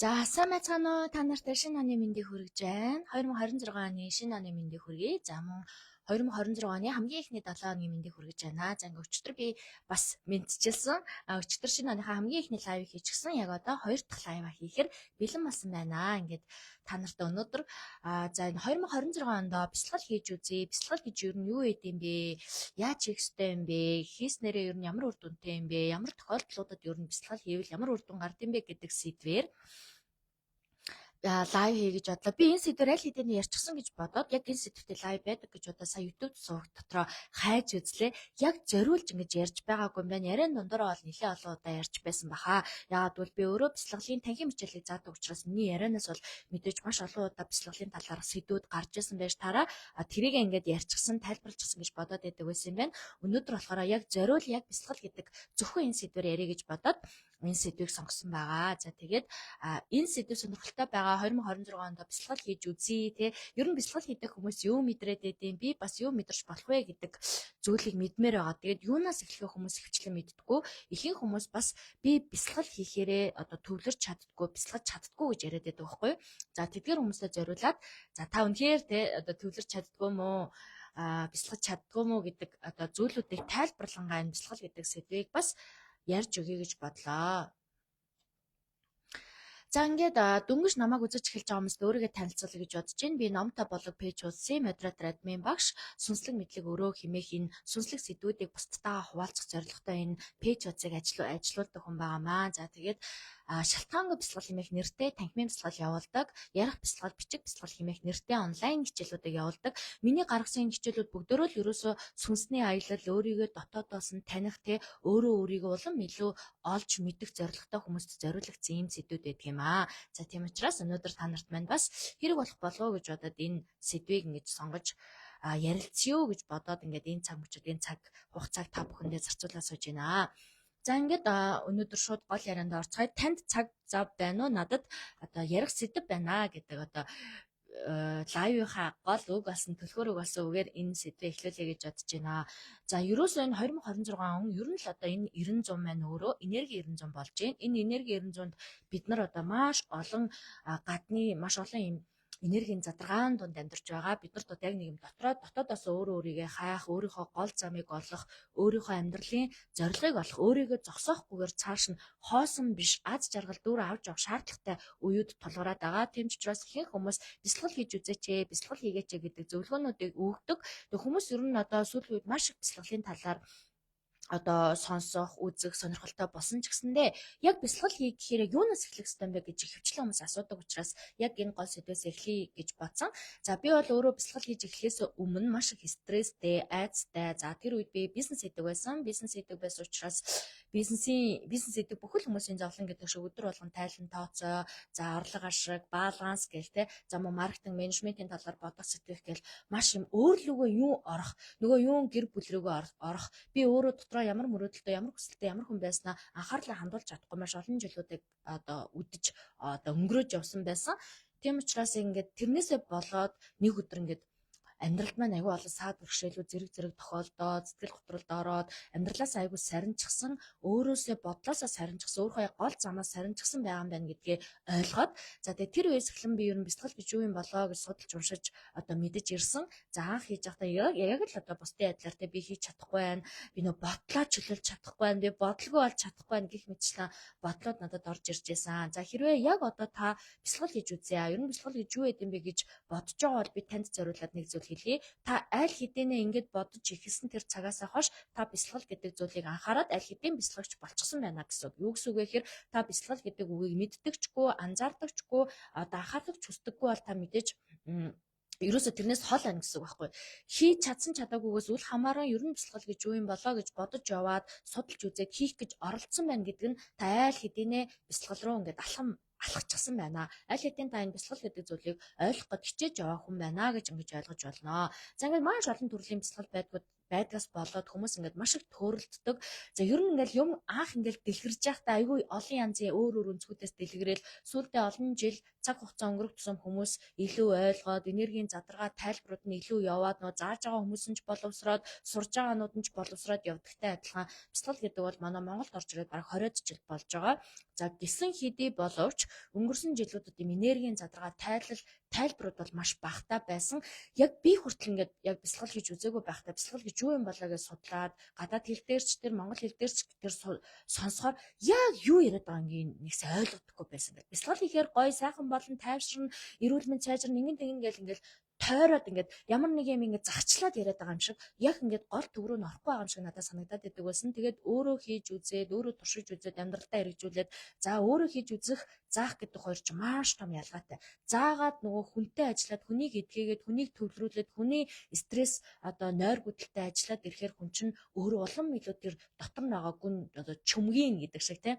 За, сайн байцгаана уу? Та нартай шинэ оны мэндийг хүргэж байна. 2026 оны шинэ оны мэндийг хүргэе. За, мөн 2026 оны хамгийн эхний 7 хоногийн мэндийг хүргэж байна. За, ингээ өчигдөр би бас мэндчилсэн. Өчигдөр шинэ оныхаа хамгийн эхний live хийчихсэн. Яг одоо хоёр дахь live хийхээр бэлэн болсон байна. Ингээд та нартай өнөөдөр за энэ 2026 онд бясалгал хийж үзье. Бясалгал гэж ер нь юу байд юм бэ? Яаж хийх ёстой юм бэ? Хийснээрээ ер нь ямар үр дүнтэй юм бэ? Ямар тохиолдлуудад ер нь бясалгал хийвэл ямар үр дүн гард юм бэ гэдэг сэдвээр live хий гэж бодлоо. Би энэ сэдвээр аль хэдийн ярьчихсан гэж бодоод яг энэ сэдвтэй live байдаг гэж бодоо сая YouTube суваг дотроо хайж үзлээ. Яг зориулж ингэж ярьж байгаагүй юм байна. Яриан дундаараа бол нэлээд олон удаа ярьж байсан баха. Яагаад гэвэл би өөрөө бясалгалын танхим хичээлийг заадаг учраас миний ярианаас бол мэдээж маш олон удаа бясалгалын талаарх сэдвүүд гарч ирсэн байж таараа тэрийг ингээд ярьчихсан, тайлбарлчихсан гэж бодоод байдаг байсан юм байна. Өнөөдөр болохоор яг зориул яг бясалгал гэдэг зөвхөн энэ сэдвээр ярих гэж бодоод энэ сэдвийг сонгосон байгаа. За, тэгээд энэ сэдв сонирхолтой байгаа. 2026 онд бясалгал хийж үзье те. Ер нь бясалгал хийдэг хүмүүс юу мэдрээд байдیں۔ Би бас юу мэдэрч болох вэ гэдэг зүйлийг мэдмээр байгаа. Тэгээд юунаас эхлэх хүмүүс ихэвчлэн мэддэггүй. Ихэнх хүмүүс бас би бясалгал хийхээрээ одоо төвлөрч чаддггүй, бясалгаж чаддггүй гэж яриад байдаг байхгүй юу? За, тэдгээр хүмүүстээ зориулаад, за, та үнэхээр те одоо төвлөрч чаддггүй юм уу? Бясалгаж чаддггүй юм уу гэдэг одоо зүйлүүдийг тайлбарлангаа энэ бясалгал гэдэг сэдвийг бас ярьж өгье гэж бодлоо. За, ингээд дөнгөж намайг үзэж эхэлж байгаа хүмүүст өөрийгөө танилцуулъя гэж бодож байна. Би Номтой болог page хуудсын модератор, админ багш, сүнслэг мэдлэг өрөө хэмээх энэ сүнслэг сэдвүүдийг бусдтайгаа хуваалцах зорилготой энэ page хуудсыг ажиллуулдаг хүн байгаамаа. За, тэгээд шалтгаангүй бясалгал хэмээх нэртэй танхимын бясалгал явуулдаг, ярих бясалгал, бичих бясалгал хэмээх нэртэй онлайн хичээлүүдийг явуулдаг. Миний гаргасан энэ хичээлүүд бүгдөө л ерөөсөө сүнсний аялал, өөрийгөө дотоодоос нь таних те, өөрөө өөрийгөө улам илүү олж мэдэх зорилготой хүмүүст зориулагдсан ийм сэдвүүд байдаг юм аа. За, тийм учраас өнөөдөр та нарт маань бас хэрэг болох болов уу гэж бодоод энэ сэдвийг ингэж сонгож ярилцъя гэж бодоод ингээд энэ цаг мөчид, энэ цаг хугацааг та бүхэндээ зарцуулаад сууж байна. За, ингээд өнөөдөр шууд гол ярианд орцгоё. Танд цаг зав байна уу? Надад одоо ярих сэдэв байна гэдэг одоо live ынхаа гол үг болсон, түлхүүр үг болсон үгээр энэ сэдвээ эхлүүлье гэж бодож байна. За, ерөөсөө энэ 2026 он ер нь л одоо энэ 90 100 маань өөрөө энерги 90 100 болж байна. Энэ энерги 90 100-д бид нар одоо маш олон гадны маш олон юм энергийн задаргаан дунд амьдарч байгаа. Бид нарт одоо яг нэг юм дотроо дотоодоос өөрөө өөрийгөө хайх, өөрийнхөө гол замыг олох, өөрийнхөө амьдралын зорилгыг олох, өөрийгөө зогсоохгүйгээр цааш нь хоосон биш аз жаргал дүүр авч явах шаардлагатай үеүд тулгараад байгаа. Тийм ч учраас ихэнх хүмүүс бясалгал хийж үзээч ээ, бясалгал хийгээч ээ гэдэг зөвлөгөөнүүдийг өгдөг. Тэг хүмүүс ер нь одоо сүүлийн үед маш их бясалгалын талаар одоо сонсох, үзэх сонирхолтой болсон ч гэсэндээ яг бясалгал хий гэхээр яг юунаас эхлэх ёстой юм бэ гэж ихэвчлэн хүмүүс асуудаг учраас яг энэ гол сэдвээс эхлэе гэж бодсон. За, би бол өөрөө бясалгал хийж эхлэхээс өмнө маш их стресстэй, айдастай. За, тэр үед би бизнес хийдэг байсан. Бизнес хийдэг байсан учраас бизнес хийдэг бүхэл хүмүүсийн зовлон гэдэг шиг өдөр болгон тайлан тооцоо, за, орлого ашиг, баланс гэл те. За, мөн маркетинг, менежментийн талаар бодох, сэтгэх гэл маш юм өөрлөгөө юу орох, нөгөө юун гэр бүл рүүгээ орох. Би өөрөө дотроо байгаа, ямар мөрөөдөлтэй, ямар хүсэлтэй, ямар хүн байснаа анхаарлаа хандуулж чадахгүй маш олон жилүүдийг одоо үдэж, одоо өнгөрөөж явсан байсан. Тийм учраас ингээд тэрнээсээ болоод нэг өдөр ингээд амьдралд маань айгүй олон саад бэрхшээлүүд зэрэг зэрэг тохиолдоод, сэтгэл готролд ороод, амьдралаас айгүй сарничсан, өөрөөсөө бодлоосоо сарничсан, өөрийнхөө гол замаас сарничсан байгаа юм байна гэдгээ ойлгоод, за тэгээ тэр үеэс эхлэн би ер нь бясалгал гэж юу юм болоо гэж судалж уншиж одоо мэдэж ирсэн. За, анх хийж байхдаа яг л одоо бусдын адилаар те би хийж чадахгүй байна. Би нөө бодлоо чөлөөлж чадахгүй байна. Би бодлого олж чадахгүй байна гэх мэтчлэн бодлоод надад орж ирж байсан. За, хэрвээ яг одоо та бясалгал хийж үзье. Ер нь бясалгал гэж юу байд юм бэ гэж бодож байгаа бол би танд зориулаад нэг зүйл хэлье. Та аль хэдийнэ ингэж бодож эхэлсэн тэр цагаасаа хойш та бясалгал гэдэг зүйлийг анхаарад аль хэдийн бясалгагч болчихсон байна гэсэн үг. Юу гэсэн үг вэ гэхээр та бясалгал гэдэг үгийг мэддэгчгүй, анзаардагчгүй, одоо анхаарах хүсдэггүй бол та мэдээж ерөөсө тэрнээс хол байна гэсэн үг байхгүй. Хийж чадсан чадаагүйгээс үл хамааран ер нь бясалгал гэж юу юм болоо гэж бодож яваад, судалж үзээд хийх гэж оролдсон байна гэдэг нь та айл хэдийнэ бясалгал руу ингээд алхам алхчихсан байна. Аль хэдийн та энэ бясалгал гэдэг зүйлийг ойлгох гэж хичээж яваа хүн байна гэж ингэж ойлгож болно. За, ингээд маш олон төрлийн бясалгал байдгаас болоод хүмүүс ингээд маш их төөрөлддөг. За, ер нь ингээд юм анх ингээд дэлгэрж байхдаа айгүй олон янзын өөр өөр өнцгүүдээс дэлгэрэл, сүүлдээ олон жил цаг хугацаа өнгөрөх тусам хүмүүс илүү ойлгоод, энергийн задаргаа тайлбарууд нь илүү яваад, нөө зааж байгаа хүмүүс нь ч боловсроод, сурж байгаанууд нь ч боловсроод явдагтай адилхан бясалгал гэдэг бол манай Монголд орж ирээд бараг 20 жил болж байгаа. За, гисэн хэдий боловч өнгөрсөн жилүүдэд ийм энергийн задаргаа тайлал тайлбарууд бол маш багатай байсан. Яг би хүртэл ингээд яг бясалгал хийж үзээгүй байхдаа бясалгал гэж юу юм болоо гэж судлаад, гадаад хэл дээр ч тэр, монгол хэл дээр ч тэр сонсохоор яг юу яриад байгааг нэг сайн ойлгохдоггүй байсан гэх. Бясалгал хийхээр гоё сайхан болон тайвширна, эрүүл мэнд сайжирна, ингэн тэгин гэл ингээл тойроод ингээд ямар нэг юм ингээд захчлаад яриад байгаа юм шиг, яг ингээд гол төв рүү нь орохгүй байгаа юм шиг надад санагдаад идэг байсан. Тэгээд өөрөө хийж үзээд, өөрөө туршиж үзээд, амьдралдаа хэрэгжүүлээд, за өөрөө хийж үзэх, заах гэдэг хоёр ч маш том ялгаатай. Заагаад нөгөө хүнтэй ажиллаад, хүнийг эдгээгээд, хүнийг төвлөрүүлээд, хүний стресс одоо нойргүйдэлтэй ажиллаад ирэхээр хүн чинь өөрөө улам илүү тэр дотор нь байгаа гүн одоо чөмгийн гэдэг шиг тийм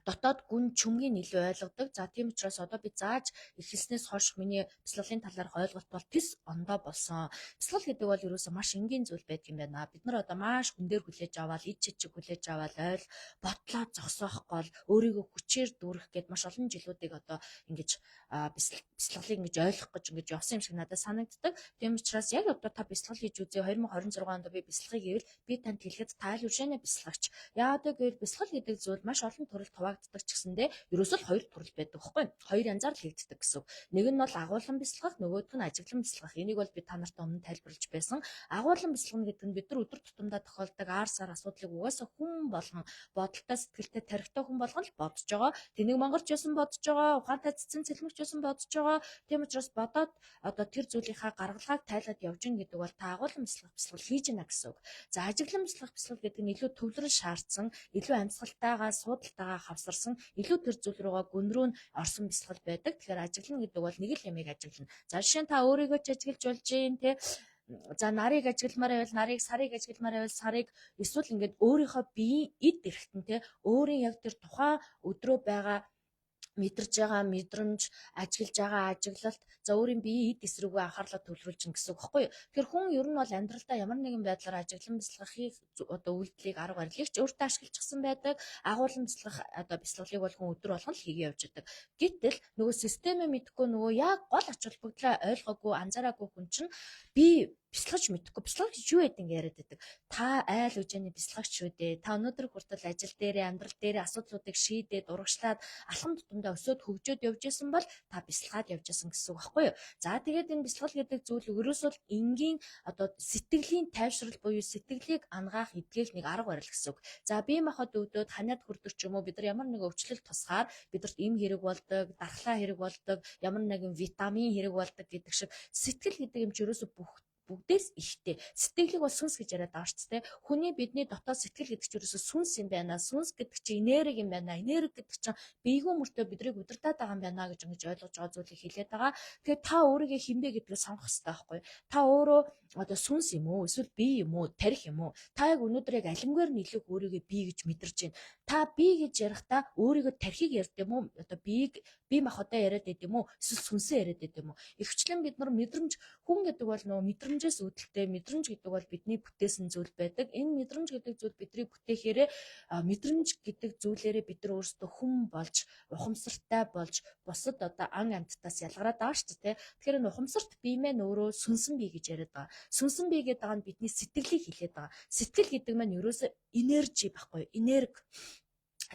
дотоод гүн чүмгийг илүү ойлгодог. За, тийм учраас одоо би зааж эхэлснээс хойш миний бясалгалын талаарх ойлголт бол тис ондоо болсон. Бясалгал гэдэг бол ерөөсөө маш энгийн зүйл байдаг юм байна. Бид нар одоо маш хүн дээр хүлээж аваад, ид чиг хүлээж аваад, ойл ботлоо зогсоох гол өөрийгөө хүчээр дүүрэх гээд маш олон жилүүдийг одоо ингэж бясалгалыг ингэж ойлгох гэж ингэж явсан юм шиг надад санагддаг. Тийм учраас яг одоо та бясалгал хийж үзье, 2026 онд би бясалгая гэвэл би танд хэлэхэд та л үшэнэ бясалгагч. Яагаад гэвэл бясалгал гэдэг зүйл маш олон төрөлд хуваагддаг ч гэсэндээ ерөөсөө л хоёр төрөл байдаг байхгүй юу? Хоёр янзаар л хийгддэг гэсэн үг. Нэг нь бол агуулan бясалгах, нөгөөх нь ажиглан бясалгах. Энийг бол би та нарт өмнө тайлбарлаж байсан. Агуулan бясалгана гэдэг нь бид нар өдөр тутамдаа тохиолдог аар сар асуудлыг угаасаа хүн болгон бодолтой, сэтгэлтэй, тархитай хүн болгон л бодож байгаа. Тэнэг монголч байсан бодож байгаа, ухаантай цэцэн цэлмэгч байсан бодож байгаа. Тийм учраас бодоод одоо тэр зүйлийнхаа гаргалгааг тайлаад явж гин гэдэг бол та агуулan бясалгах хийж гинэ гэсэн үг. За, ажиглан бясалгах бясалгал гэдэг нь илүү төвлөрөл шаардсан, илүү амьсгалтайгаа, суудалтайгаа хавсарсан, илүү тэр зүйл рүүгээ гүн рүү нь орсон бясалгал байдаг. Тэгэхээр ажиглана гэдэг бол нэг л юмыг ажиглана. За, жишээ нь та өөрийгөө ч ажиглаж болж гин те. За, нарыг ажигламаар байвал нарыг, сарыг ажигламаар байвал сарыг, эсвэл ингээд өөрийнхөө биеийн эд эрхтэн те, өөрийн яг тэр тухайн өдрөө байгаа мэдэрж байгаа мэдрэмж, ажиглаж байгаа ажиглалт, за өөрийн биеийн эд эсрэггүй анхаарлаа төвлөрүүлж гин гэсэн үг байхгүй юу. Тэгэхээр хүн ер нь бол амьдралдаа ямар нэгэн байдлаар ажиглан бясалгахыг одоо үйлдэлийг, арга барилыг ч өөртөө ашиглчихсан байдаг. Агуулan бясалгах одоо бясалгалыг бол хүн өдөр болгон л хийгээ явж байдаг. Гэтэл нөгөө системээ мэдэхгүй, нөгөө яг гол ач холбогдлоо ойлгоогүй, анзаараагүй хүн чинь би бясалгаж мэдэхгүй, бясалгал гэж юу гэдэг ингэ яриад байдаг. Та айл үжээний бясалгагч шүү дээ. Та өнөөдөр хүртэл ажил дээрээ, амьдрал дээрээ асуудлуудыг шийдээд, урагшлаад, алхам тутамдаа өсөөд хөгжөөд явж исэн бол та бясалгаад явж исэн гэсэн үг байхгүй юу? За, тэгээд энэ бясалгал гэдэг зүйл ерөөсөө л энгийн одоо сэтгэлийн тайвшрал буюу сэтгэлийг ангаах, эдгээх нэг арга барил гэсэн үг. За, бие махбод өвдөд ханиад хүрдэг ч юм уу, бид нар ямар нэгэн өвчлөл тусгаар бидэрт эм хэрэг болдог, дархлаа хэрэг болдог, ямар нэгэн витамин хэрэг болдог гэдэг шиг сэтгэл гэдэг юм чи ерөөсөө бүх бүгдээс ихтэй. Сэтгэлийг бол сүнс гэж яриад байгаа шүү дээ. Хүний бидний дотоод сэтгэл гэдэг чинь ерөөсөө сүнс юм байна. Сүнс гэдэг чинь энерги юм байна. Энерги гэдэг чинь биегүй мөртөө бидрийг удирдах байгаа юм байна гэж ингэж ойлгож байгаа зүйлийг хэлээд байгаа. Тэгэхээр та өөрийгөө хэн бэ гэдгийг сонгох хэрэгтэй байхгүй. Та өөрөө одоо сүнс юм уу? Эсвэл бие юм уу? Тархи юм уу? Та яг өнөөдөр яг алимгаар нь илүү өөрийгөө бие гэж мэдэрч байна. Та бие гэж ярихдаа өөрийгөө тархийг ярьд юм уу? Одоо биеийг, бие махбодоо яриад байд юм уу? Эсвэл сүнсээ яриад байд юм уу? Ихэвчлэн бид нар мэдрэмж, хүн гэдэг бол нөгөө мэдрэмж мэдрэмжээс үүдэлтэй. Мэдрэмж гэдэг бол бидний бүтээсэн зүйл байдаг. Энэ мэдрэмж гэдэг зүйл бидний бүтээхээрээ, мэдрэмж гэдэг зүйлээрээ бид нар өөрсдөө хүн болж, ухамсартай болж, бусад одоо ан амьтдаас ялгараад байгаа шүү дээ. Тэгэхээр энэ ухамсарт бие маань өөрөө сүнсэн бие гэж яриад байгаа. Сүнсэн бие гэдэг байгаа нь бидний сэтгэлийг хэлээд байгаа. Сэтгэл гэдэг маань ерөөсөө energy байхгүй юу? Энерги.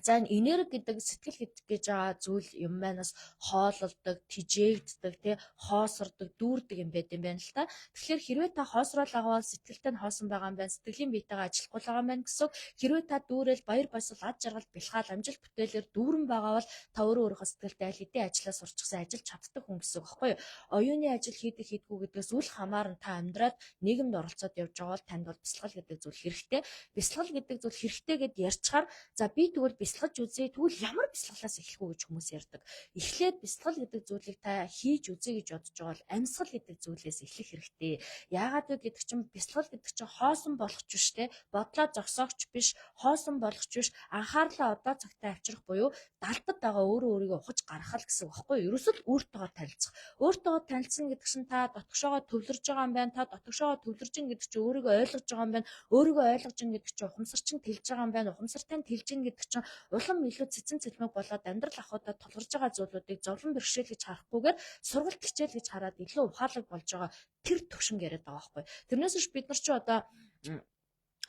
За, энэ энерги гэдэг, сэтгэл гэж байгаа зүйл юм манаас хоололдог, тэжээгддэг, тий, хоосордог, дүүрдэг юм байд юм байна л та. Тэгэхээр хэрвээ та хоосрол байгаа бол сэтгэлтэй нь хоосон байгаа юм байна. Сэтгэлийн биетэйгээ ажиллахгүй байгаа юм байна гэсэн. Хэрвээ та дүүрэл баяр баясгал, ад жаргал, бэлхаал, амжилт бүтээлээр дүүрэн байгаа бол та өөрөө өөрийнхөө сэтгэлтэй аль хэдийн ажиллаа сурчсан, ажиллаж чаддаг хүн гэсэн үг байхгүй юу? Оюуны ажил хийдэг хийдгүү гэдгээс үл хамааран та амьдраад нийгэмд оролцоод явж байгаа бол танд бол бясалгал гэдэг зүйл хэрэгтэй. Бясалгал гэдэг зүйл хэрэгтэй гэд ярьчаар, за, би тэгвэл бясалгаж үзье. Тэгвэл ямар бясалгалаас эхлэх үү гэж хүмүүс ярьдаг. Эхлээд бясалгал гэдэг зүйлийг та хийж үзье гэж бодож байгаа бол амьсгал гэдэг зүйлээс эхлэх хэрэгтэй. Яагаад вэ гэдэг чинь бясалгал гэдэг чинь хоосон болгоч биш те. Бодлоо зогсоогч биш, хоосон болгоч биш. Анхаарлаа одоо цагтаа авчрах буюу далдад байгаа өөрөө өөрийгөө ухаж гаргах л гэсэн үг байхгүй юу? Ерөөсөө л өөртөөгөө танилцах. Өөртөөгөө танилцсан гэдэг чинь та дотгошоогоо төвлөрж байгаа юм байна. Та дотгошоогоо төвлөрж ин гэдэг чинь өөрийгөө ойлгож байгаа юм байна. Өөрийгөө ойлгож ин гэдэг чинь ухамсар чинь тэлж байгаа юм байна. Ухамсартай нь тэлж ин гэдэг чинь улам илүү цэцэн цэлмэг болоод амьдрал ахуйдаа тулгарч байгаа зүйлүүдийг зовлон бэрхшээл гэж харахгүйгээр сургалт хичээл гэж хараад илүү ухаалаг болж байгаа тэр төвшинг яриад байгаа байхгүй. Тэрнээс биш бид нар чи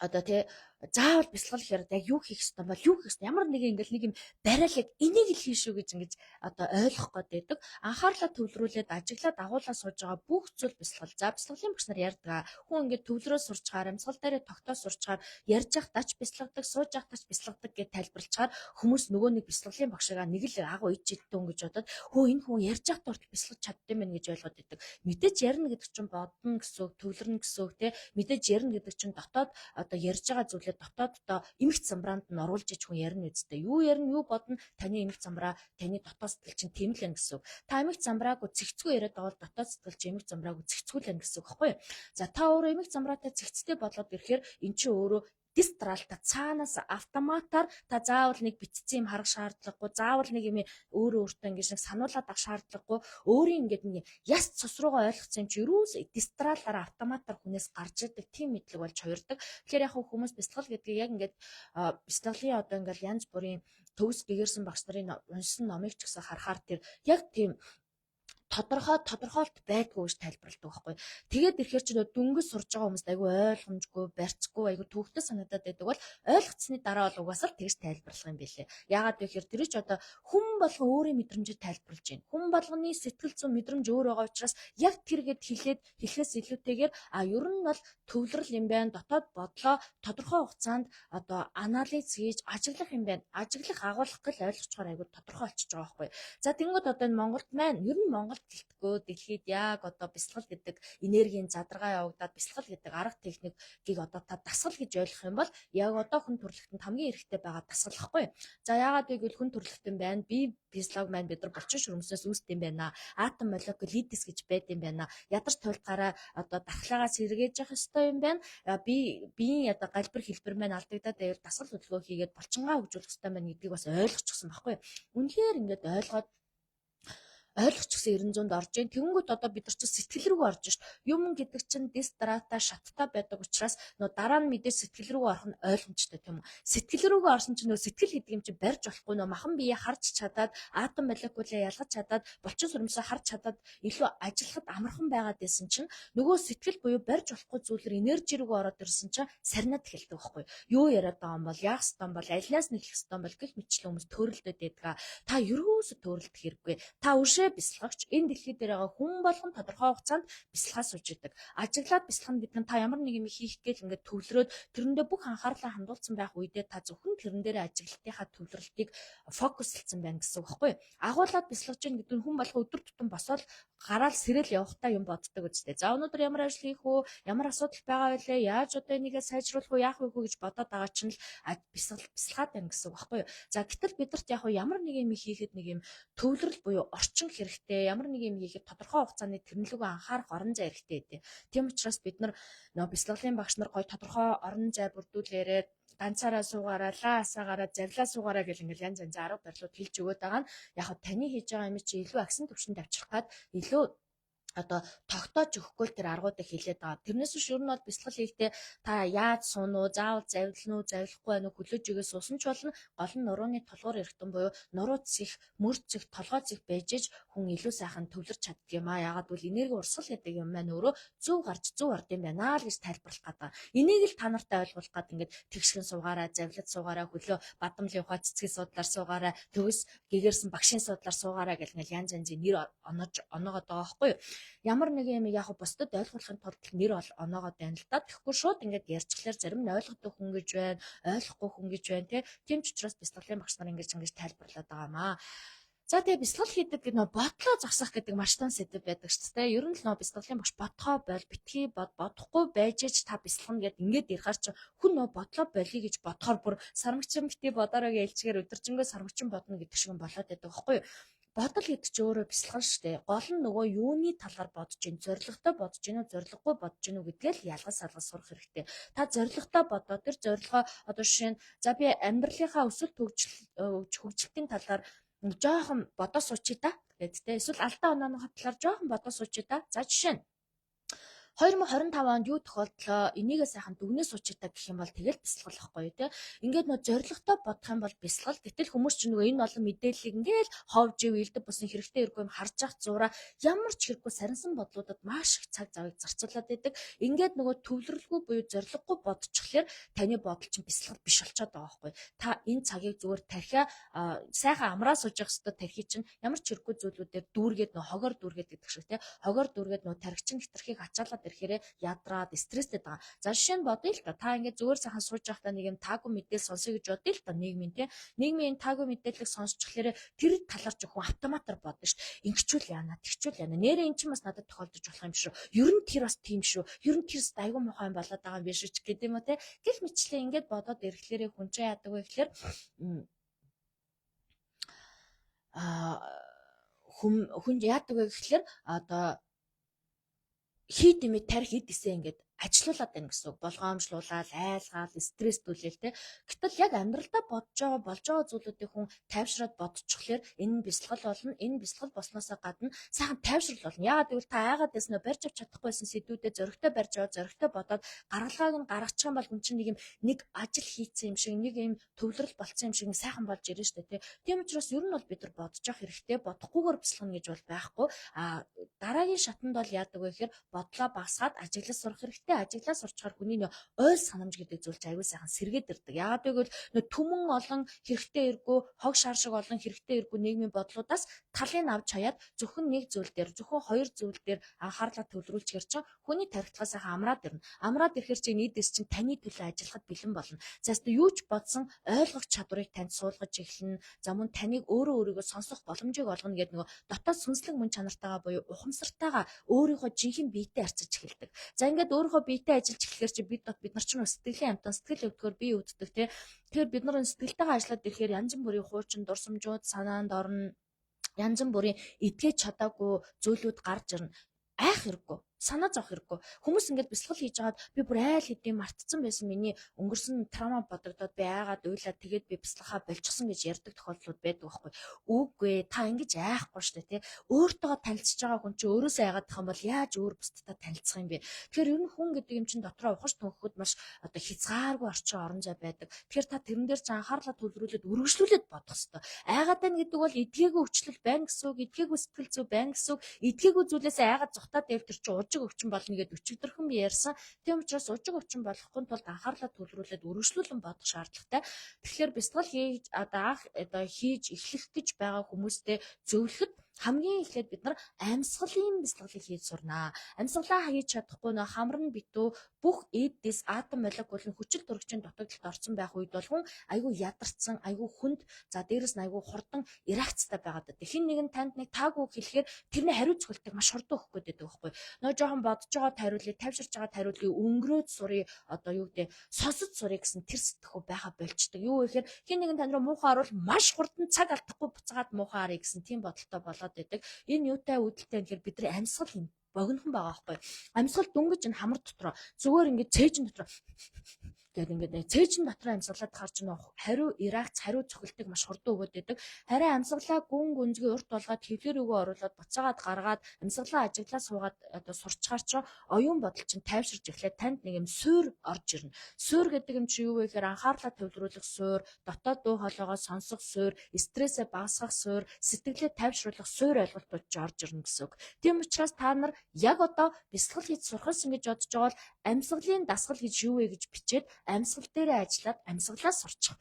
одоо тий, заавал бясалгал гэхээр яг юу хийх ёстой бол, юу хийх ёстой, ямар нэг ингээл нэг юм барайл яг энийг л хийн шүү гэж ингэж одоо ойлгох гээд байдаг. Анхаарлаа төвлөрүүлээд ажиглаад агуулаа сууж байгаа бүх зүйл бясалгал. За, бясалгалын багш нар ярьдаг. Хүн ингээд төвлөрөө сурчгаар, амьсгал дээрээ тогтоо сурчгаар, ярьж явах дач бясалгадаг, сууж явах тач бясалгадаг гэж тайлбарлачаар хүмүүс нөгөө нэг бясалгалын багшигаа нэг л агуу ич идтэн гэж бодоод, хөө, энэ хүн ярьж явах хүртэл бясалгаж чаддсан байх гэж ойлгоод байдаг. Мэдээж ярина гэдэг чинь бодно гэсэн үг, төвлөрнө гэсэн үг те. Мэдээж ярина гэдэг чинь дотоод одоо ярьж байгаа зүйлээ дотоод одоо эмх замбраанд нь оруулж ич хүн ярина үсттэй. Юу ярина, юу бодно, таны эмх замбраа, таны дотоод сэтгэл чинь тийм л байна гэсэн үг. Та эмх замбраагүй цэгцгүй яриад байгаа бол дотоод сэтгэл чинь эмх замбраагүй цэгцгүй л байна гэсэн үг байхгүй юу? За, та өөрөө эмх замбраатай цэгцтэй болоод ирэхээр эн чинь өөрөө дистралта цаанаас автоматар та заавал нэг битцсэн юм харах шаардлагагүй, заавал нэг юм өөрөө өөртөө ингэж нэг сануулад авах шаардлагагүй, өөрийн ингээд нэг яс цус руугаа ойлгоцсон юм чи ерөөс дистралаараа автоматар хүнээс гарч ирдэг тийм мэдлэг болж хувирдаг. Тэгэхээр яг хүмүүс бясалгал гэдгийг яг ингээд бясалгалын одоо ингээд янз бүрийн төгс гэгэрсэн багш нарын уншсан номыг ч гэсэн харахаар тэр яг тийм тодорхой тодорхойлт байдгүй гэж тайлбарладаг байхгүй. Тэгээд ирэхээр чи нөө дөнгөж сурж байгаа хүмүүст айгүй ойлгомжгүй, барьцгүй, айгүй төвөгтэй санагдаад байдаг бол ойлгоцсны дараа бол угаасаа л тэгж тайлбарлах юм билээ. Яагаад вэ гэхээр тэр чи одоо хүн болгон өөрийн мэдрэмжийг тайлбарлаж байна. Хүн болгоны сэтгэл зүйн мэдрэмж өөр байгаа учраас яг тэргээд хэлээд хэлэхээс илүүтэйгээр а ер нь бол төвлөрөл юм байна. Дотоод бодлоо тодорхой хугацаанд одоо анализ хийж ажиглах юм байна. Ажиглах, агуулах гэл ойлгочхоор айгүй тодорхой болчихж байгаа байхгүй. За, тэгэнгүүт одоо энэ Монголд маань ер нь Монгол гэлтгөө дэлхийд яг одоо бясалгал гэдэг энергийн задаргаа явагдаад, бясалгал гэдэг арга техникийг одоо та дасгал гэж ойлгох юм бол яг одоо хүн төрөлхтөнд хамгийн хэрэгтэй байгаа дасгал ахгүй. За, яагаад вэ гэвэл хүн төрөлхтөн байна. Би физиолог маань бид нар булчин шүрмсээс үүсдэг юм байна. Атом, молекул, лидис гэж байд юм байна. Ядарч туйлдгаараа одоо дархлаагаа сэргээж явах ёстой юм байна. Би биеийн одоо галбир хэлбэр маань алдагдаад байвал дасгал хөдөлгөөн хийгээд булчингаа хөгжүүлэх ёстой байна гэдгийг бас ойлгочихсон байхгүй. Үнэхээр ингээд ойлгоод ойлгочихсон 90 зуунд орж ийн. Тэгэнгүүт одоо бид нар чинь сэтгэл рүү орж шít. Юм гэдэг чинь дистрата шаттай байдаг учраас нөө дараа нь мэдээж сэтгэл рүү орох нь ойлгомжтой, тийм үү? Сэтгэл рүүгээ орсон чинь нөө сэтгэл гэдэг юм чинь барьж болохгүй, нөө махан бие харж чадаад, атом молекулаа ялгаж чадаад, булчин сүрмсээ харж чадаад илүү ажиллахад амархан байгаад байсан чинь нөгөө сэтгэл буюу барьж болохгүй зүйлэр энержи рүүгээ ороод ирсэн чинь сарнаад эхэлдэг байхгүй. Юу яриад байгаа юм бол, яах ёстой юм бол, алинаас нэхлэх ёстой юм бол гэх мэтчлэн хүмүүс төрөлдөд байдаг. Та ерөөсө төрөлдөх хэрэггүй. Та үшээ бясалгагч. Энэ дэлхий дээр байгаа хүн болгон тодорхой хугацаанд бясалгаа сууж идэг. Ажиглаад бясалгана гэдэг нь та ямар нэг юм хийх гээл ингээд төвлөрөөд тэрэндээ бүх анхаарлаа хандуулсан байх үедээ та зөвхөн тэрэн дээрээ ажиглалтынхаа төвлөрөлтийг фокуслцсан байна гэсэн үг байхгүй юу? Агуулад бясалгаж гин гэдэг нь хүн болгон өдөр тутам босоод гараал сэрэл явахтаа юм боддог үстэй. За, өнөөдөр ямар ажил хийх үү? Ямар асуудал байгаа вэ? Яаж одоо энийгээ сайжруулах уу? Яах вэ гэж бодоод байгаа чинь л бясалгал бясалгаад байна гэсэн үг байхгүй юу? За, гэтэл бидэрт яг ямар нэг юм хийхэд нэг юм төвлөрөл буюу орчин хэрэгтэй. Ямар нэг юм хийхэд тодорхой хугацааны тэрнлэгөө анхаарах орон зай хэрэгтэй гэдэг. Тийм учраас бид нар нөө бясалгалын багш нар гой тодорхой орон зай бүрдүүлээрээ, ганцаараа суугаараа, лаа асаагаараа, завлаа суугаараа гэл ингээл янз янз арга барилууд хэлж өгөөд байгаа нь яг таны хийж байгаа юм чи илүү агсан төвшөнд авчрах гад илүү Одоо тогтоож өгөхгүй л тэр аргуудыг хэлээд байгаа. Тэрнээс биш ер нь бол бясалгал хийхдээ та яаж сууна уу, заавал завилна уу, завилахгүй байна уу, хөлөө жигээ суусан ч болно. Гол нь нурууны тулгуур эргэтэн буюу нуруу цэх, мөр цэх, толгой цэх байж иж хүн илүү сайхан төвлөрч чаддаг юм аа. Яагаад гэвэл энерги урсгал гэдэг юм маань өөрөө зөв гарч зөв орд юм байна л гэж тайлбарлах гэдэг. Энийг л та нартай ойлгуулах гээд ингээд тэгшгэн суугаараа, завилж суугаараа, хөлөө бадамлын ухаа цэцгийн суудлаар суугаараа, төгс гэгэрсэн багшийн суудлаар суугаараа гэл ингээл янз янзын нэр оноож оноогоод байгаа байхгүй юу? Ямар нэгэн юм яг бусдад ойлгуулахын тулд нэр оноогоод байна л да. Тэгэхгүй шууд ингээд ярьчихлаар зарим нь ойлгодог хүн гэж байна, ойлгохгүй хүн гэж байна тий. Тийм ч учраас бясалгалын багш нар ингэж ингэж тайлбарлаад байгаа юм аа. За, тэгээ бясалгал хийдэг гэдэг нөө бодлоо зогсоох гэдэг маш тун сэдэв байдаг шүү дээ. Ер нь л нөө бясалгалын багш бодхоо боль, битгий бод, бодохгүй байж ч та бясалгана гэд ингээд ярихаар чи хүн нөө бодлоо болиё гэж бодохоор бүр сармагчин битгий бодороо гэж хэлчихээр өдөржингөө сармагчин бодно гэдэг шиг болоод байдаг байхгүй юу? Бодол гэдэг чинь өөрөө бясалгал шүү дээ. Гол нь нөгөө юуны талаар бодож чинь, зорилготой бодож гин үү, зорилгогүй бодож гин үү гэдгээ л ялгаж салгаж сурах хэрэгтэй. Та зорилготой бодоо, тэр зорилгоо одоо жишээ нь, за, би амьдралынхаа өсөлт хөгжилтийн талаар жоохон бодоо суучъя та гэдэг те. Эсвэл алдаа онооны талаар жоохон бодоо суучъя та. За, жишээ нь 2025 онд юу тохиолдлоо, энийгээ сайхан дүгнээ суучъя та гэх юм бол тэгэл бясалгал байхгүй юу те. Ингээд нөө зорилготой бодох юм бол бясалгал. Гэтэл хүмүүс чинь нөгөө энэ олон мэдээллийг ингээл ховж ив илдэв бусын хэрэгтэй хэрэггүй юм харж ах зураа ямар ч хэрэггүй сарнсан бодлуудад маш их цаг завыг зарцуулаад байдаг. Ингээд нөгөө төвлөрлгүй буюу зорилгогүй бодчихлоор таны бодол чинь бясалгал биш болчиход байгаа байхгүй. Та энэ цагийг зүгээр тархиа сайхан амраа сууж явах хэвээр тархи чинь ямар ч хэрэггүй зүйлүүдээр дүүргээд, нөө хогоор дүүргээд гэдэг шиг те. Хогоор дүүргээд нөө тархи чинь хэтэрхийг ачаалаад ирэхээрээ ядраад стресстэй байгаа. За, жишээ нь бодъё л та. Та ингээд зүгээр сайхан сууж байхдаа нэг юм таагүй мэдээлэл сонсъё гэж бодъё л та, нийгмийн те. Нийгмийн энэ таагүй мэдээллийг сонсчихлээрээ тэр талаар ч хүн автоматар бодно шүү дээ. Ингэчүүл яана, тэгчүүл яана. Нээрээ эн чинь бас надад тохиолдож болох юм шүү. Ер нь тэр бас тийм шүү. Ер нь тэр айгүй муухай юм болоод байгаа юм биш үү гэдэг юм уу те. Гэл мэтлээ ингээд бодоод ирэхлээрээ хүн чинь яадаг вэ гэхээр хүн яадаг вэ гэхлээр одоо хий дэмий тархи эд эсээ ингээд ажилуулад байна гэсэн үг. Болгоомжлуулаад, айлгаал, стресстүүлээл те. Гэтэл яг амьдралдаа бодож байгаа, болж байгаа зүйлүүдийг хүн тайвшраад бодчихлоор энэ нь бясалгал болно. Энэ бясалгал болсноосоо гадна сайхан тайвшрал болно. Яагаад гэвэл та айгаад байсан нь барьж авч чадахгүйсэн сэдвүүдэд зоригтой барьж аваад, зоригтой бодоод гаргалгааг нь гаргачих юм бол хүн чинь нэг юм нэг ажил хийцэн юм шиг, нэг юм төвлөрөл болцсон юм шиг сайхан болж ирнэ шүү дээ, те. Тийм учраас ер нь бол бид нар бодож явах хэрэгтэй. Бодохгүйгээр бясалгана гэж бол байхгүй. А дараагийн шатанд бол яадаг вэ гэхээр бодлоо багасгаад ажиглаж сурах хэрэгтэй. Ажиглаа сурчхаар хүний нөө ойл санамж гэдэг зүйл чинь аюул сайхан сэргээд ирдэг. Яагаад гэвэл нөө түмэн олон хэрэгтэй эргүү хог шар шиг олон хэрэгтэй эргүү нийгмийн бодлуудаас талыг авч хаяад зөвхөн нэг зүйл дээр, зөвхөн хоёр зүйл дээр анхаарлаа төвлөрүүлчихэр чинь хүний тархитлага сайхан амраад ирнэ. Амраад ирэхэр чинь нийтэс чинь таны төлөө ажиллахад бэлэн болно. За, өстө юу ч бодсон ойлгох чадварыг танд суулгаж эхэлнэ. За, мөн таныг өөрөө өөрийгөө сонсох боломжийг олгоно гэдэг нөгөө дотоод сүнслэг мөн чанартайгаа буюу ухамсартайгаа, өөрийнхөө жинхэнэ биетэй харьцаж эхэлдэг. За, ингээд өөрийнхөө биетэй ажиллаж эхлэхээр чи бид бид нар ч сэтгэлийн амьтан, сэтгэл өвдгөр бие өвддөг те. Тэгэхээр бид нар сэтгэлтэйгээ ажиллаад ирэхээр янз бүрийн хуучин дурсамжууд санаанд орно, янз бүрийн эдгэж чадаагүй зүйлүүд гарч ирнэ. Айх хэрэггүй, санаа зовох хэрэггүй. Хүмүүс ингээд бясалгал хийж байгаад би бүр айл хэдийн мартцсан байсан, миний өнгөрсөн траума бодогдоод би айгаад уйлаад тэгээд би бясалгахаа болчихсон гэж ярьдаг тохиолдлууд байдаг байхгүй. Үгүй ээ, та ингэж айхгүй шүү дээ, тий. Өөртөөгөө танилцж байгаа хүн чинь өөрөөсөө айгаад тах юм бол яаж өөр бусдтай танилцах юм бэ? Тэгэхээр ер нь хүн гэдэг юм чинь дотроо ухаж түнхэхэд маш одоо хязгааргүй орчин орон зай байдаг. Тэгэхээр та тэрэн дээр ч анхаарлаа төвлөрүүлээд үргэлжлүүлээд бодох хэрэгтэй. Айгаад байна гэдэг бол эдгээгүй өвчлөл байна гэсэн үг, эдгээгүй сэтгэл зүй байна гэсэн үг, эдгээгүй зүйлээс айгаад зугтаад байвал тэр чинь ужиг өвчин болно гэдээ өчигдөрхөн би ярьсан. Тийм учраас ужиг өвчин болохгүй тулд анхаарлаа төвлөрүүлээд үргэлжлүүлэн бодох шаардлагатай. Тэгэхээр бясалгал хийж одоо анх одоо хийж эхлэх гэж байгаа хүмүүстэй зөвлөхөд хамгийн эхлээд бид нар амьсгалын бясалгалыг хийж сурнаа. Амьсгалаа хийж чадахгүй нөө хамар нь битүү, бүх эдис атом молекул нь хүчил төрөгчийн дутагдлалд орсон байх үед бол хүн айгүй ядарсан, айгүй хүнд, за, дээрэс нь айгүй хурдан реакцтай байгаад байдаг. Хэн нэгэн танд нэг таагүй хэлэхээр тэрний хариу цохилтыг маш хурдан өгөх гээд байдаг байхгүй. Нөө жоохон бодож байгаа хариулыг, тайвширч байгаа хариулыг өнгөрөөд сурыг, одоо юу гэдэг, сонсож сурыг гэсэн тэр сэтгхүү байха болчдөг. Юу гэхээр хэн нэгэн тань руу муухай оруул маш хурдан цаг алдахгүй буцаагаад муухай арыг гэсэн тийм бодолтой болоод байдаг. Энэ юутай үүдэлтэй гэхээр бидний амьсгал юм богинохон байгаа байхгүй. Амьсгал дөнгөж энэ хамар дотроо зүгээр ингээд цээжин дотроо Гээд ингээд нэг цээжин дотор амьсгалаад хаар чинь хариу реакц, хариу цохилтыг маш хурдан өгөөд байдаг. Харин амьсгалаа гүн гүнзгий урт болгоод хэвлэр рүүгээ оруулаад буцаагаад гаргаад амьсгалаа ажиглаа суугаад одоо сурчхаар чинь оюун бодол чинь тайвширч эхлээд танд нэг юм суур орж ирнэ. Суур гэдэг юм чи юу вэ гэхээр анхаарлаа төвлөрүүлэх суур, дотоод дуу хоолойгоо сонсох суур, стрессээ багасгах суур, сэтгэлээ тайвшруулах суур ойлголтууд ч орж ирнэ гэсэн үг. Тийм учраас та нар яг одоо бясалгал хийж сурах юмсан гэж бодож байгаа бол амьсгалын дасгал гэж юу вэ гэж бичээд амьсгал дээрээ ажиллаад амьсгалаа сурчих.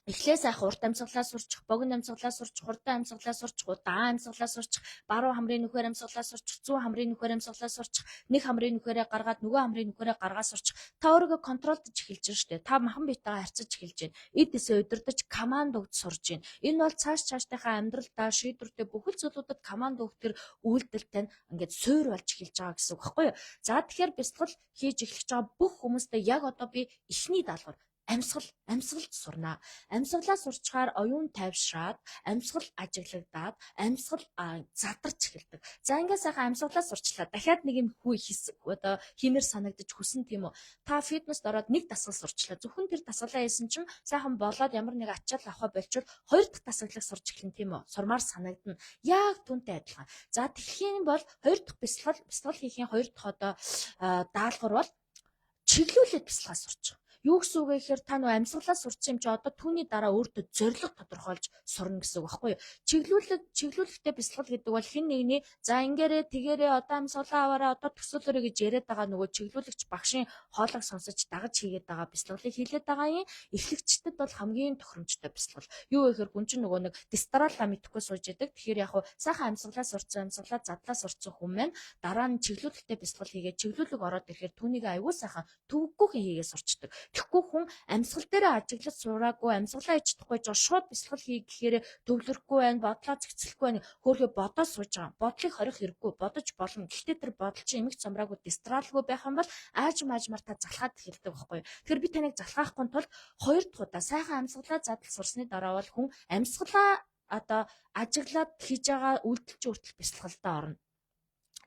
Эхлээ сайхан урт амьсгалаа сурчих, богино амьсгалаа сурчих, хурдан амьсгалаа сурчих, удаан амьсгалаа сурчих, баруун хамрын нүхээр амьсгалаа сурчих, зүүн хамрын нүхээр амьсгалаа сурчих, нэг хамрын нүхээрээ гаргаад нөгөө хамрын нүхээрээ гаргаа сурчих. Та өөрийгөө control дож эхэлж байна шүү дээ. Та махан биетэйгээ харьцаж эхэлж байна. Эд эсээ удирдах, команд өгч сурж байна. Энэ бол цааш цаашдынхаа амьдралдаа шийдвэртэй бүхэл зүйлүүдэд команд өгөх тэр үйлдэлтэй нь ингээд суур болж эхэлж байгаа гэсэн үг байхгүй юу? За, тэгэхээр бясалгал хийж эхлэж байгаа бүх хүмүүстээ яг одоо би эхний даалгавар амьсгал, амьсгалд сурнаа. Амьсгалаа сурчхаар оюун тайвшраад, амьсгал ажиглагдаад, амьсгал задарч эхэлдэг. За, ингээд сайхан амьсгалаа сурчлаа. Дахиад нэг юм хүү хийс одоо хиймээр санагдаж хүсэн, тийм үү? Та фитнест ороод нэг дасгал сурчлаа. Зөвхөн тэр дасгалаа хийсэн чинь сайхан болоод ямар нэг ачаал авахаа болчвол хоёр дахь дасгалыг сурч эхэлнэ, тийм үү? Сурмаар санагдана. Яг түүнтэй адилхан. За, тэгэх юм бол хоёр дахь бясалгал хийхийн хоёр дахь одоо даалгавар бол чиглүүлээд бясалгаа сурчих. Юу гэсэн үг вэ гэхээр та нөгөө амьсгалаа сурсан юм чи одоо түүний дараа өөртөө зорилго тодорхойлж сурна гэсэн үг байхгүй юу? Чиглүүлэхтэй бясалгал гэдэг бол хэн нэгний за ингээрээ, тэгээрээ, одоо амьсгалаа аваарай, одоо төсөөлөөрэй гэж яриад байгаа нөгөө чиглүүлэгч багшийн хоолойг сонсож дагаж хийгээд байгаа бясалгалыг хийлээд байгаа юм. Эхлэгчдэд бол хамгийн тохиромжтой бясалгал. Юу вэ гэхээр хүн чинь нөгөө нэг дистралаа мэдэхгүй сууж идэг. Тэгэхээр яг хуу сайхан амьсгалаа сурцсан, амьсгалаа задлаа сурцсан хүн маань дараа нь чиглүүлэлттэй бясалгал хийгээд чиглүүлэг ороод ирэхээр түүнийг аягүй сайхан төвөггүйхэн хийгээ сурчдаг. Тэгэхгүй хүн амьсгал дээрээ ажиглаж сураагүй, амьсгалаа хийж чадахгүй жоо шууд бясалгал хий гэхээр төвлөрөхгүй байна, бодлоо зэгцлэхгүй байна. Хөөхөө бодоо сууж байгаа. Бодлыг хорих хэрэггүй, бодож болно. Гэхдээ тэр бодол чинь эмх замраагүй, дистралгүй байх юм бол аажим аажмаар та залхаад эхэлдэг байхгүй юу? Тэгэхээр би таныг залхаахгүй тулд хоёр дахь удаа сайхан амьсгалаа задал сурсны дараа бол хүн амьсгалаа одоо ажиглаад хийж байгаа үйлдэл чинь хүртэл бясалгалдаа орно.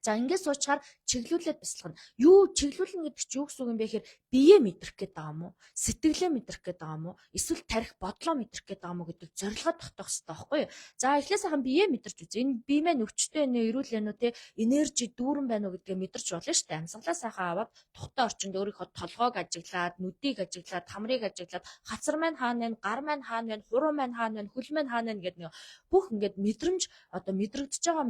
За, ингээд суучгаар чиглүүлээд бясалгана. Юу чиглүүлнэ гэдэг чинь юу гэсэн үг юм бэ гэхээр биеэ мэдрэх гээд байгаа юм уу? Сэтгэлээ мэдрэх гээд байгаа юм уу? Эсвэл тархи бодлоо мэдрэх гээд байгаа юм уу гэдэг зорилгоо тогтоох хэрэгтэй байхгүй юу? За, эхлээ сайхан биеэ мэдэрч үзье. Энэ бие маань өвчтэй байна уу, эрүүл байна уу те, энержи дүүрэн байна уу гэдгээ мэдэрч болно шүү дээ. Амьсгалаа сайхан аваад тухтай орчинд өөрийнхөө толгойг ажиглаад, нүдийг ажиглаад, хамрыг ажиглаад, хацар маань хаана байна, гар маань хаана байна, хуруу маань хаана байна, хөл маань хаана байна гэдэг нэг бүх ингээд мэдрэмж одоо мэдрэгдэж байгаа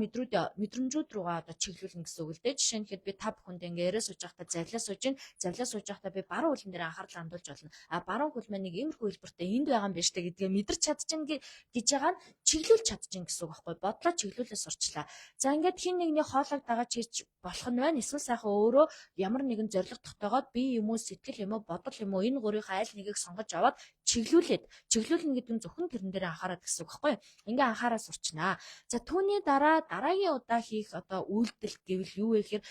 мэдрэмжүүд рүүгээ одоо чиглүүлнэ гэсэн үг л дээ. Жишээ нь хэд би та бүхэнд ингээ яриа сууж байхдаа завлаа сууж гин, завлаа сууж байхдаа би баруун хөлн дээр анхаарлаа хандуулж болно. А баруун хөл маань нэг иймэрхүү хэлбэртэй энд байгаа юм биш үү гэдгээ мэдэрч чадчихна гэж байгаа нь чиглүүлж чадчихна гэсэн үг байхгүй. Бодлоо чиглүүлээ сурчлаа. За, ингээд хэн нэгний хоолойг дагаж хийж болох нь байна. Эсвэл сайхан өөрөө ямар нэгэн зорилго тогтоогоод бие юм уу, сэтгэл юм уу, бодол юм уу, энэ гурийн аль нэгийг сонгож аваад чиглүүлээд, чиглүүлнэ гэдэг нь зөвхөн тэрэн дээр анхаарат гэсэн үг байхгүй юу? Ингээ анхаараа сурчнаа. За, түүний дараа дараагийн удаа хийх одоо үйлдэл гэвэл юу вэ гэхээр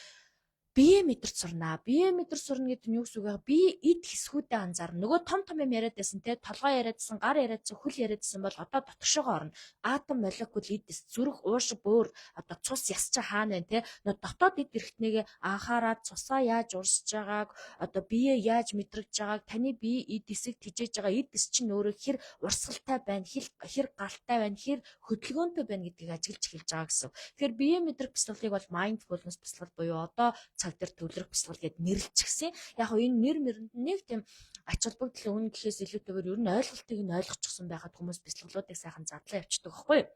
бие мэдэрч сурнаа. Бие мэдэрч сурна гэдэг нь юу гэсэн үг вэ? Бие эд хэсгүүдээ анзаарна. Нөгөө том том юм яриад байсан те, толгой яриадсан, гар яриадсан, хөл яриадсан бол одоо дотгошоогоо орно. Атом, молекул, эд эс, зүрх, уушиг, бөөр, одоо цус, яс чи хаана вэ те? Нөгөө дотоод эд эрхтнийгээ анхаарад цусаа яаж урсж байгааг, одоо бие яаж мэдрэгдэж байгааг, таны бие эд эсийг тижээж байгаа эд эс чинь өөрөө хэр урсгалтай байна, хэр галтай байна, хэр хөдөлгөөнтэй байна гэдгийг ажиглаж эхэлж байгаа гэсэн. Тэгэхээр бие мэдрэх бясалгалыг бол mindfulness бясалгал буюу одоо цаг дээр төвлөрөх бясалгал гэд нэрлэчихсэн. Яг хоо энэ нэр мэрэнд нэг тийм ач холбогдол өгнө гэхээс илүүтэйгээр ер нь ойлголтыг нь ойлгочихсон байхад хүмүүс бясалгалуудыг сайхан задлан явчихдаг байхгүй юу?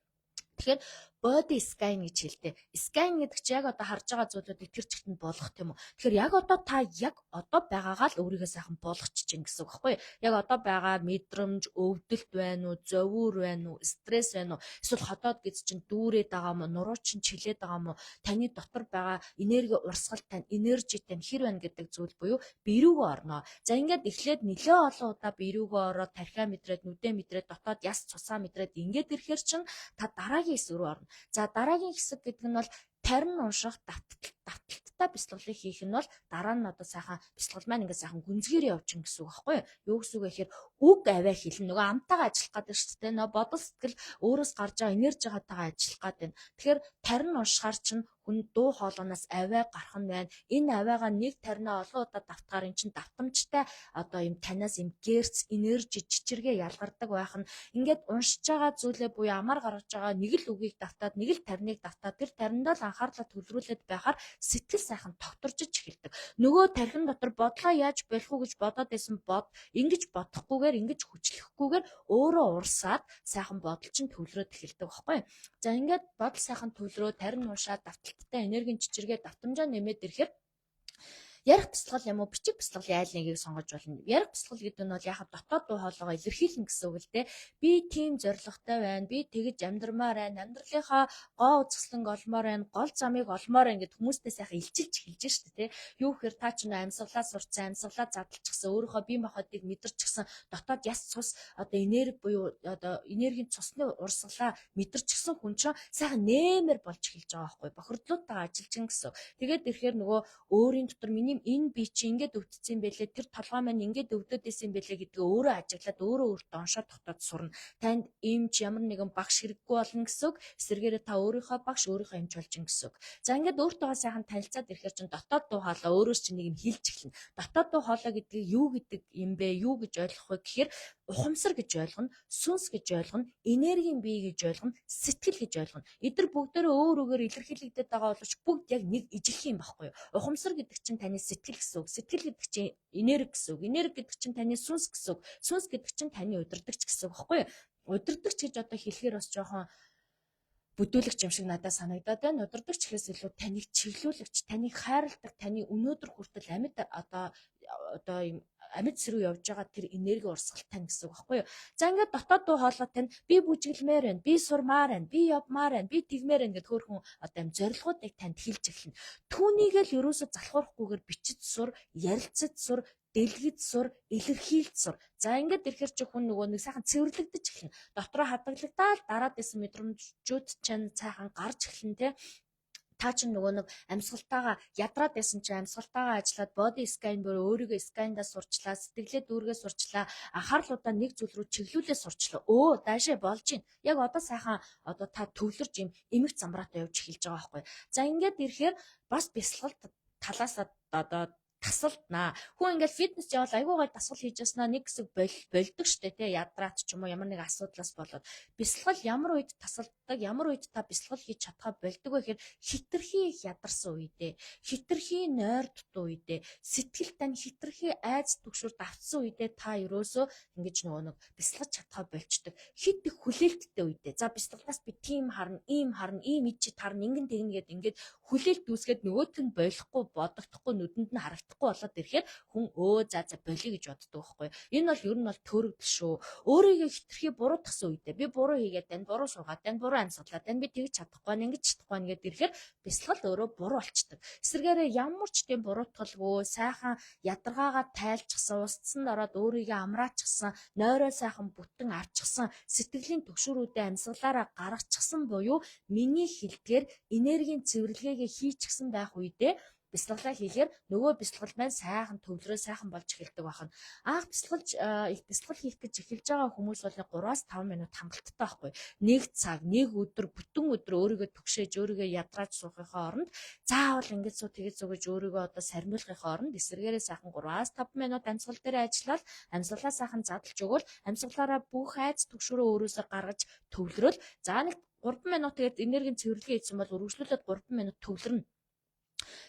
Тэгэхээр body scan гэж хэлдэг. Scan гэдэг чинь яг одоо харж байгаа зүйлүүдийг тэр чигт нь болгох, тийм үү? Тэгэхээр яг одоо та яг одоо байгаагаа л өөрийгөө сайхан болгочих чинь гэсэн үг байхгүй юу? Яг одоо байгаа мэдрэмж, өвдөлт байна уу, зовиур байна уу, стресс байна уу? Эсвэл ходоод гэдэс чинь дүүрээд байгаа юм уу, нуруу чинь чилээд байгаа юм уу? Таны дотор байгаа энерги урсгал тань, энержи тань хэр байна гэдэг зүйл буюу бие рүүгээ орноо. За, ингээд эхлээд нэлээ олон удаа бие рүүгээ ороод тархиа мэдрээд, нүдээ мэдрээд, дотоод яс цусаа мэдрээд ингээд ирэхээр чинь та дараагийн хэсэг рүү орно. За, дараагийн хэсэг гэдэг нь бол тарин унших давталттай бясалгалыг хийх нь бол дараа нь одоо сайхан бясалгал маань ингээд сайхан гүнзгийрээ явчихна гэсэн үг байхгүй юу? Юу гэсэн үг вэ гэхээр үг авиа хэлнэ. Нөгөө амтайгаа ажиллах гэдэг шүү дээ. Нөгөө бодол сэтгэл өөрөөс гарч байгаа энержигаатайгаа ажиллах гэдэг. Тэгэхээр тарин уншихаар чинь Хүн дуу хоолойноос авиа гарах нь байна. Энэ авиагаа нэг таринаа олон удаа давтахаар эн чинь давтамжтай одоо юм танаас юм герц, энержи, чичиргээ ялгардаг байх нь. Ингээд уншиж байгаа зүйлээ буюу амар гаргаж байгаа нэг л үгийг давтаад, нэг л тариныг давтаад, тэр тариндаа л анхаарлаа төвлөрүүлээд байхаар сэтгэл сайхан тогтворжиж эхэлдэг. Нөгөө тархин дотор бодлоо яаж болох уу гэж бодоод байсан бод ингэж бодохгүйгээр, ингэж хүчлэхгүйгээр өөрөө урсаад сайхан бодол чинь төвлөрөөд эхэлдэг байхгүй. За, ингээд бодол сайхан төвлөрөө, тарин уншаад, давталттай энергийн чичиргээ давтамжаа нэмээд ирэхээр ярих бясалгал юм уу, бичих бясалгалын айл нэгийг сонгож болно. Ярих бясалгал гэдэг нь бол яхаа дотоод дуу хоолойгоо илэрхийлнэ гэсэн үг л дээ. Би тийм зорилготой байна. Би тэгэж амьдрмаар байна. Амьдралынхаа гоо үзэсгэлэнг олмоор байна. Гол замыг олмоор байна гэд хүмүүстэй сайхан илчилж эхэлж штэ, тэ. Юу гэхээр та ч нөө амьсгалаа сурцсан, амьсгалаа задлчихсан, өөрийнхөө бие махбодыг мэдэрчихсэн, дотоод яс цус одоо энерги буюу одоо энергийн цусны урсгалаа мэдэрчихсэн хүн чинь сайхан нэмэр болж эхэлж байгаа байхгүй. Бохирдлуудтайгаа ажиллаж гин гэсэн. Тэгээд ирэхээр нөгөө өөрийн дотор миний энэ би чи ингээд өвдсөн бэлээ, тэр толгой маань ингээд өвдөд исэн бэлээ гэдгээ өөрөө ажиглаад, өөрөө өөртөө оншоо тогтоод сурна. Танд эмч, ямар нэгэн багш хэрэггүй болно гэсэн үг. Эсвэргээрээ та өөрийнхөө багш, өөрийнхөө эмч болж гин гэсэн үг. За, ингээд өөртөөгөө сайхан танилцаад ирэхээр чинь дотоод дуу хоолой өөрөөс чинь нэг юм хэлж эхэлнэ. Дотоод дуу хоолой гэдгийг юу гэдэг юм бэ? Юу гэж ойлгох вэ гэхээр ухамсар гэж ойлгоно, сүнс гэж ойлгоно, энергийн бие гэж ойлгоно, сэтгэл гэж ойлгоно. Эдгээр бүгдээрээ өөр өөрөөр илэрхийлэгдээд байгаа боловч бүгд яг нэг ижилхэн юм баггүй юу? Ухамсар гэдэг чинь таны сэтгэл гэсэн үг. Сэтгэл гэдэг чинь энерги гэсэн үг. Энерги гэдэг чинь таны сүнс гэсэн үг. Сүнс гэдэг чинь таны удирдагч гэсэн үг баггүй юу? Удирдагч гэж одоо хэлэхээр бас жоохон бүдүүлэгч юм шиг надад санагдаад байна. Удирдагч гэхээс илүү таныг чиглүүлэгч, таныг хайрладаг, таны өнөөдөр хүртэл амьд одоо юм амьд сэрүү явж байгаа тэр энерги урсгал тань гэсэн үг байхгүй юу. За, ингээд дотоод дуу хоолой тань би бүжиглэмээр байна, би сурмаар байна, би явмаар байна, би тэгмээр байна гэд хөөрхөн одоо юм зорилгоудыг танд хэлж эхэлнэ. Түүнийг л ерөөсө залхуурахгүйгээр бичиж сур, ярилцаж сур, дэлгэж сур, илэрхийлж сур. За, ингээд ирэхэр чи хүн нөгөө нэг сайхан цэвэрлэгдэж эхэлнэ. Дотроо хадгалагдаад дараад исэн мэдрэмжүүд чинь сайхан гарч эхэлнэ, те. Та чинь нөгөө нэг амьсгалтайгаа ядраад байсан чинь амьсгалтайгаа ажиллаад, body scan бүр өөрийгөө scan-даа сурчлаа, сэтгэлээ дүүргээ сурчлаа, анхаарлуудаа нэг зүйл рүү чиглүүлээ сурчлаа. Өө, даашаа болж байна. Яг одоо сайхан одоо та төвлөрж юм эмх замбраатай явж эхэлж байгаа байхгүй. За, ингээд ирэхээр бас бясалгал талаасаа одоо тасалднаа. Хүн ингээл фитнес явал айгүй гой дасгал хийж яснаа нэг хэсэг болдог штэ, тий, ядраат ч юм уу, ямар нэг асуудлаас болоод. Бясалгал ямар үед тасалддаг, ямар үед та бясалгал хийж чадхаа болдог вэ гэхээр хэтэрхий их ядарсан үедээ, хэтэрхий нойр дутуу үедээ, сэтгэл тань хэтэрхий айц түгшүүр давтсан үедээ та ерөөсөө ингэж нөгөө нэг бясалгаж чадхаа болчдөг. Хит их хүлээлттэй үедээ. За, бясалгалаас би тийм харна, ийм харна, ийм ичид харна, ингэн тэгнэ гэд ингээд хүлээлт үүсгээд нөгөөт нь болохгүй, бодогдохгүй, нүдэнд нь харагдахгүй болоод ирэхээр хүн өө за за болиё гэж боддог байхгүй. Энэ бол ер нь бол төөрөгдөл шүү. Өөрийгөө хэтэрхий буруутгасан үедээ, би буруу хийгээд байна, буруу суугаад байна, буруу амьсгалаад байна, би тэгж чадахгүй байна, ингэж чадахгүй байна гэдээ ирэхээр бясалгал өөрөө буруу болчдөг. Эсвэргээрээ ямар ч тийм буруутгалгүй, сайхан ядаргаагаа тайлчсан, устсанд ороод өөрийгөө амраачихсан, нойроо сайхан бүтэн авчихсан, сэтгэлийн түгшүүрүүдээ амьсгалаараа гаргачихсан буюу миний хэлдгээр энергийн цэвэрлэгээгээ хийчихсэн байх үедээ бясалгалаа хийхээр нөгөө бясалгал маань сайхан төвлөрөө, сайхан болж эхэлдэг байна. Анх бясалгал хийх гэж эхэлж байгаа хүмүүс бол 3-5 минут хангалттай байхгүй. Нэг цаг, нэг өдөр, бүтэн өдөр өөрийгөө түгшээж, өөрийгөө ядрааж суухынхаа оронд, заавал ингэж суу, тэгэж суу гэж өөрийгөө одоо саримуулахынхаа оронд эсрэгээрээ сайхан 3-5 минут амьсгал дээр ажиллаад, амьсгалаа сайхан задлж өгөөл, амьсгалаараа бүх айц түгшүүрөө өөрөөсөө гаргаж төвлөрөөл, за нэг 3 минут тэгээд энергийн цэвэрлэгээ хийсэн бол үргэлжлүүлээд 3 минут төвлөрнө,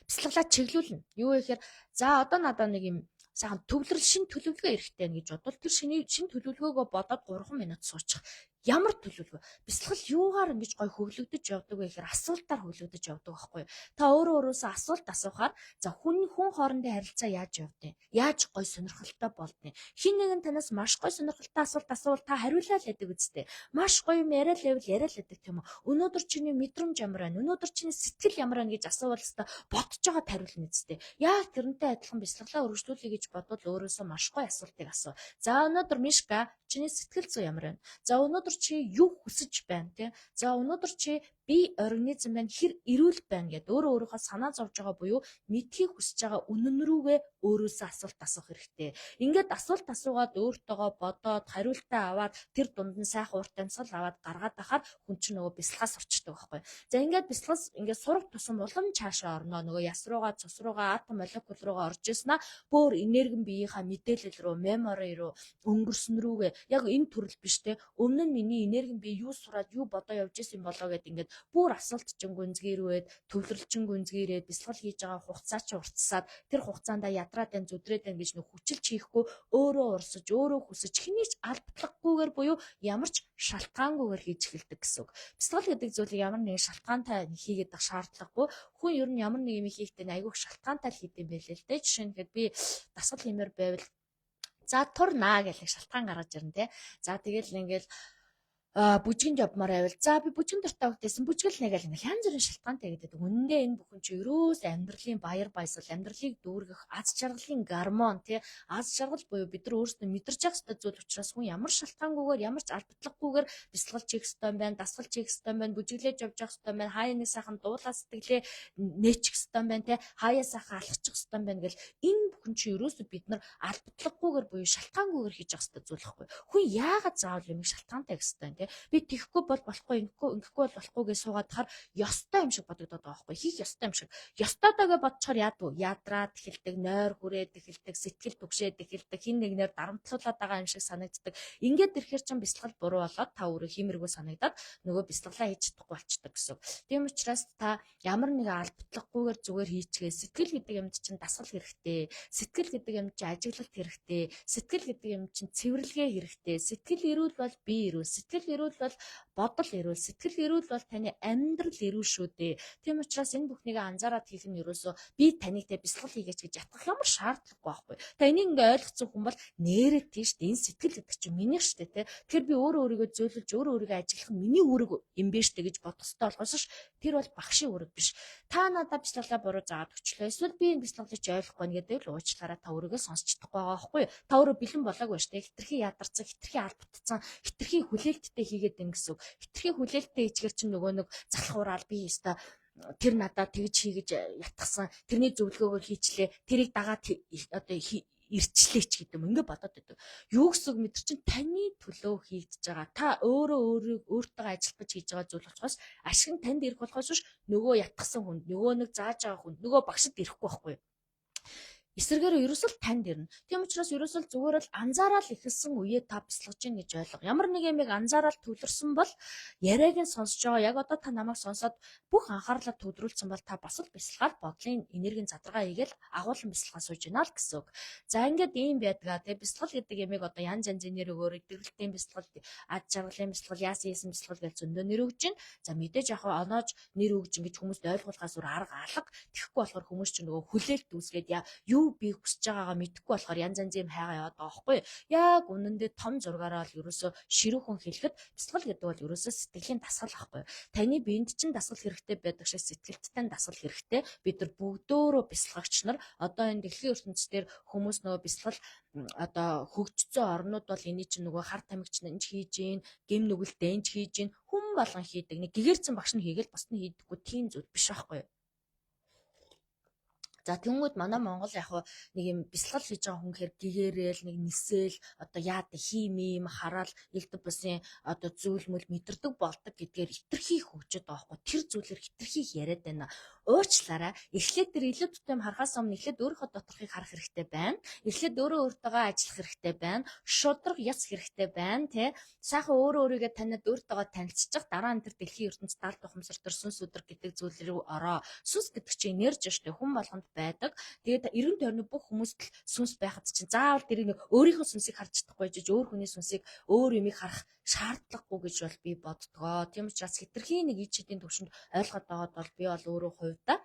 бясалгалаа чиглүүлнэ. Юу вэ гэхээр за одоо надаа нэг юм сайхан төвлөрөл, шин төлөвлөгөө эрэхтэй гэж бодвол тэр шин төлөвлөгөөгөө бодоод 3 минут суучих. Ямар төлөвлөгөө? Бясалгал юугаар ингэж гой хөглөгдөж явдаг вэ гэхээр асуултаар хөглөгдөж явдаг байхгүй юу? Та өөрөө өөрөөсөө асуулт асуухаар, за, хүн хүн хоорондын харилцаа яаж явдیں۔ Яаж гой сонирхолтой болдیں۔ Хин нэгэн танаас маш гой сонирхолтой асуулт асуувал та хариулаа л байдаг үстэй. Маш гоё юм яриа л байвал яриа л байдаг, тийм үү? Өнөөдөр чиний мэдрэмж ямар байна? Өнөөдөр чиний сэтгэл ямар байна гэж асуувал өстой бодож байгаа хариулна үстэй. Яг тэрнтэй адилхан бясалгалаа өргөжлүүлэе гэж бодвол өөрөөсөө маш гоё асуултыг асуу. За, өнөөдөр, Мишка, чиний сэтгэл зүй ямар байна? За, өнөөдөр чи юу хүсэж байна, те? За, өнөөдөр чи Би организм маань хэр эрүүл байна гэдээ өөрөө өөрийнхөө санаа зовж байгаа буюу мэдэхийг хүсэж байгаа үнэн рүүгээ өөрөөсөө асуулт асуух хэрэгтэй. Ингээд асуулт асуугаад өөртөөгөө бодоод хариултаа аваад тэр дунд нь сайхан урт амьсгал аваад гаргаад байхаар хүн чинь нөгөө бясалгаас сурчдаг байхгүй. За, ингээд бясалгал ингээд сурах тусам улам цаашаа орно. Нөгөө яс руугаа, цус руугаа, атом, молекул руугаа орж ирсэн аа, бүр энерги биеийнхаа мэдээлэл рүү, memory руу өнгөрсөн рүүгээ, яг энэ төрөл биш те, өмнө нь миний энерги бие юу сураад, юу бодоо явж исэн болоо гэд ингээд бүр асуулт чин гүнзгийрвээд, төвлөрөл чин гүнзгийрээд, бясалгал хийж байгаа хугацаа чи уртсаад, тэр хугацаанд ядраад байна, зүдрээд байна гэж нэг хүчилж хийхгүй, өөрөө урсаж, өөрөө хүсэж, хэний ч алдлаггүйгээр буюу ямар ч шалтгаангүйгээр хийж эхэлдэг гэсэн үг. Бясалгал гэдэг зүйлийг ямар нэгэн шалтгаантай хийгээд байх шаардлагагүй. Хүн ер нь ямар нэг юм хийхдээ айгүйх шалтгаантай л хийдэм байлээ л дээ. Жишээ нь гэхэд би дасгал хиймээр байвал за турнаа гэх нэг шалтгаан гаргаж ирнэ те. За, тэгэл ингээл бүжгэнд явмаар байвал за би бүжгэн дуртай хөлтэйсэн бүжгэлнэ гэл ингээл янз бүрийн шалтгаантай гэдэг. Үнэндээ энэ бүхэн чи ерөөс амьдралын баяр баясгал, амьдралыг дүүргэх аз жаргалын гормон тий, аз жаргал буюу бид нар өөрсдөө мэдэрч явах ёстой зүйл учраас хүн ямар шалтгаангүйгээр, ямар ч албадлаггүйгээр бясалгал хийх ёстой юм байна, дасгал хийх ёстой юм байна, бүжиглэж явж явах ёстой юм байна, хаяа нэг сайхан дуулаа сэтгэлээ нээчих ёстой юм байна тий, хаяа сайхан алхачих ёстой юм байна гэл энэ бүхэн чи ерөөсөө бид нар албадлаггүйгээр буюу шалтгаангүйгээр хийж явах ёстой зүйл байхгүй. Хүн яагаад заавал юм шалтгаантай гэх ёстой юм тий? Би тэгэхгүй бол болохгүй, ингэхгүй ингэхгүй бол болохгүй гэж суугаад хахаар ёстой юм шиг бодогдоод байгаа байхгүй. Хийх ёстой юм шиг. Ёстойдоо гэж бодчихоор яадаг вэ? Ядраад эхэлдэг, нойр хүрээд эхэлдэг, сэтгэл түгшээд эхэлдэг, хин нэгнээр дарамтлуулад байгаа юм шиг санагддаг. Ингээд ирэхээр чинь бясалгал буруу болоод та өөрөө хиймэргүй санагдаад нөгөө бясалгалаа хийж чадахгүй болчдөг гэсэн. Тийм учраас та ямар нэгэн албадлаггүйгээр зүгээр хийчихээ. Сэтгэл гэдэг юмд чинь дасгал хэрэгтэй. Сэтгэл гэдэг юм чинь ажиглалт хэрэгтэй. Сэтгэл гэдэг юм чинь цэвэрлэгээ хэрэгтэй. Сэтгэл эрүүл бол бие эрүүл. Сэтгэл эрүүл бол бодол эрүүл. Сэтгэл эрүүл бол таны амьдрал эрүүл шүү дээ. Тийм учраас энэ бүхнийг анзаараад хийх нь ерөөсөө би таныг те бясалгал хийгээч гэж ятгах ямар шаардлагагүй байхгүй. Та энийг ингээ ойлгоцсон хүн бол нэрээ тийш дээ, энэ сэтгэл гэдэг чинь минийх шүү дээ те. Тэгэхээр би өөрөө өөрийгөө зөөлөж, өөрөө өөрийгөө ажиглах нь миний үүрэг юм биш үү гэж бодох ёстой болохоос ш тэр бол багшийн үүрэг биш. Та надад бясалгалаа буруу заагаад өчлөө. Эсвэл би энэ бясалгалыг чи ойлгохгүй гэдэг л уучлаарай, та өөрийгөө сонсч чадахгүй байгаа байхгүй юу? Та өөрөө бэлэн болоогүй шүү дээ. Хэтэрхий ядарсан, хэтэрхий албатцсан, хэтэрхий хүлээлттэй хийгээд ин гэсэн үг. Хэтэрхий хүлээлттэй хийчихэр чинь нөгөө нэг залхуураал би өстой тэр надад тэгж хийгэж ятгсан, тэрний зөвлөгөөгөөр хийчлээ, тэрийг дагаад одоо ирчлээ ч гэдэг юм, ингээ бодоод байдаг. Юу гэсэн үг, мэдэр чинь таны төлөө хийгдэж байгаа. Та өөрөө өөрийг өөртөө ажиллах гэж хийж байгаа зүйл болохоос ашиг нь танд ирэх болохоос биш, нөгөө ятгсан хүнд, нөгөө нэг зааж байгаа хүнд, нөгөө багшд ирэхгүй байхгүй юу? Эсрэгээр ерөөсөө л танд ирнэ. Тийм учраас ерөөсөө л зүгээр л анзаараад эхэлсэн үеэ та бясалгаж гин гэж ойлго. Ямар нэг юмыг анзаараад төвлөрсөн бол яриаг нь сонсож байгаа. Яг одоо та намайг сонсоод бүх анхаарлаа төвлөрүүлсэн бол та бас л бясалгаад бодлын энергийн задаргаа хийгээл агуулan бясалгаа сууж байна л гэсэн үг. За, ингээд ийм байдгаа. Тэгээ бясалгал гэдэг юмыг одоо янз янзын нэр өгөөр, идэвхтэй бясалгал, ад жаргалын бясалгал, яасан хийсэн бясалгал гэж зөндөө нэр өгж байна. За, мэдээж яг оноож нэр өгж ингэж хүмүүст ойлгуулахаас өөр арга алга. Тэгэхгүй болохоор хүмүүс чинь нөгөө хүлээлт үүсгээд яа юу би хүсэж байгаагаа мэдэхгүй болохоор янз янзын юм хайгаа яваад байгаа байхгүй юу? Яг үнэндээ том зургаараа л ерөөсөө ширүүхэн хэлэхэд бясалгал гэдэг бол ерөөсөө сэтгэлийн дасгал байхгүй юу? Таны биед чинь дасгал хэрэгтэй байдаг шиг сэтгэлд тань дасгал хэрэгтэй. Бид нар бүгдөөрөө бясалгагч нар. Одоо энэ дэлхийн ертөнцийн хүмүүс нөгөө бясалгал одоо хөгжсөн орнууд бол эний чинь нөгөө хар тамхич нь хийж гин, гэм нүгэл дэнж хийж гин, хүн болгон хийдэг. Нэг гэгэрцэн багш нь хийгээл бусд нь хийдэггүй тийм зүйл биш байхгүй юу? За, тэнгүүд манай Монгол яг нэг юм бясалгал хийж байгаа хүн гэхээр гэгэрэл нэг нисэл одоо яад хийм юм хараал элдв бусын одоо зүйл мөл мэдэрдэг болдог гэдгээр хэтэрхий хөгжөөд байгаа хгүй. Тэр зүйлэр хэтэрхий яриад байна. Уучлаарай. Эхлээд тэр илүү тутам харахаас өмнө эхлээд өөрийнхөө доторхыг харах хэрэгтэй байна. Эхлээд өөрөө өөртөөгөө ажиллах хэрэгтэй байна. Шударга ёс хэрэгтэй байна, тэ. Сайхан өөрөө өөрийгөө таниад, өөртөөгөө танилцчих. Дараа нь тэр дэлхийн ертөнц даалт ухамсар төр сүнс өдр гэдэг зүйл рүү ороо. Сүнс гэдэг чинь энерги шүү дээ. Хүн болгонд байдаг. Тэгээд эргэн тойрны бүх хүмүүст л сүнс байхад чинь заавал тэрийг нэг өөрийнхөө сүнсийг харж чадахгүй жиж өөр хүний сүнсийг, өөр юмыг харах шаардлагагүй гэж бол би боддгоо. Тийм учраас хэтэрхий нэг ич хэдийн төвшөнд ойлгоод байгаад бол би бол өөрөө хувьдаа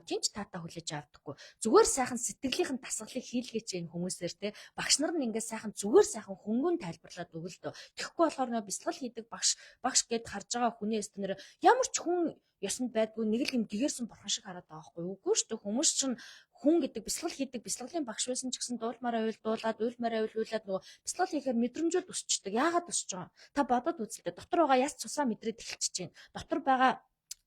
тийм ч таатай хүлээж авдаггүй. Зүгээр сайхан сэтгэлийнхэн дасгалыг хийлгээч энэ хүмүүсээр те. Багш нар нь ингээд сайхан зүгээр сайхан хөнгөн тайлбарлаад өгөл дөө. Тэгэхгүй болохоор нөө бясалгал хийдэг багш багш гэд харж байгаа хүний өстөнөр ямар ч хүн ёсонд байдгүй нэг л юм гэгэрсэн бурхан шиг хараад байгаа байхгүй юу? Үгүй шүү дээ. Хүмүүс чинь хүн гэдэг бясалгал хийдэг бясалгалын багш байсан ч гэсэн дуулмаар байвал дуулаад, уйлмаар байвал уйлаад, нөгөө бясалгал хийхээр мэдрэмжүүд өсчдөг. Яагаад өсөж байгаа юм? Та бодоод үзэлтэй. Дотор байгаа яс цусаа мэдрээд эхэлчихэж байна. Дотор байгаа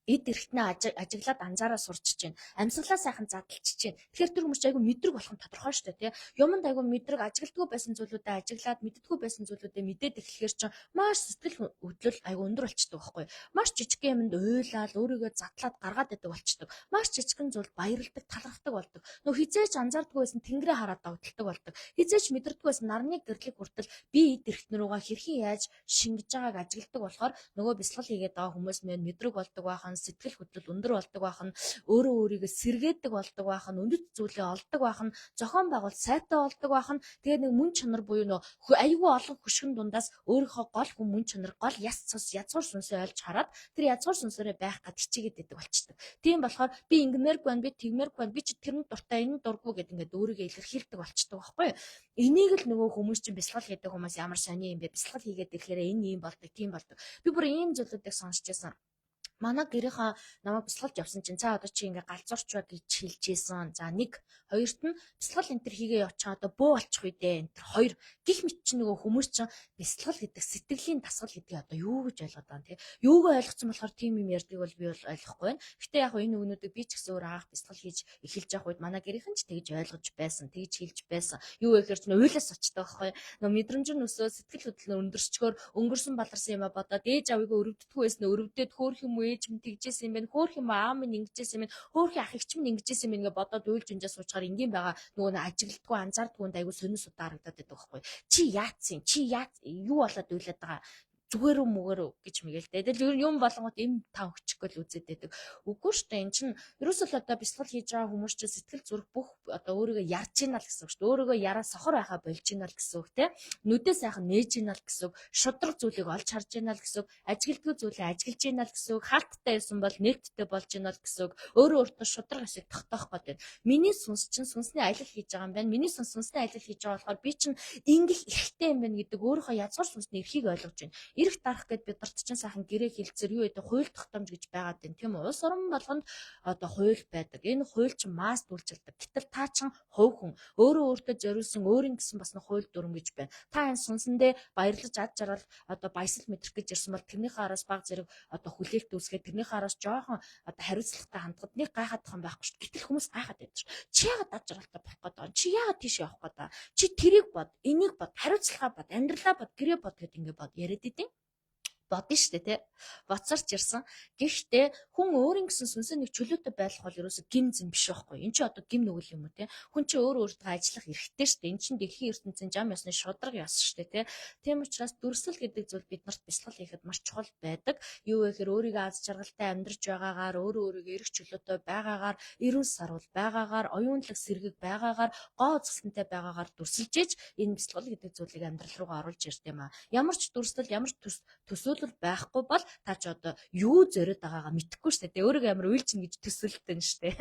Эд эрхтнээ ажиглаад анзаараа сурч чинь, амьсгалаа сайхан задлж чинь. Тэгэхээр тэр хүмүүс айгүй мэдрэг болох нь тодорхой шүү дээ, тий. Юмд айгүй мэдрэг, ажигладгүй байсан зүйлүүдээ ажиглаад, мэддэггүй байсан зүйлүүдээ мэдээд эхлэхээр чинь маш сэтгэл хөдлөл айгүй өндөр болчдөг байхгүй. Маш жижиг юмд уйлаад, өөрийгөө задлаад гаргаад байдаг болчдөг. Маш жижигхэн зүйл баярладаг, талархдаг болдог. Нөө хизээч анзаардгүй байсан тэнгэрээ хараад догдолдог болдог. Хизээч мэдэрдэггүй байсан нарны гэрлэг хүртэл би эд эрхтэн рүүгээ хэрхэн яаж шингэж байгааг ажигладаг болохоор нөгөө бясалгал хийгээд байгаа хүмүүс мэн мэдрэг болдог байхан, сэтгэл хөдлөл өндөр болдог байх нь, өөрөө өөрийгөө сэргээдэг болдог байх нь, үнэт зүйлээ олдог байх нь, зохион байгуулалт сайтай болдог байх нь, тэгээ нэг мөн чанар буюу нөө айгүй олон хөшгөн дундаас өөрийнхөө гол хүн мөн чанар, гол яс цус, язгуур сүнсээ олж хараад тэр язгуур сүнсээрээ байх гад хичээгээд байдаг болчдөг. Тийм болохоор би ингэмээргүй байна, би тэгмээргүй байна, би чи тэрэнд дуртай, энэ дургүй гэд ингээд өөрийгөө илэрхийлдэг болчдөг байхгүй юу? Энийг л нөгөө хүмүүс чинь бясалгал хийдэг хүмүүс ямар сони юм бэ? Бясалгал хийгээд ирэхээр энэ ийм болдог, тийм болдог. Би бүр ийм зүйлүүдийг сонсч байсан. Манай гэрийнхаа намайг бясалгалж явсан чинь цаа одоо чи ингээ галзуурч ба гэж хэлж исэн. За нэг, хоёрт нь бясалгал энэ төр хийгээ явчихаа одоо бөө болчих үү дээ. Энэ төр хоёр гих мэт чинь нөгөө хүмүүс чинь бясалгал гэдэг сэтгэлийн дасгал гэдгийг одоо юу гэж ойлгоод байгаа юм те. Юугаа ойлгоцсон болохоор тийм юм ярьдгийг бол би бол ойлгохгүй байна. Гэтэ яг энэ үгнүүдийг би ч гэсэн өөр анх бясалгал хийж эхэлж явах үед манай гэрийнхэн ч тэгж ойлгож байсан, тэгж хэлж байсан. Юу вэ гэхээр чинь уйлаас очдог байхгүй. Нөгөө мэдрэмж нь өсөө сэтгэл хөдлөл өндөрчгөр өнгөрсөн баларсан юм а бодоод ээж авыгаа өрөвддөггүй байсан өрөвдөд хөөх юм уу ээж минь тэгжсэн юм байна, хөөх юм аа минь ингэжсэн юм байна, хөөх ах эгч минь ингэжсэн юм байна гэ бодоод уйлж унжаа суучгаар энгийн байгаа нөгөө нэг ажигладгүй анзаардгүй айгу сонин судаа харагдаад байдаг байхгүй. Чи яатсан? Чи яат юу болоод уйлаад байгаа? Зүгээр үү мүгээр үү гэж мэгэл дээ. Тэгэл юм болонгот эм та өгчих гэл үзээд байдаг. Үгүй шүү дээ. Эн чинь ерөөсөө л одоо бясалгал хийж байгаа хүмүүс чинь сэтгэл зүрх бүх одоо өөрийгөө ярьж ийна л гэсэн үг шүү дээ. Өөрийгөө яраа сохор байхаа болж ийна л гэсэн үг те. Нүдээ сайхан нээж ийна л гэсэн үг. Шудраг зүйлийг олж харж ийна л гэсэн үг. Ажигладгүй зүйлээ ажиглаж ийна л гэсэн үг. Хаалттай байсан бол нээлттэй болж ийна л гэсэн үг. Өөрөө өөртөө шудраг эсийг тогтоох гээд байна. Миний сүнс чинь сүнсний аялал хийж байгаа юм байна. Миний сүнс сүнсний аялал хийж байгаа болохоор би чинь ингэх эрхтэй юм байна гэдэг өөрийнхөө язгуур сүнсний эрхийг ойлгож байна. Эрх дарах гэд бид нарт чинь сайхан гэрээ хилцэр юу гэдэг хууль тогтоомж гэж байгаад байна, тийм үү? Улс орон болгонд одоо хууль байдаг. Энэ хууль чинь масс үйлчилдэг. Гэтэл та чинь хувь хүн өөрөө өөртөө зориулсан өөрийн гэсэн бас нэг хууль дүрм гэж байна. Та энэ сүнсэндээ баярлаж ад жаргал одоо баясал мэдрэх гэж ирсэн бол тэрнийхээ араас баг зэрэг одоо хүлээлт үүсгээд тэрнийхээ араас жоохон одоо хариуцлагатай хандхад нэг гайхаад юм байхгүй шүү дээ. Гэтэл хүмүүс гайхаад байдаг шүү. Чи яагаад ад жаргалтай болох гээд байгаа? Чи яагаад тийш явах гээд байгаа? Чи тэрийг бод, энийг бод, хариуцлага бод, амьдралаа бод, гэрээ бод гэд ингэ бод яриад идэв бодно шүү дээ, тий. Бодсорч ирсэн. Гэхдээ хүн өөрийн гэсэн сүнсээ нэг чөлөөтэй байх бол ерөөсө гим зэм биш байхгүй. Энд чи одоо гим нүгэл юм уу, тий. Хүн чи өөрөө өөртөө ажиллах эрхтэй шүү дээ. Энд чин дэлхийн ертөнцийн жам ёсны шудраг ёс шүү дээ, тий. Тийм учраас дүрсэл гэдэг зүйл биднэрт бясалгал хийхэд маш чухал байдаг. Юу вэ гэхээр өөрийгөө аз жаргалтай амьдарч байгаагаар, өөрөө өөрийгөө эрх чөлөөтэй байгаагаар, эрүүл саруул байгаагаар, оюунлаг сэргэг байгаагаар, гоо үзэсгэлэнтэй байгаагаар дүрсэлж иж энэ бясалгал гэдэг зүйлийг амьдрал руугаа оруулж ирд юм аа. Ямар ч дүрслэл, ямар ч төсөөлөл байхгүй бол та ч одоо юу зориод байгаагаа мэдэхгүй шүү дээ. Өөрийгөө амар уйлчин гэж төсөөлтөн шүү дээ.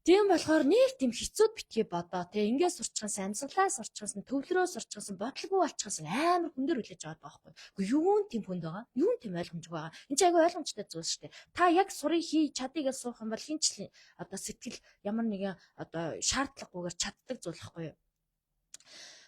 Тийм болохоор нэг тийм хэцүүд битгий бодоо тий, ингээд сурчхансан, амьсгалаа сурчхансан, төвлөрөө сурчхансан, бодлого болчихсон амар хүн дээр хүлээж аваад байгаа байхгүй. Гэхдээ юу нь тийм хүнд байгаа? Юу нь тийм ойлгомжгүй байгаа? Энд чинь айгүй ойлгомжтой зүйл шүү дээ. Та яг сурыг хий чадъя гэж суух юм бол хин ч одоо сэтгэл ямар нэгэн одоо шаардлагагүйгээр чаддаг зүйл байхгүй юу?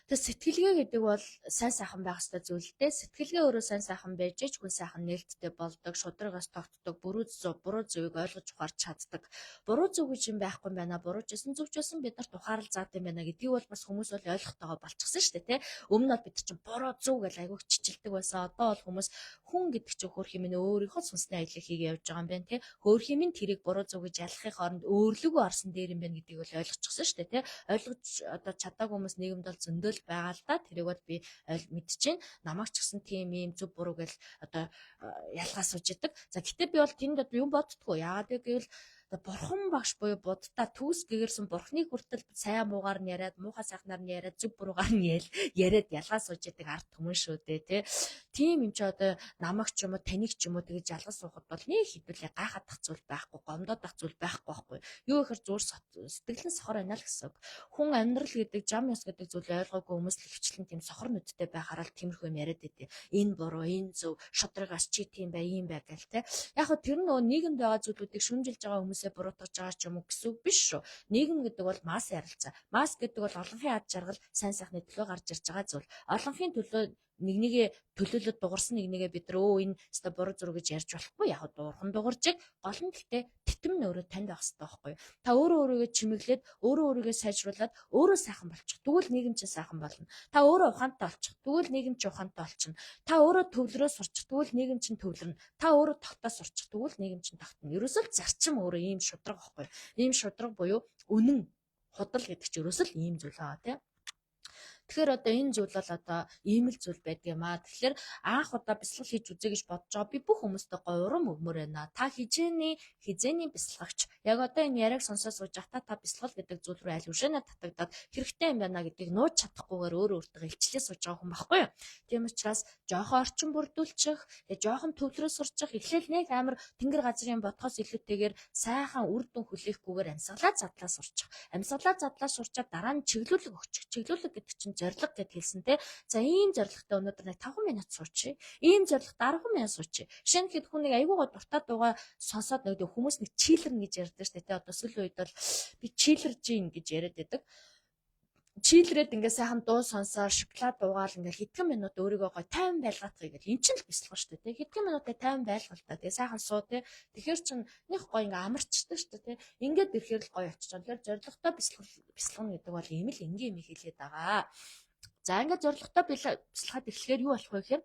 Тэгээ сэтгэлгээ гэдэг бол сайн сайхан байх ёстой зүйл дээ. Сэтгэлгээ өөрөө сайн сайхан байж ич хүн сайхан нээлттэй болдог, шудрагаас тогтдог, буруу зөв, буруу зөвийг ойлгож ухаарч чаддаг. Буруу зөв гэж юм байхгүй юм байна. Буруу ч байсан зөв ч байсан бид нарт ухаарал заадаг юм байна гэдгийг бол бас хүмүүс бол ойлгохтойгоо болчихсон шүү дээ, тэ. Өмнө нь бол бид нар чинь буруу зөв гэж айгүй чичилдэг байсан. Одоо бол хүмүүс хүн гэдэг чинь хөөх юм өөрийнхөө сүнсний аяллыг хийгээ явж байгаа юм байна, тэ. Хөөх юм тэрийг буруу зөв гэж ялахын оронд өөрлөгөө орсон дээр юм байна гэдгийг бол ойлгочихсон шүү дээ, тэ. Ойлгож одоо чадаагүй хүмүүс нийгэмд бол зөндөө байгаа л да. Тэрийг бол би мэдчихээн. Намайг ч гэсэн тийм ийм зөв буруу гэл одоо ялгаа сууж идэг. За гэтээ би бол тэнд одоо юм боддгоо. Яагаад гэвэл бурхан багш буюу буддаа төгс гэгэрсэн бурхныг хүртэл сайн муугаар нь яриад, муухай сайхнаар нь яриад, зөв буруугаар нь яриад ялгаа сууж идэг ард түмэн шүү дээ, тий. Тийм юм чи одоо намайг ч юм уу, таныг ч юм уу тэгж ялгаж суухад бол нэг хэдүүлээ гайхах зүйл байхгүй, гомдоод ах зүйл байхгүй байхгүй. Юу гэхээр зүгээр сэтгэл нь сохор байна л гэсэн үг. Хүн амьдрал гэдэг, жам ёс гэдэг зүйлийг ойлгоогүй хүмүүс л хвчлэн тийм сохор нүдтэй байхаараа л тиймэрхүү юм яриад идэв. Энэ буруу, энэ зөв, шудрагаас чи тийм бай, ийм бай гэл те. Яг хөө тэр нөгөө нийгэмд байгаа зүйлүүдийг шүмжилж байгаа хүмүүсээ буруутгаж байгаа ч юм уу гэсэн үг биш шүү. Нийгэм гэдэг бол масс ярилцаа. Масс гэдэг бол олонхын ад жаргал, сайн сайхны төлөө гарч ирж байгаа зүйл. Олонхын төлөө Нэг нэгэ төлөөлөд дугарсан нэг нэгэ бид нар өө энэ өстой буруу зүрх гэж ярьж болохгүй. Яг дуурхан дугаржиг гол нь гэхдээ титэм нь өөрөө танд байх хэрэгтэй байхгүй юу? Та өөрөө өөрийгөө чимэглээд, өөрөө өөрийгөө сайжруулад, өөрөө сайхан болчих. Тэгвэл нийгэм чинь сайхан болно. Та өөрөө ухаантай болчих. Тэгвэл нийгэм чинь ухаантай болчихно. Та өөрөө төвлөрөө сурчих. Тэгвэл нийгэм чинь төвлөрнө. Та өөрөө тогтоо сурчих. Тэгвэл нийгэм чинь тогтно. Ерөөсөө л зарчим өөрөө ийм шудраг байхгүй юу? Ийм шудраг буюу үнэн худал гэдэг чинь ерөөсөө л ийм зүйл байгаа тийм. Тэгэхээр одоо энэ зүйл бол одоо ийм л зүйл байдаг юм аа. Тэгэхээр анх удаа бясалгал хийж үзье гэж бодож байгаа би бүх хүмүүстээ гоё урам өгмөр байна. Та хизээний бясалгагч. Яг одоо энэ яриаг сонсоо сууж байхдаа та бясалгал гэдэг зүйл рүү аль үшэнэ татагдаад хэрэгтэй юм байна гэдгийг нууж чадахгүйгээр өөрөө өөртөө илчлээ сууж байгаа хүн байхгүй юу? Тийм учраас жоохон орчин бүрдүүлчих, тэгээ жоохон төвлөрөө сурчих, эхлээл нэг амар тэнгэр газрын бодхоос илүүтэйгээр сайхан үр дүн хүлээхгүйгээр амьсгалаа задлаа сурчих. Амьсгалаа задлаа сурчаад дараа нь чиглүүлэг өгчих. Чиглүүлэг гэдэг чинь зорилго гэд хэлсэн те. За ийм зорилготой өнөөдөр нэг 5 минут суучих. Ийм зорилготой 10 минут суучих. Жишээ нь хэд хүн нэг айгуугаа дуртай дуугаа сонсоод нэг хүмүүс нэг чийлэрнэ гэж ярьдаг шүү дээ те. Одоо сүүлийн үед бол би чийлэрж гин гэж яриад байдаг. Чийлрээд ингээ сайхан дуу сонсоор шоколад уугаал ингээ хэдхэн минут өөрийгөө гой тайван байлгаах гэл эн чинь л бясалгал шүү дээ. Хэдхэн минутаа тайван байлгал та. Тэгээ сайхан суу те. Тэгэхээр чин нэг гой ингээ амарчдаг шүү дээ те. Ингээд ирэхээр л гой очиж байгаа. Тэгэхээр зоригтой бясалгана гэдэг бол ийм л энгийн юм хэлээд байгаа. За ингээд зоригтой бясалгаад эхлэхээр юу болох вэ гэхээр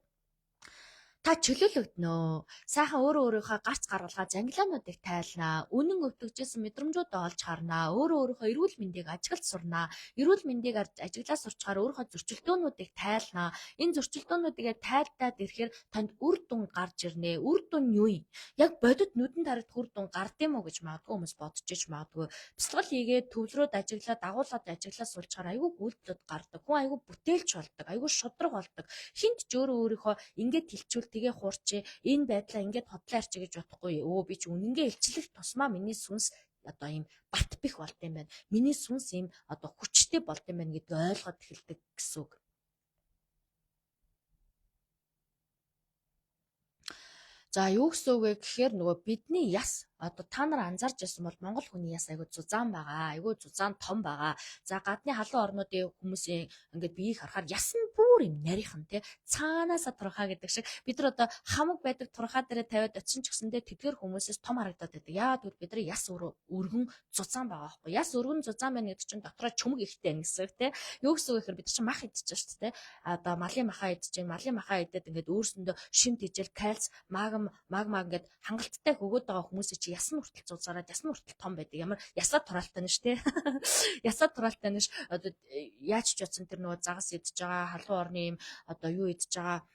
та чөлөөлөгдөнө. Сайхан өөрөө өөрийнхөө гарц гаргалгаа зангилаануудыг тайлнаа. Үнэн өвтгөжсэн мэдрэмжүүдээ олж харнаа. Өөрөө өөрийнхөө эрүүл мэндийг ажиглаж сурнаа. Эрүүл мэндийг ажиглаад сурчгаар өөрийнхөө зөрчилдөөнүүдийг тайлнаа. Энэ зөрчилдөөнүүдийг тайлдаад ирэхээр танд үр дүн гарч ирнэ. Үр дүн юу юм? Яг бодит нүдэнд харагдах үр дүн гард юм уу гэж магадгүй хүмүүс бодож иж магадгүй. Бясалгал хийгээд төвлөрөөд ажиглаад дагуулад ажиглаад суулчаар айгүй үйлдэлүүд гардаг. Хүн айгүй бүтээлч болдог. Айгүй шудраг болдог. Хинт ч өөрөө өөрийнхөө ингээд хэлчихвэл тэгээ хуурчээ энэ байдлаа ингээд хотлоо арчи гэж бодохгүй. Өө би ч үнэнгээ илчлэх тусмаа миний сүнс одоо ийм бат бих болт юм байна. Миний сүнс ийм одоо хүчтэй болт юм байна гэдгийг ойлгоод эхэлдэг гэсэн үг. За юу гэсэн үг вэ гэхээр нөгөө бидний яс одоо та нар анзаарч байсан бол монгол хүний яс айгүй зузаан байгаа, айгүй зузаан том байгаа. За гадны халуун орнуудын хүмүүсийн ингээд биеийг харахаар яс нь бүр юм нарийнхан тий цаанаасаа турхаа гэдэг шиг бид нар одоо хамаг байдаг турхаа дээрээ тавиад очисон ч гэсэндээ тэдгэр хүмүүсээс том харагдаад байдаг. Яагаад гэвэл бидний яс өргөн зузаан байгаа байхгүй. Яс өргөн зузаан байна гэдэг чинь дотроо чөмөг ихтэй байна гэсэн үг тий. Юу гэсэн үг гэхээр бид нар чинь мах идчихэж шүү дээ. Одоо малын махаа идчихээн, малын махаа идээд ингээд өөрсөндөө шим тэжээл кальц, магма ингээд хангалттай хөгөөд байгаа хүмүүсээ чи ясн хүртэл зузаараад ясн хүртэл том байдаг. Ямар ясаа тураалтай нь ш тий. Ясаа тураалтай нь ш. Одоо яаж ч бодсон тэр нөгөө загас идж байгаа, халуун орны юм одоо юу идж байгаа,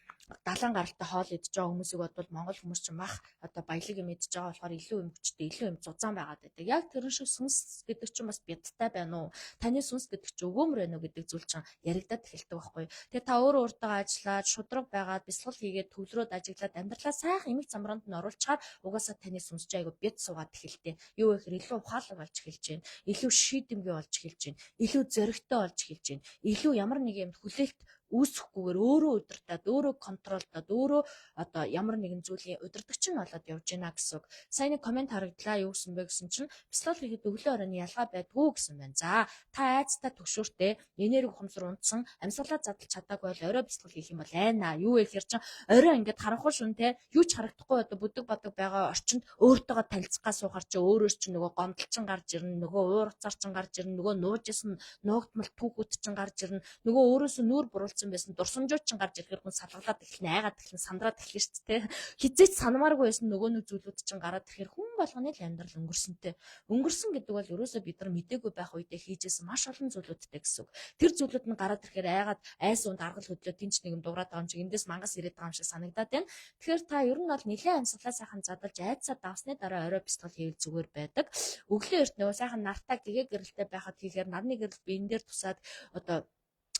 далайн гаралтай хоол идж байгаа хүмүүсийг бодвол монгол хүмүүс чинь мах одоо баялаг юм идж байгаа болохоор илүү юм хүчтэй, илүү юм зузаан байгаад байдаг. Яг тэрэн шиг сүнс гэдэг чинь бас бядтай байна уу? Таны сүнс гэдэг чинь өгөөмөр байна уу гэдэг зүйл чинь яригадад эхэлдэг байхгүй. Тэгээ та өөрөө өөртөө ажиллаад, шудраг байгаад, бясалгал хийгээд, төвлөрөөд ажиглаад амьдралаа сайхан эмэг замранд нь оруулчаар угаасаа таны сүнс чинь айгу бяд суугаад эхэлдэг. Юу гэхээр илүү ухаалаг болж эхэлж байна. Илүү шийдэмгий болж эхэлж байна. Илүү зоригтой болж эхэлж байна. Илүү ямар нэг юм хүлээлт үүсэхгүйгээр өөрөө удирдаад, өөрөө контролдоод, өөрөө одоо ямар нэгэн зүйлийн удирдагч нь болоод явж байна гэсэн үг. Сайн нэг комент харагдлаа, юу гэсэн бэ гэсэн чинь бясалгал хийхэд өглөө оройн ялгаа байдгүй гэсэн байна. За та айцтай төгшөөртэй энерги ухамсар унтсан, амьсгалаа задлж чадаагүй бол орой бясалгал хийх юм бол айна. Юу вэ гэхээр чинь орой ингээд харанхуй шүн те юу ч харагдахгүй одоо бүдэг бадаг байгаа орчинд өөртөөгөө танилцах суухаар чи өөрөөс чи нөгөө гомдол чин гарч ирнэ, нөгөө уур уцаар чин гарч ирнэ, нөгөө нууж исэн нуугдмал түүхүүд чин гарч ирнэ, нөгөө өөрөөсөө нүүр буруулсан байсан дурсамжууд чин гарч ирэхээр хүн салгалаад эхэлнэ, айгаад эхэлнэ, сандраад эхэлнэ шүү дээ. Хизээч санамааргүй байсан нөгөө нэг зүйлүүд чин гараад ирэхээр хүн болгоны л амьдрал өнгөрсөнтэй. Өнгөрсөн гэдэг бол ерөөсөө бид нар мдээгүй байх үедээ хийжсэн маш олон зүйлүүдтэй гэсэн үг. Тэр зүйлүүд нь гараад ирэхээр айгаад айс унд аргал хөдлөө тэнч нэг юм дуурайд байгаа юм шиг эндээс мангас ирээд байгаа юм шиг санагдаад байна. Тэгэхээр та ер нь бол нэлээд амьсгалаа сайхан задалж айдсаа давсны дараа орой бясалгал хийвэл зүгээр байдаг. Өглөө эрт нөгөө сайхан нартаа гэгээ гэрэлтэй байхад хийхээр нарны гэрэл биен дээр тусаад одоо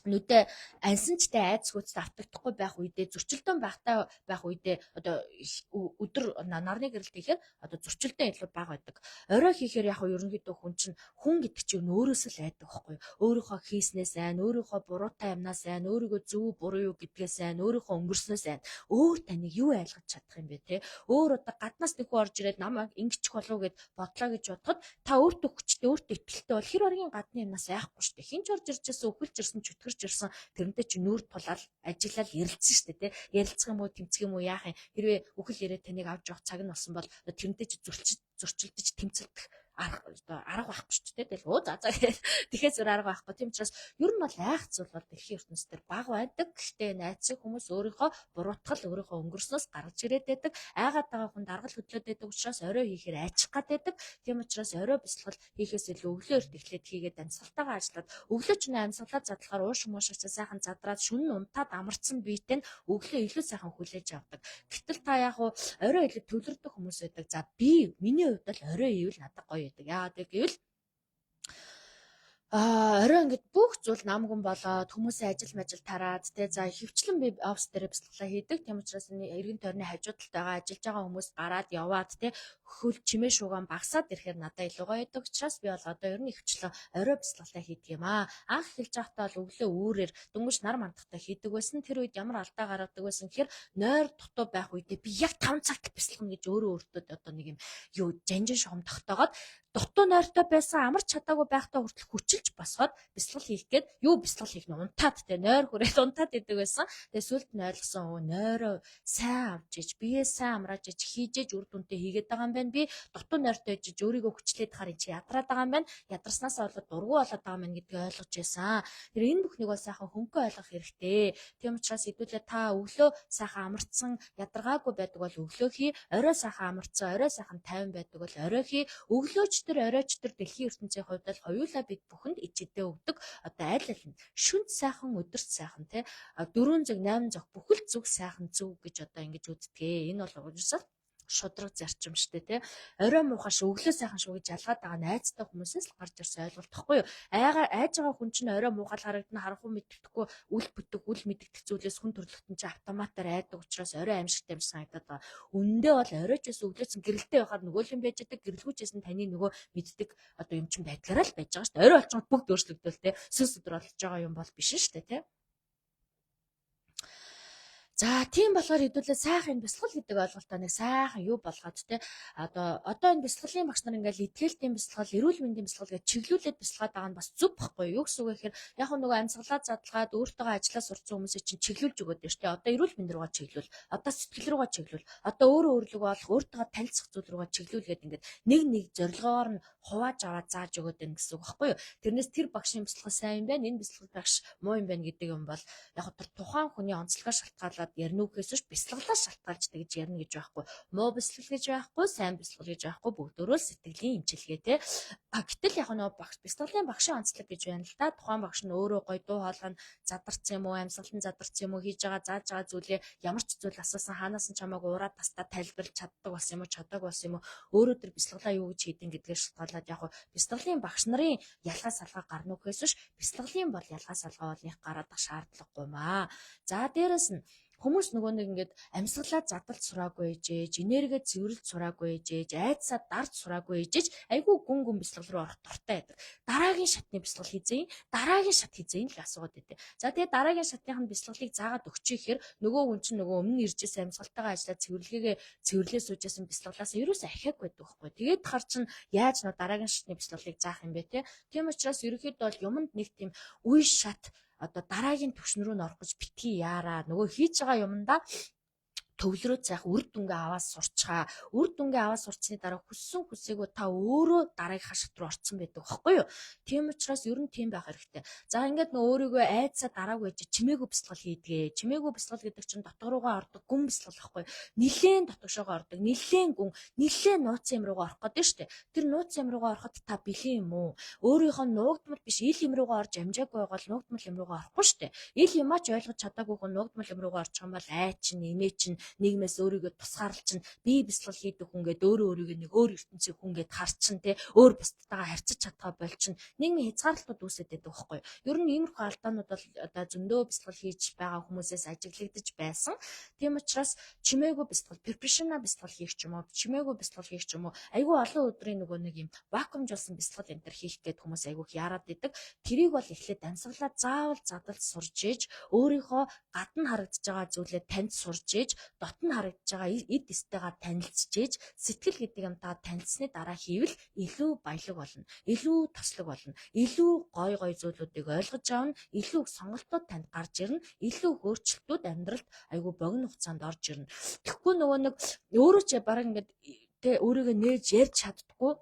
нүдэ ансан ч тэ айдас гүйцэд автагдахгүй байх үедээ зөрчилдөөн байхтай байх үедээ одоо өдөр нарны гэрэлт хийхээр одоо зөрчилдөөн илүү бага байдаг. Орой хийхээр яг ерөнхийдөө хүн чинь хүн гэдэг чинь өөрөөсөө л айдаг байхгүй юу? Өөрийнхөө хийснээс айн, өөрийнхөө буруутай юмнаас айн, өөрийгөө зөв буруу юу гэдгээс айн, өөрийнхөө өнгөрснөөс айн. Өөр таныг юу айлгаж чадах юм бэ те? Өөр одоо гаднаас нэг хүн орж ирээд намайг ингэчих болов гэд бодлоо гэж бодоход та өөртөө хүчтэй, өөртөө итгэлтэй бол хэр оргийн гадны юмнаас айхгүй шүү дээ. Хин ч орж ирж байсан үхэлж ирсэн чөтгөр өнгөрч ирсэн тэрнтэй чи нүүр тулаал ажиллал ярилцсан шүү дээ, тэ. Ярилцах юм уу, тэмцэх юм уу, яах юм? Хэрвээ үхэл ирээд таныг авч явах цаг нь болсон бол тэрнтэй чи зөрчилдөж тэмцэлдэх арга байхгүй шүү дээ. Тэгэл өө за за тэгэхээс өөр арга байхгүй. Тийм учраас ер нь бол айх зүйл бол дэлхийн ертөнцийн бага байдаг. Гэхдээ найцыг хүмүүс өөрийнхөө буруутгал, өөрийнхөө өнгөрснөөс гаргаж ирээд байдаг. Айгаад байгаа хүн даргал хөдлөөд байдаг учраас орой хийхээр айчих гад байдаг. Тийм учраас орой бясалгал хийхээс илүү өглөө эрт эхлээд хийгээд амьсгалтайгаа ажиллаад, өглөө чинь амьсгалаа задлахаар уушиг муушигчаа сайхан задраад, шөнө нь унтаад амарцсан биетэй нь өглөө илүү сайхан хүлээж авдаг. Гэтэл та яг уу орой илүү төвлөрдөг хүмүүс байдаг. За, би миний хувьд бол орой ивэл надад гоё байдаг. Яагаад гэвэл орой ингээд бүх зүйл намгүн болоод, хүмүүсийн ажил мажил тараад, те, за хөвчлэн би офис дээр бясалгалаа хийдэг. Тийм учраас эргэн тойрны хажуу талд байгаа ажиллаж байгаа хүмүүс гараад яваад, те, хөл чимээ шуугаан багасаад ирэхээр надад илүү гоё байдаг учраас би бол одоо ер нь ихэвчлэн орой бясалгалаа хийдэг юм аа. Анх эхэлж байхдаа бол өглөө үүрээр дөнгөж нар мандахтай хийдэг байсан. Тэр үед ямар алдаа гаргадаг байсан гэхээр нойр дутуу байх үедээ би яг 5 цагт бясалгана гэж өөрөө өөртөө одоо нэг юм юу жанжин шугам тогтоогоод, дутуу нойртой байсан, амарч чадаагүй байхдаа хүртэл хүчилж босгоод бясалгал хийх гээд, юу бясалгал хийх нь унтаад, те, нойр хүрээд унтаад идэг байсан. Тэгээ сүүлд нь ойлгосон, өө нойроо сайн авч иж, бие сайн амрааж иж хийжээж үр дүнтэй хийгээд байгаа юм байна. Би дутуу нойртой ижиж өөрийгөө хүчлээд хахаар энэ чи ядраад байгаа юм байна. Ядарснаас болоод дургу болоод байгаа юм байна гэдгийг ойлгож байсан. Тэр энэ бүхнийг бол сайхан хөнгөн ойлгох хэрэгтэй. Тийм учраас хэдүүлээ та өглөө сайхан амарцсан, ядаргаагүй байдаг бол өглөө хий, орой сайхан амарцсан, орой сайхан тайван байдаг бол орой хий. Өглөөч тэр оройч тэр дэлхийн ертөнцийн хувьд бол хоёулаа бид бүхэнд ичидээ өгдөг. Одоо аль аль нь шүнд сайхан, өдөрт сайхан, те, 4 цаг, 8 цаг бүхэл зүг сайхан зүг гэж одоо ингэж үздэг. Энэ бол угсаал шудраг зарчим штэ, тий. Орой муухай шүү, өглөө сайхан шүү гэж ялгаад байгаа найзтай хүмүүсээс л гарч ирсэн ойлголт тахгүй юу? Айгаа айж байгаа хүн чинь орой муухай л харагдана, харанхуй мэддэхгүй, үл бүтэх, үл мэддэх зүйлээс хүн төрөлхтөн чинь автоматар айдаг учраас орой аимшигтай юм шиг санагдаад байгаа. Үнэндээ бол орой ч гэсэн өглөөсөн гэрэлтэй байхаар нөгөө л юм байж байгаа, гэрэлгүй ч гэсэн таны нөгөө мэддэг одоо юм чинь байдгаараа л байж байгаа штэ. Орой болчиход бүгд өөрчлөгдөөл, тий. Сүнс өдөр болж байгаа юм бол биш штэ, тий. За, тийм болохоор хэдүүлээ сайхан энэ бясалгал гэдэг ойлголтоо нэг сайхан юу болгоод, те, одоо энэ бясалгалын багш нар ингээл итгэлтийн бясалгал, эрүүл мэндийн бясалгал гэж чиглүүлээд бясалгаад байгаа нь бас зөв байхгүй юу гэсэн үг гэхээр яг нөгөө амьсгалаа задлгаад өөртөөгөө ажиллаа сурцсан хүмүүсийг чинь чиглүүлж өгөөд байна шүү дээ. Одоо эрүүл мэнд рүүгээ чиглүүл, одоо сэтгэл рүүгээ чиглүүл, одоо өөрөө өөрлөгөө олох, өөртөөгөө танилцах зүйл рүүгээ чиглүүл гэдэг ингээд нэг нэг зорилгоор нь хувааж аваад зааж өгөөд байна гэсэн үг байхгүй юу. Тэрнээс тэр багшийн бясалгал сайн юм байна, энэ бясалгал багш муу юм байна гэдэг юм бол яг тэр тухайн хүний онцлогоор шалтгаалаад ярина уу гэхээс биш, бясалгалаа шалтгаалж тэгж ярина гэж байхгүй. Муу бясалгал гэж байхгүй, сайн бясалгал гэж байхгүй, бүгдөө л сэтгэлийн эмчилгээ, те. А гэтэл яг нөгөө багш бясалгалын багшийн онцлог гэж байна л да. Тухайн багш нь өөрөө гоё дуу хоолой нь задарсан юм уу, амьсгалан задарсан юм уу, хийж байгаа зааж байгаа зүйлээ ямар ч зүйл асуусан хаанаас нь чамааг уураад тастаа тайлбарлаж чаддаг болсон юм уу, чадаагүй болсон юм уу, өөрөө тэр бясалгалаа юу гэж хийдин гэдгээр шалтгаалаад яг бясалгалын багш нарын ялгаа салгаа гарна уу гэхээс биш, бясалгалын бол ялгаа салгаа бол их гараадах шаардлагагүй маа. За, дээрэс нь хүмүүс нөгөө нэг ингээд амьсгалаа задалж сураагүй ээжээж, энерги цэвэрлж сураагүй ээжээж, айдсаа дарж сураагүй ээжээж айгүй гүн гүн бясалгал руу орох дуртай байдаг. Дараагийн шатны бясалгал хийзээ, дараагийн шат хийзээ л асуугаад байдаг. За, тэгээ дараагийн шатных нь бясалгалыг заагаад өгчих ихээр нөгөө хүн чинь нөгөө өмнө ирж исэн амьсгалтайгаа ажиллаад цэвэрлэгээгээ цэвэрлээ сууж исэн бясалгалаас ерөөсөө ахиаг байдаг байхгүй. Тэгээд хар чинь яаж нөө дараагийн шатны бясалгалыг заах юм бэ, те. Тийм учраас ерөнхийдөө бол юмд нэг тийм үе шат, одоо дараагийн түвшин рүү н орох гэж битгий яараа. Нөгөө хийж байгаа юмдаа төвлөрөөд заах, үр дүнгээ аваад сурчгаа. Үр дүнгээ аваад сурчсны дараа хүссэн хүсээгүй та өөрөө дараагийнхаа шат руу орцсон байдаг байхгүй юу? Тийм учраас ер нь тийм байх хэрэгтэй. За, ингээд нөө өөрийгөө айдсаа дараагүй гэж чимээгүй бясалгал хийдгээ. Чимээгүй бясалгал гэдэг чинь дотор руугаа ордог гүн бясалгал байхгүй юу? Нилээн дотогшоогоо ордог, нилээн гүн, нилээн нууцын юм руугаа орох гэдэг шүү дээ. Тэр нууцын юм руугаа ороход та бэлэн юм уу? Өөрийнхөө нуугдмал биш ил юм руугаа орж амжаагүй байгаа бол нуугдмал юм руугаа орохгүй шүү дээ. Ил юмаа ч ойлгож чадаагүй хүн нуугдмал юм руугаа орчих юм бол ай чинь, эмээ чинь, нийгмээс өөрийгөө тусгаарлал чинь, бие бясалгал хийдэг хүн гээд өөрөө өөрийгөө нэг өөр ертөнцийн хүн гээд харчин, те, өөр бусдтайгаа харьцаж чадхаа болчин, нийгмийн хязгаарлалтууд үүсээд байдаг байхгүй юу. Ер нь иймэрхүү алдаанууд бол одоо зөндөө бясалгал хийж байгаа хүмүүсээс ажиглагдаж байсан. Тийм учраас чимээгүй бясалгал, випашана бясалгал хийх ч юм уу, чимээгүй бясалгал хийх ч юм уу, айгүй олон өдрийн нөгөө нэг юм вакуумжуулсан бясалгал энэ төр хийх гээд хүмүүс айгүй их яарад идэг. Тэрийг бол эхлээд амьсгалаа заавал задалж сурж ээж, өөрийнхөө гадна харагдаж байгаа зүйлээ танд сурж ээж, дотн харагдж байгаа эд эстэйгээ танилцж, сэтгэл гэдэг юмтаа танилцсны дараа хийвэл илүү баялаг болно. Илүү тослог болно. Илүү гой гой зүйлүүдийг ойлгож авна. Илүү их сонголтууд танд гарч ирнэ. Илүү их өөрчлөлтүүд амьдралд айгүй богино хугацаанд орж ирнэ. Тэгэхгүй нөгөө нэг өөрөө ч бараг ингээд тэ өөрийгөө нээж ярьж чаддаггүй,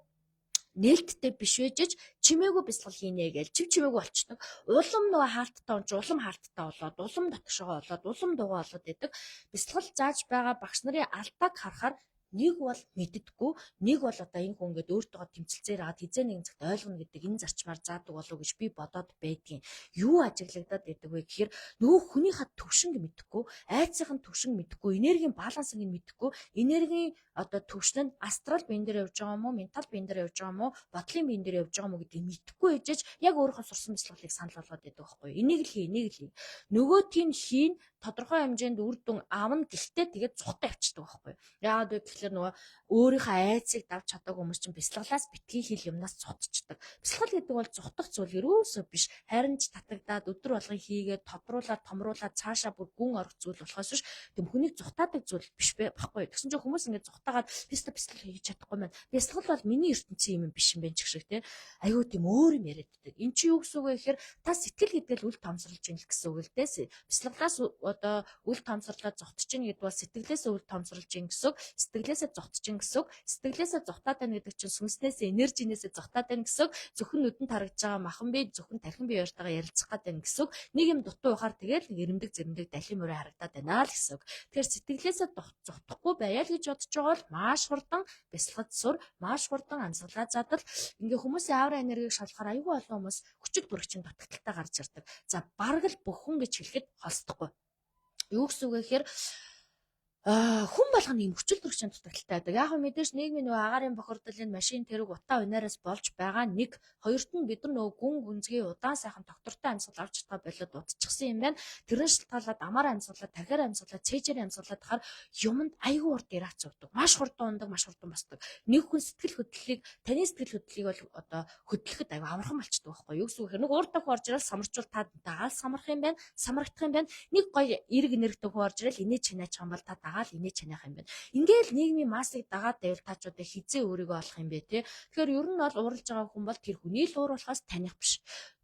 нээлттэй биш байжж чимээгүй бясалгал хийнэ гэж чив чимээгүй болчдөг. Улам нөгөө хаалттай унч, улам хаалттай болоод, улам дотгошоо болоод, улам дугаа болоод байдаг. Бясалгал зааж байгаа багш нарын алдааг харахаар нэг бол мэддэггүй, нэг бол одоо энэ хүн ингээд өөртөөгөө тэмцэлцээр агаад хизээ нэгэн цагт ойлгоно гэдэг энэ зарчмаар заадаг болов гэж би бодоод байдгийн. Юу ажиглагдаад байдаг вэ гэхээр нөгөө хүнийхээ төвшинг мэдэхгүй, айцын төвшинг мэдэхгүй, энергийн балансыг мэдэхгүй, энергийн одоо төвшин нь астрал биен дээр явж байгаа юм уу, ментал биен дээр явж байгаа юм уу, бодлын биен дээр явж байгаа юм уу гэдгийг мэдэхгүй ээжэж яг өөрийнхөө сурсан бясалгалыг санал болгоод байдаг байхгүй юу. Энийг л хий, энийг л хий. Нөгөөтийг хийн, тодорхой хэмжээнд үр дүн авна, гэхдээ тэгээд зүхтаа явчихдаг байхгүй юу. Яагаад вэ гэхээр нөгөө өөрийнхөө айцыг давж чадаагүй хүмүүс чинь бясалгалаас битгий хэл юмнаас зугтчихдаг. Бясалгал гэдэг бол зугтах зүйл ерөөсөө биш. Харин ч татагдаад өдөр болгон хийгээд тодруулаад томруулаад цаашаа бүр гүн орох зүйл болохоос биш. Тэм хүнийг зугтаадаг зүйл биш бэ баггүй. Тэгсэн чинь хүмүүс ингээд зугтаагаад бясалгал хийж чадахгүй маань. Бясалгал бол миний ертөнцийн юм биш юм байна ч гэх шиг те. Айгуу тийм өөр юм яриад байдаг. Эн чинь юу гэсэн үг вэ гэхээр та сэтгэл гэдэг л үл тоомсорлж ийн л гэсэн үг л дээ. Бясалгалаас одоо үл тоомсорлоод зугтаж ийн гэдэг бол сэтгэлээс үл тоомсорлж ийн гэсэн үг. Сэтгэлээсээ зугтаж ийн гэсэн үг. Сэтгэлээсээ зугтаад байна гэдэг чинь сүнснээсээ, энержинээсээ зугтаад байна гэсэн үг. Зөвхөн нүдэнд харагдж байгаа махан бие, зөвхөн тархин бие хоёртойгоо ярилцах гээд байна гэсэн үг. Нэг юм дутуу ухаар тэгэл нэг эрэмдэг зэрэмдэг далийн мөрөө харагдаад байна л гэсэн үг. Тэгэхээр сэтгэлээсээ зугтахгүй байя л гэж бодож байгаа бол маш хурдан бясалгад сур, маш хурдан амьсгалаа задал. Ингээ хүмүүсийн аура энергийг шалгахаар айгүй олон хүмүүс хүчил бүрэгчин дутагдалтай гарч ирдэг. За бараг л бүх хүн гэж хэлэхэд холсдохгүй. Юу гэсэн үг вэ гэхээр хүн болгоно ийм хүчил төрөгчийн дутагдалтай байдаг. Яг нь мэдээж нийгмийн нөгөө агаарын бохирдол, энэ машин тэрэг утаа униараас болж байгаа нэг. Хоёрт нь бид нар нөгөө гүн гүнзгий удаан сайхан доктортой амьсгал авч чадгаа болоод удчихсан юм байна. Тэрэн шалтгаалаад амаар амьсгалаад, тархиар амьсгалаад, цээжээр амьсгалаад хахаар юмд айгүй урд реакц өгдөг. Маш хурдан ундаг, маш хурдан босдог. Нэг хүн сэтгэл хөдлөлийг, таны сэтгэл хөдлөлийг бол одоо хөдлөхөд айгүй амархан болчдөг байхгүй юу? Гэсэн үг нэг урд дохоо орж ирэл самарчвал та дагаал самрах юм байна, самрагдах юм байна. Нэг гоё эрг энергитэй хүн орж ирэл инээ чинаачих юм бол та дагаал инээ чанаах юм байна. Ингээл нийгмийн массыг дагаад байвал та ч одоо хизээ өөрийгөө олох юм бэ те. Тэгэхээр ер нь бол ууралж байгаа хүн бол тэр хүний л уур болохоос таних биш.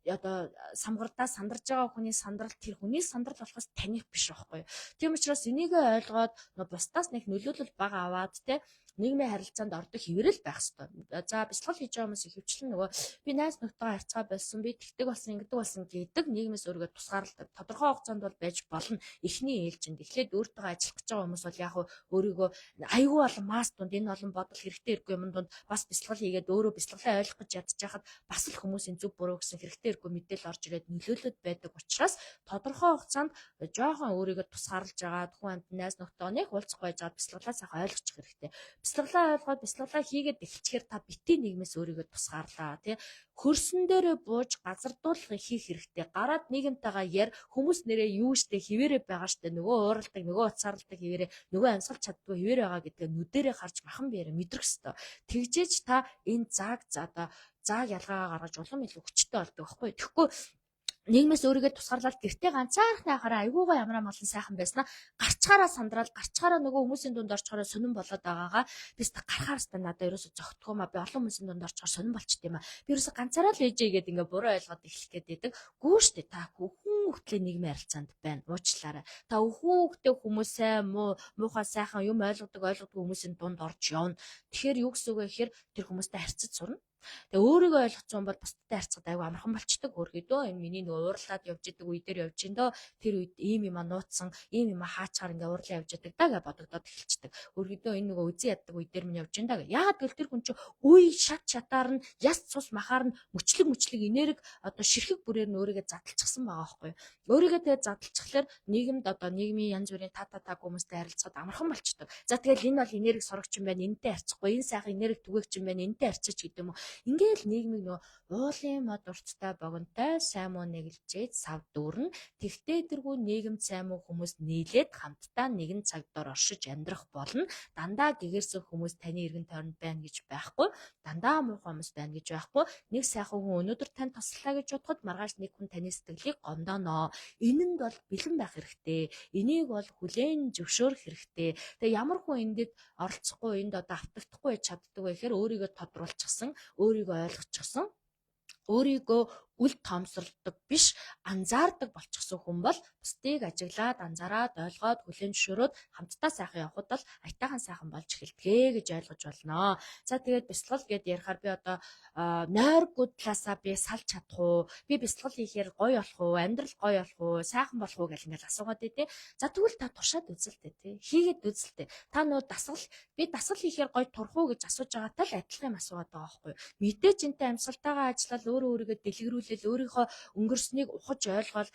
Одоо самгардаа сандарж байгаа хүний сандрал тэр хүний сандрал болохоос таних биш байхгүй юу. Тийм учраас энийг ойлгоод бусдаас нэг нөлөөлөл бага аваад те нийгмийн харилцаанд ордог хэврэл байх ёстой. За бясалгал хийж байгаа хүмүүс ихэвчлэн нөгөө би найз нөхдөйгөө харьцаа болсон, би тэгдэг болсон, ингэдэг болсон гэдэг нийгмээс өөрийгөө тусгаарладаг. Тодорхой хугацаанд бол байж болно. Эхний ээлжинд эхлээд өөртөө ажиллах гэж байгаа хүмүүс бол яг өөрийгөө айгүй олон масс дунд, энэ олон бодол хэрэгтэй хэрэггүй юм дунд бас бясалгал хийгээд өөрөө бясалгалаа ойлгох гэж ядчихад бас л хүмүүсийн зөв буруу гэсэн хэрэгтэй хэрэггүй мэдээлэл орж ирээд нөлөөлөд байдаг учраас тодорхой хугацаанд жоохон өөрийгөө тусгаарлаж байгаа хүн амьд найз нөхдөйгөө нэг уулзахгүй байж байгаа бясалгалаа сайхан ойлгочих хэрэгтэй. Бясалгалаа ойлгоод бясалгалаа хийгээд эхэлчихээр та битгий нийгмээс өөрийгөө тусгаарлаа тий. Хөрсөн дээрээ бууж газардуулах хийх хэрэгтэй. Гараад нийгэмтэйгээ яар, хүмүүс нэрээ юу штэ хിവэрэ байгаа штэ, нөгөө ууралдаг, нөгөө уцаарладаг хിവэрэ, нөгөө амьсгалж чаддгүй хിവэрэ байгаа гэдгээ нүдэрээ харж махан биеэрээ мэдрэх ёстой. Тэгжээж та энэ зааг одоо зааг ялгаагаа гаргаж улам илүү хүчтэй болдог байхгүй. Тэгэхгүй нийгмээс өөрийгөө тусгаарлаад гэртээ ганцаархны ахаараа айгуугаа ямраа малан сайхан байснаа гарчгаараа сандраал, гарчгаараа нөгөө хүмүүсийн дунд орчхороо сонин болоод байгаагаа би өстө гарахаар өстө надаа ерөөсө зогтгоо маа, би олон хүмүүсийн дунд орчхоор сонин болчт юм а, би ерөөсө ганцаараа л ээжээ гээд ингээ буруу ойлгоод эхлэх гээд байдаг. Гүү штэ, та хүн хөлтлөө нийгмийн харилцаанд байна. Уучлаарай. Та хүүхдээ хүмүүсээ муу муухай сайхан юм ойлгодог ойлгодог хүмүүсийн дунд орж явна. Тэгэхээр юу гэсэн үг вэ гэхээр тэр хүмүүстэй харьцаж сурна. Тэгээ өөрийгөө ойлгоцсон бол бусдад харьцахад айгүй амархан болчдөг. Өөргийдөө энэ миний нөгөө уурлаад явж идэг үе дээр явж ин дөө, тэр үед ийм юм а нууцсан, ийм юм а хаачаар ингээ уурлаа явж идэг да гэж бодогдоод эхэлчдэг. Өөргийдөө энэ нөгөө үзэн яддаг үе дээр минь явж ин да гэж. Яагаад гэвэл тэр хүн чинь үе шат шатаар нь яс цус махаар нь мөчлөг мөчлөг энерги одоо ширхэг бүрээр нь өөрийгөө задлчихсан байгаа байхгүй юу. Өөрийгөө тэгээ задлчихлаар нийгэмд одоо нийгмийн янз бүрийн та та тааг хүмүүстэй харилцахад амархан болчдөг. За тэгэл энэ бол энерги сорогч юм байна, энэтэй харьцахгүй, энэ сайхан энерги түгээгч юм байна, энэтэй харьцаж гэдэг юм уу. Ингээл нийгмийг нөгөө уулын мод урттай богонтой сайн муу нэгэлжээд сав дүүрнэ. Тэгтээ тэргүй нийгэмд сайн муу хүмүүс нийлээд хамтдаа нэгэн цаг дор оршиж амьдрах болно. Дандаа гэгэрсэн хүмүүс таны эргэн тойронд байна гэж байхгүй. Дандаа муухай хүмүүс байна гэж байхгүй. Нэг сайхан хүн өнөөдөр танд туслаа гэж бодоход маргааш нэг хүн таны сэтгэлийг гомдооно. Энэнд бол бэлэн байх хэрэгтэй. Энийг бол хүлээн зөвшөөрөх хэрэгтэй. Тэгээ ямар хүн эндэд оролцохгүй, энд одоо автагдахгүй байж чаддаг вэ гэхээр өөрийгөө тодруулчихсан, өөрийгөө ойлгочихсон, өөрийгөө үл тоомсорлдог биш, анзаардаг болчихсон хүн бол бусдыг ажиглаад, анзаараад, ойлгоод, хүлээн зөвшөөрөөд хамтдаа сайхан явхад бол аятайхан сайхан болж эхэлдэг гэж ойлгож болно. За, тэгээд бясалгал гээд ярихаар би одоо нойргүй талаасаа би салж чадах уу? Би бясалгал хийхээр гоё болох уу? Амьдрал гоё болох уу? Сайхан болох уу гэл ингээл асуугаад дээ. За, тэгвэл та туршаад үзэлтэй тий. Хийгээд үзэлтэй. Та нөө дасгал, би дасгал хийхээр гоё турах уу гэж асууж байгаатай л адилхан юм асуугаад байгаа байхгүй юу? Мэдээж энтэй амьсгалтайгаа ажиллаад, өөрөө өөрийгөө дэлгэрүүлэл, өөрийнхөө өнгөрснийг ухаж ойлгоод,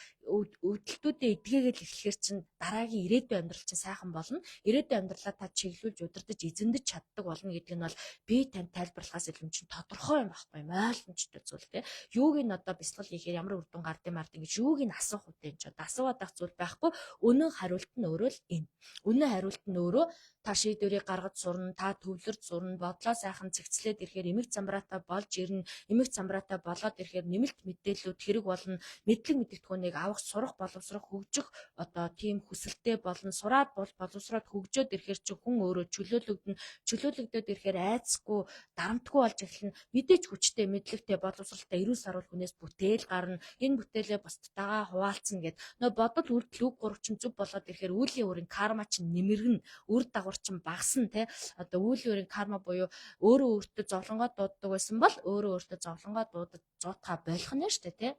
өвдөлтүүдээ эдгээгээд эхлэхээр чинь дараагийн ирээдүйн амьдрал чинь сайхан болно. Ирээдүйн амьдралаа та чиглүүлж, удирдах, эзэмдэж чаддаг болно гэдэг нь бол би танд тайлбарлахаас илүү чинь тодорхой юм байхгүй юм, ойлгомжтой зүйл те. Юуг нь одоо бясалгал хийхээр ямар үр дүн гардыг мардыг гэж юуг нь асуух вэ энэ ч одоо асуугаад байх зүйл байхгүй. Үнэн хариулт нь өөрөө л энэ. Үнэн хариулт нь өөрөө та шийдвэрийг гаргаж сурна, та төвлөрч сурна, бодлоо сайхан цэгцлээд ирэхээр эмэг замбраатай болж ирнэ, эмэг замбраатай болоод ирэхээр нэмэлт мэдээллүүд хэрэг болно, мэдлэг мэдгэдэгхүүнийг авах, сурах, боловсрох, хөгжих одоо тийм хүсэлтэй болно, сураад бол боловсроод хөгжөөд ирэхээр чи хүн өөрөө чөлөөлөгдөнө, чөлөөлөгдөөд ирэхээр айцгүй, дарамтгүй болж эхэлнэ. Мэдээж хүчтэй, мэдлэгтэй, боловсралтай, эрүүл саруул хүнээс бүтээл гарна. Энэ бүтээлээ бусдтайгаа хуваалцна гэд. Нөө бодол, үйлдэл, үг гурав чинь зөв болоод ирэхээр үйлийн үрийн карма чинь нэмэрнэ, үр дагавар чинь багасна те. Одоо үйлийн үрийн карма буюу өөрөө өөртөө зовлонгоо дууддаг байсан бол өөрөө өөртөө зовлонгоо дуудаж зуутгаа болох нь шүү дээ те.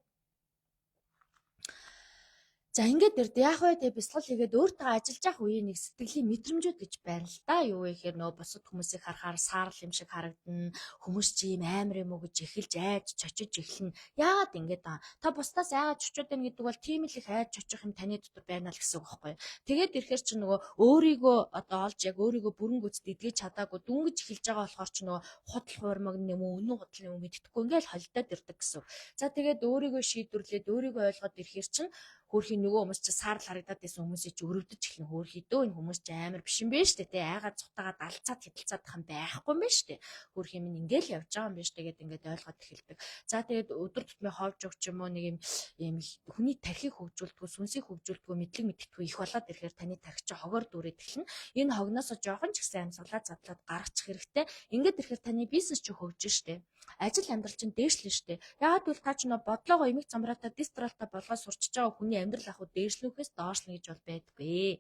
За, ингээд ирд яах вэ? Тэгээ бясалгал хийгээд өөртөө ажиллаж явах үеийн нэг сэтгэлийн мэдрэмжүүд гэж байна л да. Юу вэ гэхээр нөө бусад хүмүүсийг харахаар саарал юм шиг харагдана. Хүмүүс чи юм амар юм уу гэж эхэлж айж чочиж эхэлнэ. Яагаад ингэж байгаа? Та бусдаас айгаад чочоод байна гэдэг бол тийм л их айж чочих юм таны дотор байна л гэсэн үг байхгүй юу? Тэгээд ирэхээр чи нөгөө өөрийгөө одоо олж, яг өөрийгөө бүрэн гүйцэд эдгэж чадаагүй дөнгөж эхэлж байгаа болохоор чи нөгөө худал хуурмаг юм уу, үнэн худал юм уу мэдэхгүй ингээл холдоод ирдэг гэсэн. За, тэгээд өөрийгөө шийдвэрлээд, өөрийгөө ойлгоод ирэхээр чинь хөөрхийн нөгөө хүмүүс чи саарл харагдаад байсан хүмүүсийг чи өрөвдөж эхлэн, хөөрхийдөө энэ хүмүүс чи амар биш юм байна штэ те, айгаад цутаагаад алцаад хядалцаадах юм байхгүй юм байна штэ, хөөрхийн минь ингээл явж байгаа юм байна штэ гэд ингээд ойлгоод эхэлдэг. За, тэгээд өдөр тутмын ховж өгч юм уу, нэг юм юм хүний тархийг хөгжүүлдэг, сүнсийг хөгжүүлдэг мэдлэг мэдтгүү их болоод ирэхээр таны тархи чи хогоор дүүрээд эхэлнэ. Энэ хогноосоо жоохон ч гэсэн амьсгалаа задлаад гаргачих хэрэгтэй. Ингээд ирэхээр таны бизнес чи хөгжин штэ, ажил амьдрал чинь дээшлэн штэ. Яагаад гэвэл та ч нөө бодлоогоо эмэг замбраатай, дистралтай болгоод сурчиж байгаа хүний амьдрал ах уу дээшлүүхээс доошлно гэж бол байдаггүй.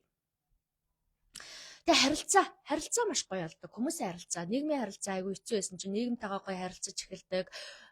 Тэгээ харилцаа, харилцаа маш гоё болдог. Хүмүүсийн харилцаа, нийгмийн харилцаа айгүй хэцүү байсан чинь нийгэмтэйгээ гоё харилцаж эхэлдэг.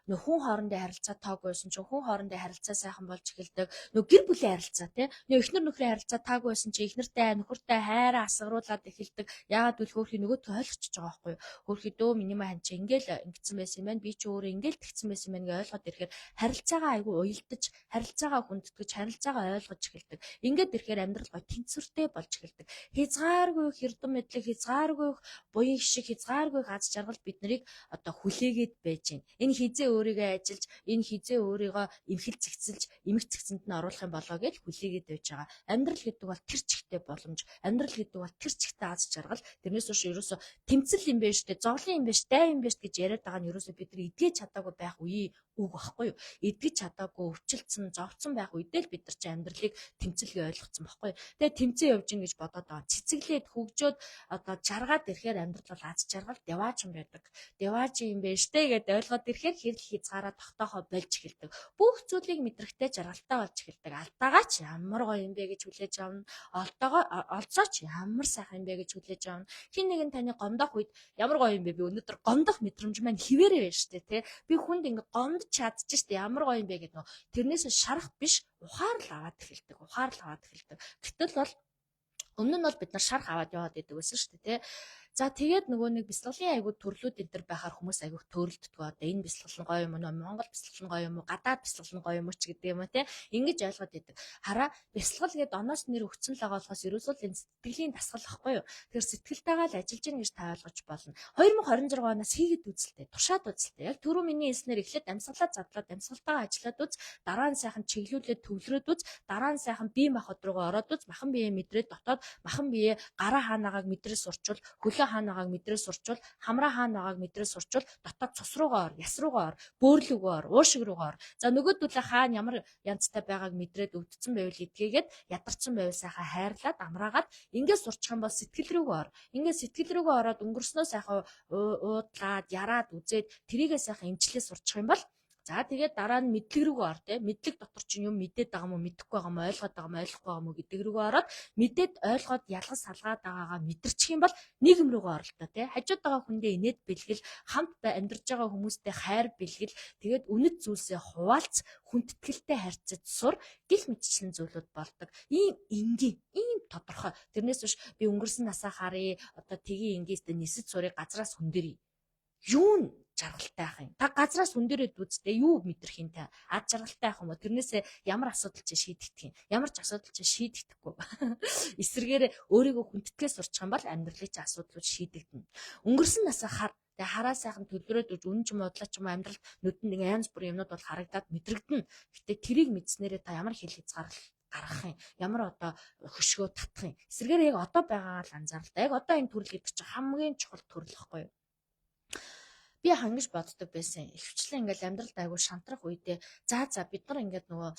Нөх хүн хоорондын харилцаа тоогүй байсан чинь хүн хоорондын харилцаа сайхан болж эхэлдэг. Нөх гэр бүлийн харилцаа тий. Нөх эхнэр нөхрийн харилцаа таагүй байсан чинь эхнэртэй нөхөртэй хайраа асгаруулад эхэлдэг. Яагаад гэвэл хөөрхий нөгөөдхөө ойлгочихж байгаа байхгүй юу? Хөөрхий дөө миний маань чи ингээл ингэсэн байсан юм байна. Би чи өөрөө ингээл тэгсэн байсан юм байна гэж ойлгоод ирэхээр харилцаагаа айгүй уялдаж, харилцаагаа хүндэтгэж, харилцаагаа ойлгож эхэлдэг. Ингээд ирэхээр амьдрал гоё тэнцвэртэй болж эхэлдэг. Хязгааргүй их эрдэм мэдлэг, хязгааргүй их буян шиг, хязгааргүй их аз жаргал бид нарыг одоо хүлээгээд байж байна. Энэ хизээ өөрийгөө ажиллаж, энэ хизээ өөрийгөө эмхэл цэгцэлж, эмх цэгцэнд нь оруулах юм болоо гэж хүлээгээд байж байгаа. Амьдрал гэдэг бол тэр чигтээ боломж, амьдрал гэдэг бол тэр чигтээ аз жаргал. Тэрнээс хойш ерөөсө тэмцэл юм байна штэ, зовлон юм байна штэ, юм байна штэ гэж яриад байгаа нь ерөөсө бид нар эдгэж чадаагүй байх үеийн үг багхгүй юу? Эдгэж чадаагүй, өвчлөцсөн, зовцсон байх үедээ л бид нар чи амьдралыг тэмцэлгээ ойлгоцсон багхгүй юу? Тэгээ тэмцэн явж гин гэж бодоод байгаа. Цэцэглээд хөгжөөд одоо жаргаад ирэхээр амьдрал бол аз жаргал деваач юм байдаг. Деваач юм байна штэ гэдээ ойлгоод ирэхээр хэрэл хязгаараа тогтоохоо болж эхэлдэг. Бүх зүйлийг мэдрэхтэй жаргалтай болж эхэлдэг. Алдаагаа ч ямар гоё юм бэ гэж хүлээж авна. Олдоогоо олцоо ч ямар сайхан юм бэ гэж хүлээж авна. Хин нэгэн таны гомдох үед ямар гоё юм бэ? Би өнөөдөр гомдох мэдрэмж маань хിവэрэ байна штэ тий. Би хүнд ингээ гомдож чадчих штэ, ямар гоё юм бэ гэдэг нөө. Тэрнээс шарах биш, ухаарл аваад эхэлдэг. Ухаарл аваад эхэлдэг. Гэтэл бол өмнө нь бол бид нар шарх аваад яваад идэг байсан шүү дээ, тий. За, тэгээд нөгөө нэг бясалгалын айгуу төрлүүд энэ төр байхаар хүмүүс айгуух төөрөлддөг. Одоо энэ бясалгал нь гоё юм уу, Монгол бясалгал нь гоё юм уу, гадаад бясалгал нь гоё юм уу ч гэдэг юм уу те. Ингэж ойлгоод идэг. Хараа, бясалгал гээд оноос нэр өгцөн л байгаа болохоос ерөөсөө л энэ сэтгэлийн дасгал ахгүй юу. Тэгэхээр сэтгэлтэйгээ л ажиллаж гин гэж та ойлгож болно. 2026 оноос хийгээд үзэлтэй, туршаад үзэлтэй. Яг түрүү миний хэлснээр эхлээд амьсгалаа задлаад амьсгалтайгаа ажиллаад үз, дараа нь сайхан чиглүүлээд төвлөрөөд үз, дараа нь сайхан бие махбод руугаа ороод үз, махан биеэ мэдрээд дотоод махан биеэ гараа хаанагааг мэдрээ сурчвал, хөлөө хаанагааг мэдрээ сурчвал, хамраа хаанагааг мэдрээ сурчвал, дотоод цус руугаа ор, яс руугаа ор, бөөрл рүүгээ ор, уушиг рүүгээ ор. За, нөгөөдөлөө хаана ямар янзтай байгааг мэдрээд өвдсөн байвал эдгээгээд, ядарсан байвал сайхан хайрлаад амраагаад ингээд сурчих юм бол сэтгэл рүүгээ ор. Ингээд сэтгэл рүүгээ ороод өнгөрснөө сайхан уудлаад, яраад үзээд тэрийгээ сайхан эмчлээ сурчих юм бол, за, тэгээд дараа нь мэдлэг рүүгээ ор, те. Мэдлэг дотор чинь юм мэдээд байгаа юм уу, мэдэхгүй байгаа юм уу, ойлгоод байгаа юм уу, ойлгохгүй байгаа юм уу гэдэг рүүгээ ороод мэдээд ойлгоод ялгаж салгаад байгаагаа мэдэрчих юм бол нийгэм рүүгээ оролтоо, те. Хажууд байгаа хүндээ инээд бэлгэл, хамт амьдарч байгаа хүмүүстэй хайр бэлгэл, тэгээд үнэт зүйлсээ хуваалц, хүндэтгэлтэй харьцаж сур гэх мэтчлэн зүйлүүд болдог. Ийм энгийн, ийм тодорхой. Тэрнээс биш би өнгөрсөн насаа харъя, одоо тгий ингээстэй нисэж сурыг, газраас хөндөрье. Юу нь жаргалтай ах юм? Та газраас хөндөрөөд үзтээ юу мэдрэх юм та? Ад жаргалтай ах юм уу? Тэрнээсээ ямар асуудал чи шийдэгдэх юм? Ямар ч асуудал чи шийдэгдэхгүй. Эсвэргээрээ өөрийгөө хүндэтгээ сурчих юм бол амьдралын чи асуудлууд шийдэгдэнэ. Өнгөрсөн насаа хар. Тэгээ хараа, сайхан төлрөөд үж үнэн ч юм уу удлаа ч юм уу амьдралд нүдэнд ингээ янз бүрийн юмнууд бол харагдаад мэдрэгдэнэ. Гэтэ тэрийг мэдснээрээ та ямар хэл хязгаарлал гаргах юм? Ямар одоо хөшгөө татах юм? Эсвэргээр яг одоо байгаагаа л анзаарал та. Яг одоо энэ төрөл гэдэг чинь хамгийн чухал төрөл ихгүй юу? Би хангаж боддог байсан. Ихэвчлэн ингээл амьдралд айгүй шантрах үедээ за бид нар ингээд нөгөө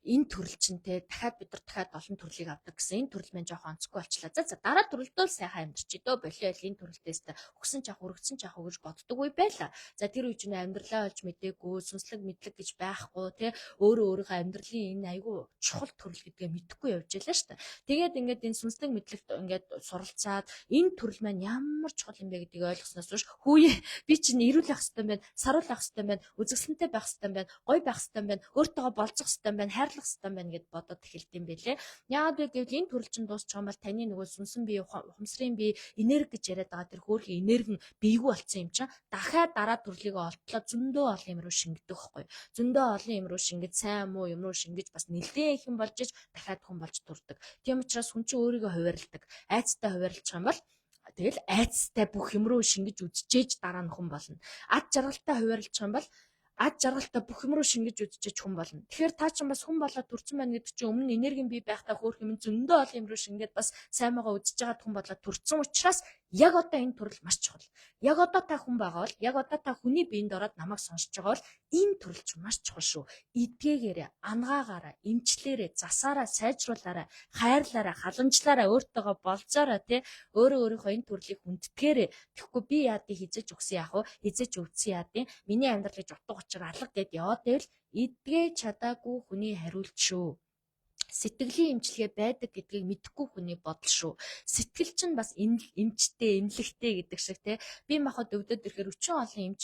энэ төрөл чинь те дахиад бид нар дахиад олон төрлийг авдаг гэсэн, энэ төрөл маань жоохон онцгүй болчлаа. За дараа төрөлдөө л сайхан амьдарч дөө болио л энэ төрөлтөөс та өгсөн чах өргөцсөн чах гэж боддог үе байла. За, тэр үе чинь амьдралаа олж мдээгүй, сүнслэг мэдлэг гэж байхгүй те, өөрөө өөрийнхөө амьдралын энэ айгүй чухал төрөл гэдгээ мэдэхгүй явж байлаа шүү дээ. Тэгээд ингээд энэ сүнслэг мэдлэгт ингээд суралцаад энэ төрөл маань ямар чухал юм бэ гэдгийг ойлгосноос хойш хүүе би чинь эрүүл байх хэрэгтэй юм байна, саруул байх хэрэгтэй юм байна, үзэсгэлэнтэй байх хэрэгтэй юм байна, гоё байх хэрэгтэй юм байна, өөртөөгөө болцох хэрэгтэй юм байна, хайрлах хэрэгтэй юм байна гэд бодоод эхэлт юм бэлээ. Яагаад вэ гэвэл энэ төрөл чинь дуусчих юм бол таны нөгөө сүнсэн бие, ухамсарын бие, энерги гэж яриад байгаа тэр хөөрхөн энерги нь бийгүй болцсон юм чинь дахиад дараа төрлийгөө олтлоо зөндөө олон юм руу шингэдэг байхгүй. Зөндөө олон юм руу шингэж, сайн муу юм руу шингэж бас нэлээд их юм болж иж дахиад хүн болж төрдөг. Тийм учраас хүн чинь өөрийгөө хуваарлдаг. Айцтай хуваарлах юм бол тэгэл айцтай бүх юм руу шингэж үзчихээж дараа нь хүн болно. Ад жаргалтай хуваарлах юм бол ад жаргалтай бүх юм руу шингэж үзчихэж хүн болно. Тэгэхээр та чинь бас хүн болоод төрсэн байна гэдэг чинь өмнө энергийн бий байхдаа хөөх юм зөндөө олон юм руу шингээд бас сайн байгаа үзэж байгаад хүн болоод төрсэн учраас яг одоо энэ төрөл маш чухал. Яг одоо та хүн байгаа бол, яг одоо та хүний биед ороод намайг сонсож байгаа бол энэ төрөл чинь маш чухал шүү. Эдгээгээрээ, ангаагаараа, эмчлээрээ, засаараа, сайжруулаарай, хайрлаарай, халамжлаарай, өөртөөгөө болцоорой тий, өөрөө өөрийнхөө энэ төрлийг хүндэтгээрэй. Тэгэхгүй би яадыг хизэж өгсөн яах вэ? Хизэж өвдсөн яадын? Миний амьдрал гэж утга учир алга гэд яваад байвал эдгээ чадаагүй хүний хариулт шүү. Сэтгэлийн эмчилгээ байдаг гэдгийг мэдэхгүй хүний бодол шүү. Сэтгэл чинь бас эмчтэй, эмнэлэгтэй гэдэг шиг те. Би махад өвдөд ирэхээр өчөн олон эмч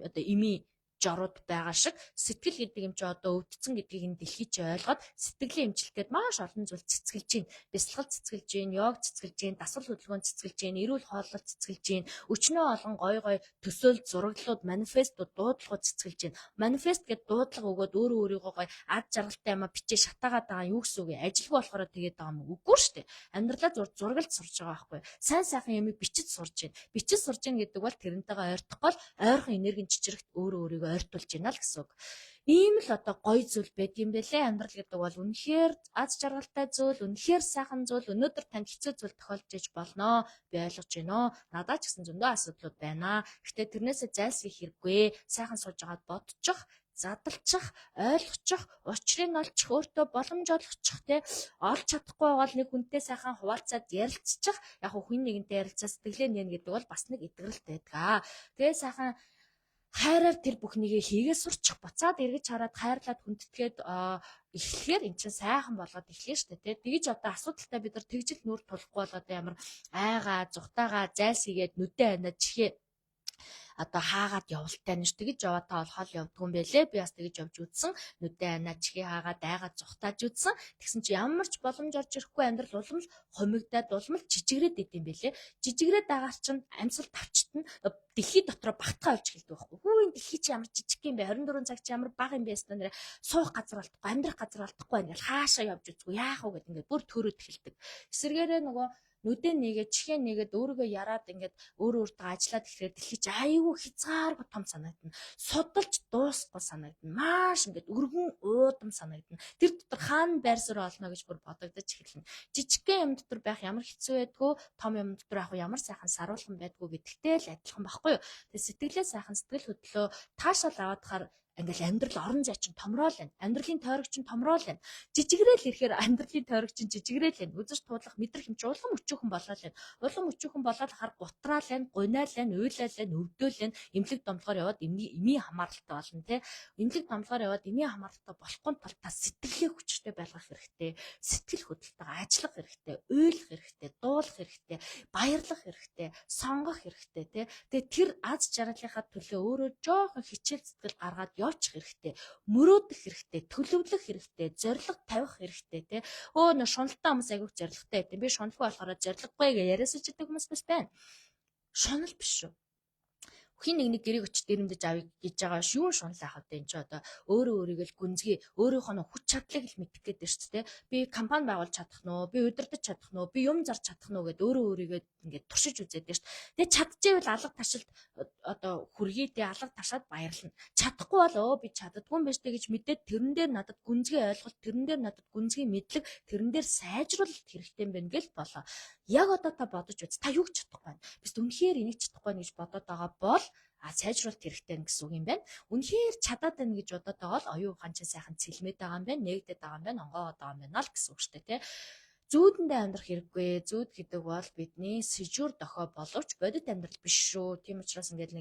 одоо эмийн жорууд байгаа шиг сэтгэл гэдэг юм чи одоо өвдсөн гэдгийг энэ дэлхий чи ойлгоод сэтгэлийн эмчилгээд маш олон зүйл цэцгэлж байна. Бясалгал цэцгэлж байна, йог цэцгэлж байна, дасгал хөдөлгөөн цэцгэлж байна, эрүүл хооллолт цэцгэлж байна. Өчнөө олон гой гой төсөөл, зураглалууд, манифестууд, дуудлагууд цэцгэлж байна. Манифест гэдэг дуудлага өгөөд өөрөө өөрийгөө гой ад жаргалтай юма бичээ шатаагаад байгаа юу гэсэн үг вэ? Ажилгүй болохоор тэгээд байгаа юм уу? Үгүй шүү дээ. Амьдралаа зураглаж сурж байгаа байхгүй. Сайн сайхан юмыг бичиж сурж байна. Бичиж сурж байна гэдэг бол тэрнтэйгээ ойртохгүй л ойрхон энергийн чичрэгт өөрөө өөрийгөө ойртуулж байна л гэсэн үг. Ийм л одоо гоё зүйл байд юм бэлээ. Амьдрал гэдэг бол үнэхээр аз жаргалтай зүйл, үнэхээр сайхан зүйл. Өнөөдөр танд хэцүү зүйл тохиолдож иж болно. Би ойлгож байна. Надад ч гэсэн зөндөө асуудлууд байна. Гэтэ тэрнээсээ зайлсхийх хэрэггүй. Сайхан сууж агаад бодчих, задалчих, ойлгочих, учрыг олчих, өөртөө боломж олгочих, те, олж чадахгүй байгаа бол нэг хүнтэй сайхан хуваалцаад ярилцчих. Яг хүн нэгэнтэй ярилцаа сэтгэлээ нээн гэдэг бол бас нэг эдгэрэлт байдаг. Тэгээ сайхан хайраар тэр бүхнийгээ хийгээ сурчих, буцаад эргэж хараад хайрлаад хүндэтгээд эхлэхээр эн чинь сайхан болгоод эхлэв штэ тий. Тэгэж одоо асуудалтай бид нар тэгжил нүүр тулахгүй бол одоо ямар айгаа, зугтаага, зайлсхийгээд нүдэ анаад чихээ Одоо хаагаад явалтай нэш тэгж яваад та бол хол явдгүй юм байлээ. Би бас тэгж явж үзсэн. Нүдээ анаа чихээ хаагаад айгаад зугтааж үзсэн. Тэгсэн чи ямар ч боломж орж ирэхгүй, амьдрал улам л хумигдаад, улам л жижигрээд идэм байлээ. Жижигрээд байгаа чинь амьсгал тавчтна, дэлхий дотроо багтгаа болж эхэлдэг байхгүй. Хүү, энэ дэлхий чи ямар жижиг юм бэ? 24 цаг чи ямар бага юм бэ? Нэрээ суух газар олдохгүй, амьдрах газар олдохгүй, ингээл хаашаа явж үзгүй, яах вэ гэд ингээд бүр төрөөд эхэлдэг. Эсвэргээрээ нөгөө нүдээ нэгээд, чихээ нэгээд, өөрийгөө яраад, ингээд өөрөө өөртөө ажиллаад ирэхээр дэлхий чи айгүй хязгааргүй том санагдана. Судалж дуусахгүй санагдана. Маш ингээд өргөн уудам санагдана. Тэр дотор хаана байр суурь олно гэж бүр бодогдож эхэлнэ. Жижигхэн юм дотор байх ямар хэцүү байдгүй, том юм дотор авах ямар сайхан саруулхан байдгүй гэдэгтэй л адилхан байхгүй юу? Тэгээ сэтгэлээ сайхан, сэтгэл хөдлөө таашаал аваад хахаар ингээл амьдрал орон зай чинь томроол байна. Амьдралын тойрог чинь томроол байна. Жижигрээл ирэхээр амьдралын тойрог чинь жижигрээл байна. Үзэж туудлах, мэдрэх юм чи улам өчүүхэн болоод байна. Улам өчүүхэн болоод хар гутраал байна, гунаал байна, уйлал байна, өвдөөл байна. Эмнэлэг домлогоор яваад эмийн хамааралтай болно те. Эмнэлэг домлогоор яваад эмийн хамааралтай болохгүй тул та сэтгэлээ хүчтэй байлгах хэрэгтэй. Сэтгэл хөдлөлтөйгөө ажиллах хэрэгтэй, уйлах хэрэгтэй, дуулах хэрэгтэй, баярлах хэрэгтэй, сонгох хэрэгтэй те. Тэгээ тэр аз жаргалынхаа төлөө өөрөө жоохон хичээл зүтгэл гаргаад явчих хэрэгтэй. Мөрөөдөх хэрэгтэй, төлөвлөх хэрэгтэй, зорилго тавих хэрэгтэй те. Өө, нөө шуналтай хүмүүс айгүйх зорилготой байт. Би шуналгүй болохоор зорилгогүй гэж яриасаж идэг хүмүүс бас байна. Шунал биш шүү, хин нэг нэг гэрийг очиж дэрэмдэж авъя гэж байгаа ш. Юу шунал авах вэ энэ чи? Одоо өөрөө өөрийгөө л гүнзгий, өөрийнхөө нь хүч чадлыг л мэдэх гээд байна шүү дээ. Би компани байгуулж чадах нь уу? Би удирдах чадах нь уу? Би юм зарж чадах нь уу гэд өөрөө өөрийгөө ингээд туршиж үзээд байна шүү дээ. Тэгээ чадчихвэл алга ташилд одоо хүргийдээ, алга ташаад баярлна. Чадахгүй бол өө, би чаддаггүй юм байна шүү дээ гэж мэдээд, тэрэн дээр надад гүнзгий ойлголт, тэрэн дээр надад гүнзгий мэдлэг, тэрэн дээр сайжруулалт хэрэгтэй юм байна гэл болоо. Яг одоо та бодож үз. Та юу ч чадахгүй байна. Бис үнэхээр энийг чадахгүй байна гэж бодоод байгаа бол а сайжруулалт хэрэгтэй гэсэн үг юм байна. Үнэхээр чадаад байна гэж бодоод байгаа бол оюун ухаан чинь сайхан цэлмээд байгаа юм байна, нээгдээд байгаа юм байна, онгоогоод байгаа юм байна л гэсэн үг шүү дээ, тий. Зүүдэндээ амьдрах хэрэггүй. Зүүд гэдэг бол бидний сэжүүр дохио боловч бодит амьдрал биш шүү. Тийм учраас ингээд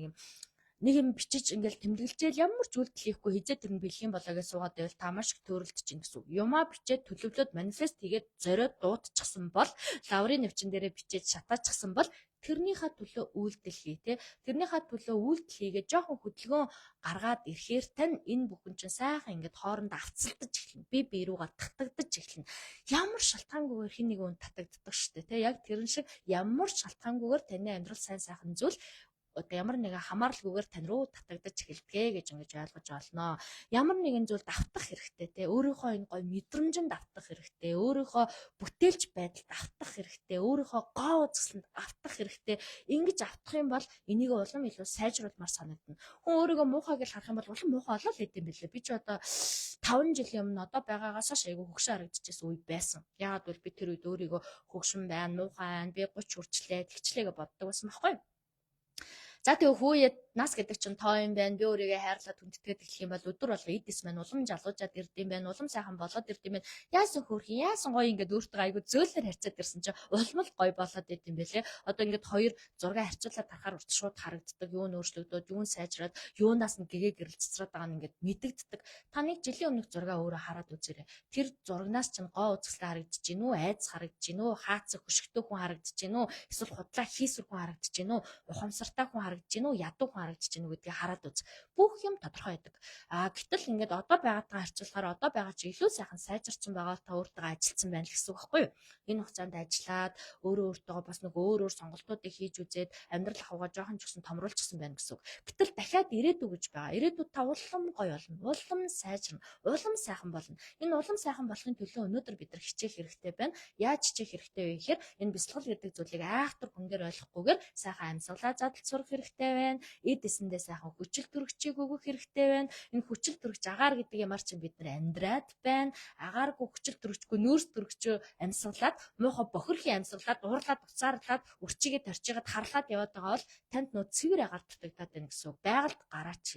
нэг юм бичиж ингээл тэмдэглэжээл, ямар ч үйлдэл хийхгүй, хизээ тэр нь бэлэх юм болоо гэж суугаад байвал та маш их төөрөлдөж чинь гэсэн үг. Юмаа бичээд, төлөвлөөд, манифест хийгээд, зориод дуутчихсан бол, лаврын нэвчин дээрээ бичээд шатаачихсан бол тэрнийхээ төлөө үйлдэл хий те. Тэрнийхээ төлөө үйлдэл хийгээд жоохон хөдөлгөөн гаргаад ирэхээр тань энэ бүхэн чинь сайхан ингээд хоорондоо авцалдаж эхэлнэ. Би бие рүүгээ татагдаж эхэлнэ. Ямар шалтгаангүйгээр хин нэг хүн татагддаг шүү дээ те. Яг тэрэн шиг ямар шалтгаангүйгээр таны амьдрал сайн сайхан зүйл одоо ямар нэгэн хамааралгүйгээр тань руу татагдаж эхэлдэг гэж ингэж ойлгож олноо. Ямар нэгэн зүйлд автах хэрэгтэй те. Өөрийнхөө энэ гоё мэдрэмжинд автах хэрэгтэй. Өөрийнхөө бүтээлч байдалд автах хэрэгтэй. Өөрийнхөө гоо үзэсгэлэнд автах хэрэгтэй. Ингэж автах юм бол энийг улам илүү сайжруулмаар санагдана. Хүн өөрийгөө муухай гэж харах юм бол улам муухай болоо л идэм билээ. Би ч одоо 5 жилийн өмнө одоо байгаагаас ш айгүй хөгшин харагдчихсан үе байсан. Яагаад бол би тэр үед өөрийгөө хөгшин байна, муухай байна, би 30 хүрчлээ, тэгчлээ гэж боддог байсан байхгүй юу? За, тэгээ хүүе, нас гэдэг чинь тоо юм байна. Би өөрийгөө хайрлаад хүндэтгээд эхлэх юм бол өдөр болго эд эс маань улам жалуужаад ирд юм байна. Улам сайхан болоод ирд юм байна. Яасан хөөрхөн, яасан гоё, ингээд өөртөө айгу зөөлнөр харьцаад ирсэн чинь улам л гоё болоод ирд юм бэлээ. Одоо ингээд хоёр зураг харьцуулаад харахаар урт шууд харагддаг. Юу нь өөрчлөгдөөд, юу нь сайжраад, юунаас нь гэгээ гэрэл цэцрээд байгаа нь ингээд мэдэгддэг. Та нэг жилийн өмнөх зураг өөрөө хараад үзээрэй. Тэр зурагнаас чинь гоо үзэсгэлэн харагдаж гин үү, айдас харагдаж гин үү, хаацаг хөшигтэй хүн харагдаж гин үү, эсвэл худлаа хийсвэр хүн харагдаж гин үү, ухамсартай хүн харагдаж гин үү, ядуу хүн харагдаж гин үү гэдгийг хараад үз. Бүх юм тодорхой байдаг. А гэтэл ингээд одоо байгаатайгаа харьцуулахаар одоо байгаа чи илүү сайхан сайжирсан байгаа, та өөртөө ажилласан байна л гэсэн үг байхгүй юу? Энэ хугацаанд ажиллаад өөрөө өөртөө бас нэг өөр өөр сонголтуудыг хийж үзээд амьдрал ахуйгаа жоохон ч гэсэн томруулчихсан байна гэсэн үг. Гэтэл дахиад ирээдүй гэж байгаа. Ирээдүйд та улам гоё болно. Улам сайжирна. Улам сайхан болно. Энэ улам сайхан болохын төлөө өнөөдөр бид нар хичээх хэрэгтэй байна. Яаж хичээх хэрэгтэй вэ гэхээр энэ бясалгал гэдэг зүйлийг айхтар хүн дээр ойлгохгүйгээр сайхан амьсгалаа задлж сурах хэрэгтэй байна. Эд эсэндээ сайхан хүчил төрөгчийг өгөх хэрэгтэй байна. Энэ хүчил төрөгч агаар гэдэг юмар чинь бид нар амьдраад байна. Агааргүй, хүчил төрөгчгүй, нөөц төрөгчөө амьсгалаад, муухай бохирхын амьсгалаад, уурлаад, уцаарлаад, үрчигээ торчигээд харлаад яваад байгаа бол танд нөө цэвэр агаар дутагдаад байна гэсэн үг. Байгальд гараач,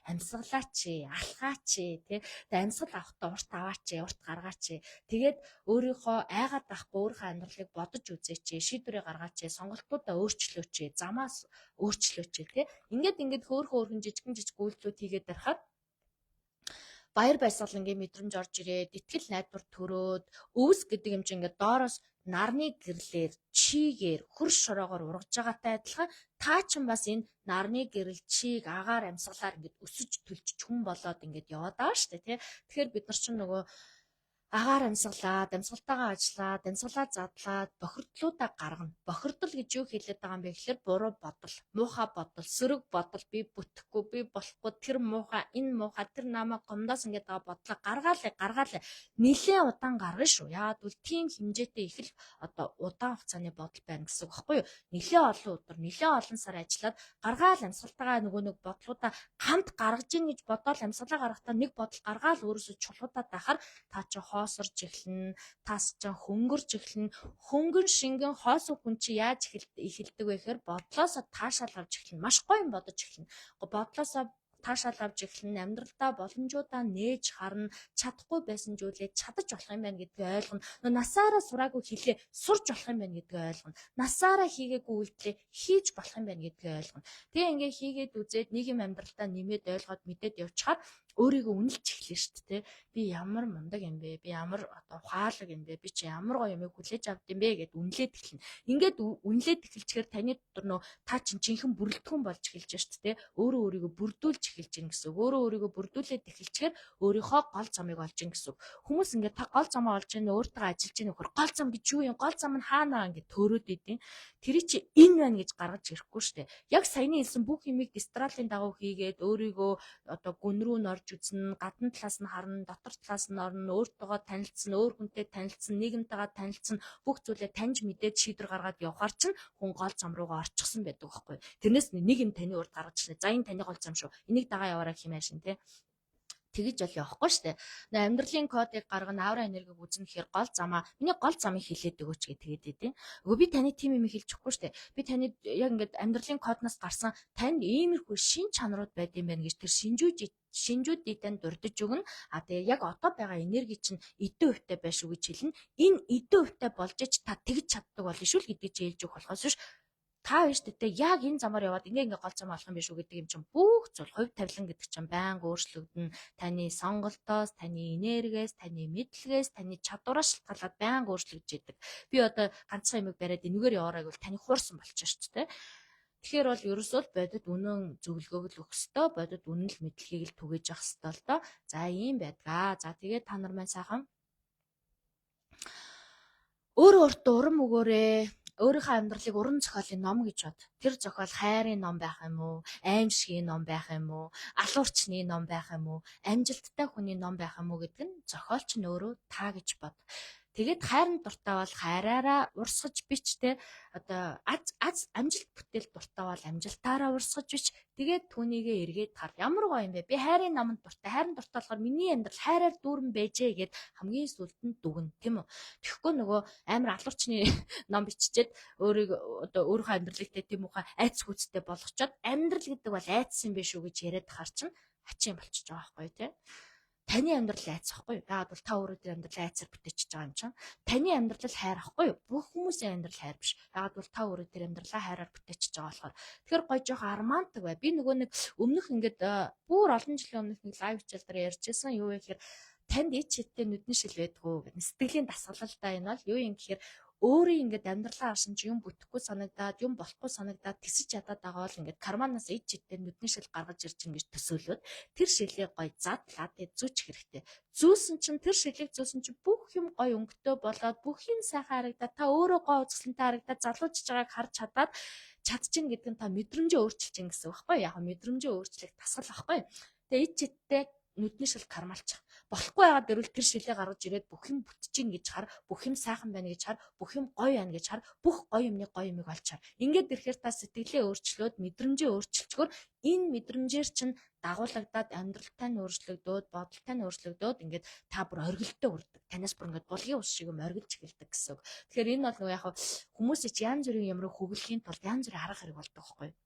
амьсгалаач, алхаач, тий. Тэгээ амьсгал авахдаа урт аваач, урт гаргаач. Тэгээд өөрийнхөө айгаад байхгүй өөрийнхөө амьдралыг бодож үзээч, шийдвэрээ гаргаач, сонголтуудаа өөрчлөөч, замаас өөрчлөөч, тий. Ингээд ингээд хөөхөн хөөхөн жижигэн жижиг үйлдэлүүд хийгээд дарахад баяр баясгалангийн мэдрэмж орж ирээд, итгэл найдвар төрөөд, өвс гэдэг юм чинь ингээд доороос нарны гэрлээр, чигээр, хөр шороогоор ургаж байгаатай адилхан та ч бас энэ нарны гэрэл, чиг, агаар амьсгалаар ингээд өсөж төлж хүн болоод ингээд яваад байгаа шүү дээ, тий. Тэгэхээр бид нар чинь нөгөө агаар амьсгалаад, амьсгалтайгаа ажиллаад, амьсгалаа задлаад бохирдлуудаа гаргана. Бохирдол гэж юу хэлээд байгаа юм бэ гэхээр буруу бодол, муухай бодол, сөрөг бодол, би бүтэхгүй, би болохгүй, тэр муухай, энэ муухай, тэр намайг гомдоос ингээд байгаа бодлоо гаргаалаа, гаргаалаа. Нилээ удаан гаргана шүү. Яагаад гэвэл тийм хэмжээтэй их л одоо удаан хугацааны бодол байна гэсэн үг байхгүй юу? Нилээ олон өдөр, нилээ олон сар ажиллаад гаргаал амьсгалтайгаа нөгөө нэг бодлуудаа хамт гаргаж ийн гэж бодоол амьсгалаа гаргахтаа нэг бодол гаргаал өөрөөсөө чулуудаад байхаар та чи хоосорж эхэлнэ, тас ч хөнгөрч эхэлнэ. Хөнгөн шингэн хоосон хүн чи яаж эхэлдэг вэ гэхээр бодлоосоо таашаал авч эхэлнэ. Маш гоё юм бодож эхэлнэ. Бодлоосоо таашаал авч эхэлнэ, амьдралдаа боломжуудаа нээж харна, чадахгүй байсан зүйлээ чадаж болох юм байна гэдгийг ойлгоно. Насаараа сураагүй хилээ сурч болох юм байна гэдгийг ойлгоно. Насаараа хийгээгүй үйлдэлээ хийж болох юм байна гэдгийг ойлгоно. Тэгээ ингээ хийгээд үзээд нэг юм амьдралдаа нэмээд ойлгоод мэдээд явчихаар өөрийгөө үнэлж эхэлнэ шүү дээ. Би ямар мундаг юм бэ? Би ямар одоо ухаалаг юм бэ? Би чи ямар гоё юмыг хүлээж авд юм бэ гэд үнэлээд эхэлнэ. Ингээд үнэлээд эхэлчихээр таны дотор нөө та чинь жинхэнэ бүрэлдэхүүн болж эхэлж шүү дээ. Өөрөө өөрийгөө бүрдүүлж эхэлж гин гэсэн үг. Өөрөө өөрийгөө бүрдүүлээд эхэлчихээр өөрийнхөө гол замыг олж гин гэсэн үг. Хүмүүс ингээд та гол замаа олж гин, өөртөө ажиллаж гин нөхөр гол зам гэж юу юм? Гол зам нь хаанаа ингээд төөрөөд идэв. Тэр чи энэ байна гэж гаргаж ирэхгүй шүү дээ. Яг саяны хэлсэн бүх юмыг дистралийн дагуу хийгээд өөрийгөө одоо гүн рүү н орж үзнэ, гадна талаас нь харна, дотор талаас нь орно, өөртөөгөө танилцсан, өөр хүнтэй танилцсан, нийгэмтэйгээ танилцсан, бүх зүйлээ таньж мэдээд шийдвэр гаргаад явхаар чинь хүн гол зам руугаа орчихсон байдаг байхгүй. Тэрнээс нэг юм таны урд гаргаж ирнэ. За, энэ таны гол зам шүү. Энийг дагаа яваарай гэх юм аашин те, тэгэж бол явахгүй шүү дээ. Амьдралын кодыг гаргана, аура энергийг үзнэ гэхээр гол замаа, миний гол замыг хэлээд өгөөч гэх тэгээд идэв. Үгүй, би таны тийм юм хэлж өгөхгүй шүү дээ. Би таны яг ингээд амьдралын кодноос гарсан танд иймэрхүү шин чанарууд байд юм байна гэж тэр шинжүүдийг танд дурдж өгнө. А тэгээ яг одоо байгаа энерги чинь эдэн хувьтай байх шүү гэж хэлнэ. Энэ эдэн хувьтай болж ич та тэгж чаддаг болно шүү л гэдгийг чи хэлж өгөх болохоос биш та биш тэ, яг энэ замаар яваад ингээ ингээ гол зам олох юм биш үү гэдэг юм чинь бүх зүйл хувь тавилан гэдэг чинь байнга өөрчлөгдөнө. Таны сонголтоос, таны энергиэс, таны мэдлэгээс, таны чадвараас шалтгаалаад байнга өөрчлөгдөж идэг. Би одоо ганцхан юмыг бариад энэгээр яваарай гэвэл таны хуурсан болчих шүү дээ. Тэгэхээр бол ерөөсөө л бодит үнэн зөвлөгөөг л өгөх ёстой, бодит үнэн л мэдлэгийг л түгээж явах ёстой л доо. За, ийм байдгаа. За, тэгээд та нар маань сайхан өөрөө өөртөө урам өгөөрэй, өөрийнхөө амьдралыг уран зохиолын ном гэж бод. Тэр зохиол хайрын ном байх юм уу, аймшгийн ном байх юм уу, алуурчны ном байх юм уу, амжилттай хүний ном байх юм уу гэдэг нь зохиолч нь өөрөө та гэж бод. Тэгээд хайрын дуртай бол хайраараа урсгаж бич те, одоо аз аз амжилт бүтээл дуртай бол амжилтаараа урсгаж бич. Тэгээд түүнийгээ эргээд хар, ямар гоё юм бэ, би хайрын номонд дуртай, хайрын дуртай болохоор миний амьдрал хайраар дүүрэн байжээ гэд хамгийн сүүлд нь дүгнэ, тийм үү? Тэгэхгүй нөгөө амар алуурчны ном биччихээд өөрийг одоо өөрийнхөө амьдралыг те тийм үү айц хүчтэй болгочоод амьдрал гэдэг бол айдас юм биш үү гэж яриад хар чинь хачин болчихж байгаа байхгүй те. Таны амьдрал айц ахгүй юу? Яагаад бол та өөрөө тэр амьдралаа айцаар бүтээчихэж байгаа юм чинь. Таны амьдрал хайр ахгүй юу? Бүх хүмүүсийн амьдрал хайр биш. Яагаад бол та өөрөө тэр амьдралаа хайраар бүтээчихэж байгаа болохоор. Тэгэхээр гоё жоохон армантаг бай. Би нөгөө нэг өмнөх ингээд бүр олон жилийн өмнөх нэг live хичээл дээр ярьжсэн, юу вэ гэхээр танд ич хиттэй нүдэн шил байдгүй гэдэг. Сэтгэлийн дасгалал та энэ бол юу юм гэхээр өөрийн ингээд амьдралаа харсан чи юм бүтэхгүй санагдаад, юм болохгүй санагдаад тэсэж ядаад байгаа бол ингээд карманаас ид чидтэй нүдний шил гаргаж ирж ингэж төсөөлөөд тэр шилийг гоё задлаа тэг зүүчих хэрэгтэй. Зүүсэн чинь, тэр шилийг зүүсэн чинь бүх юм гоё өнгөтэй болоод, бүх юм сайхан харагдаад, та өөрөө гоё үзэсгэлэнтэй харагдаад, залуучж байгааг харж чадаад чадчихна гэдэг нь та мэдрэмжээ өөрчилж гин гэсэн үг байхгүй юу? Яг мэдрэмжээ өөрчлөх дасгал байхгүй юу? Тэгээ ид чидтэй нүдний шил кармалчих. Болохгүй байгаад дэрвэл тэр шилээ гаргаж ирээд бүх юм бүтчихин гэж хар, бүх юм сайхан байна гэж хар, бүх юм гоё байна гэж хар, бүх гоё юмны гоё юмыг олж хар. Ингээд ирэхээр та сэтгэлээ өөрчлөөд, мэдрэмжээ өөрчилчгөр энэ мэдрэмжээр чинь дагуулагдаад амьдралтай нь өөрчлөгдөөд, бодолтой нь өөрчлөгдөөд ингээд та бүр оргилдоо хүрдэг. Танаас бүр ингээд булгийн ус шиг юм оргилж эхэлдэг гэсэн үг. Тэгэхээр энэ бол нөгөө яг хүмүүсийг янз бүрийн юм руу хөглөхийн тулд янз бүрийн арга хэрэг болдог байхгүй юу?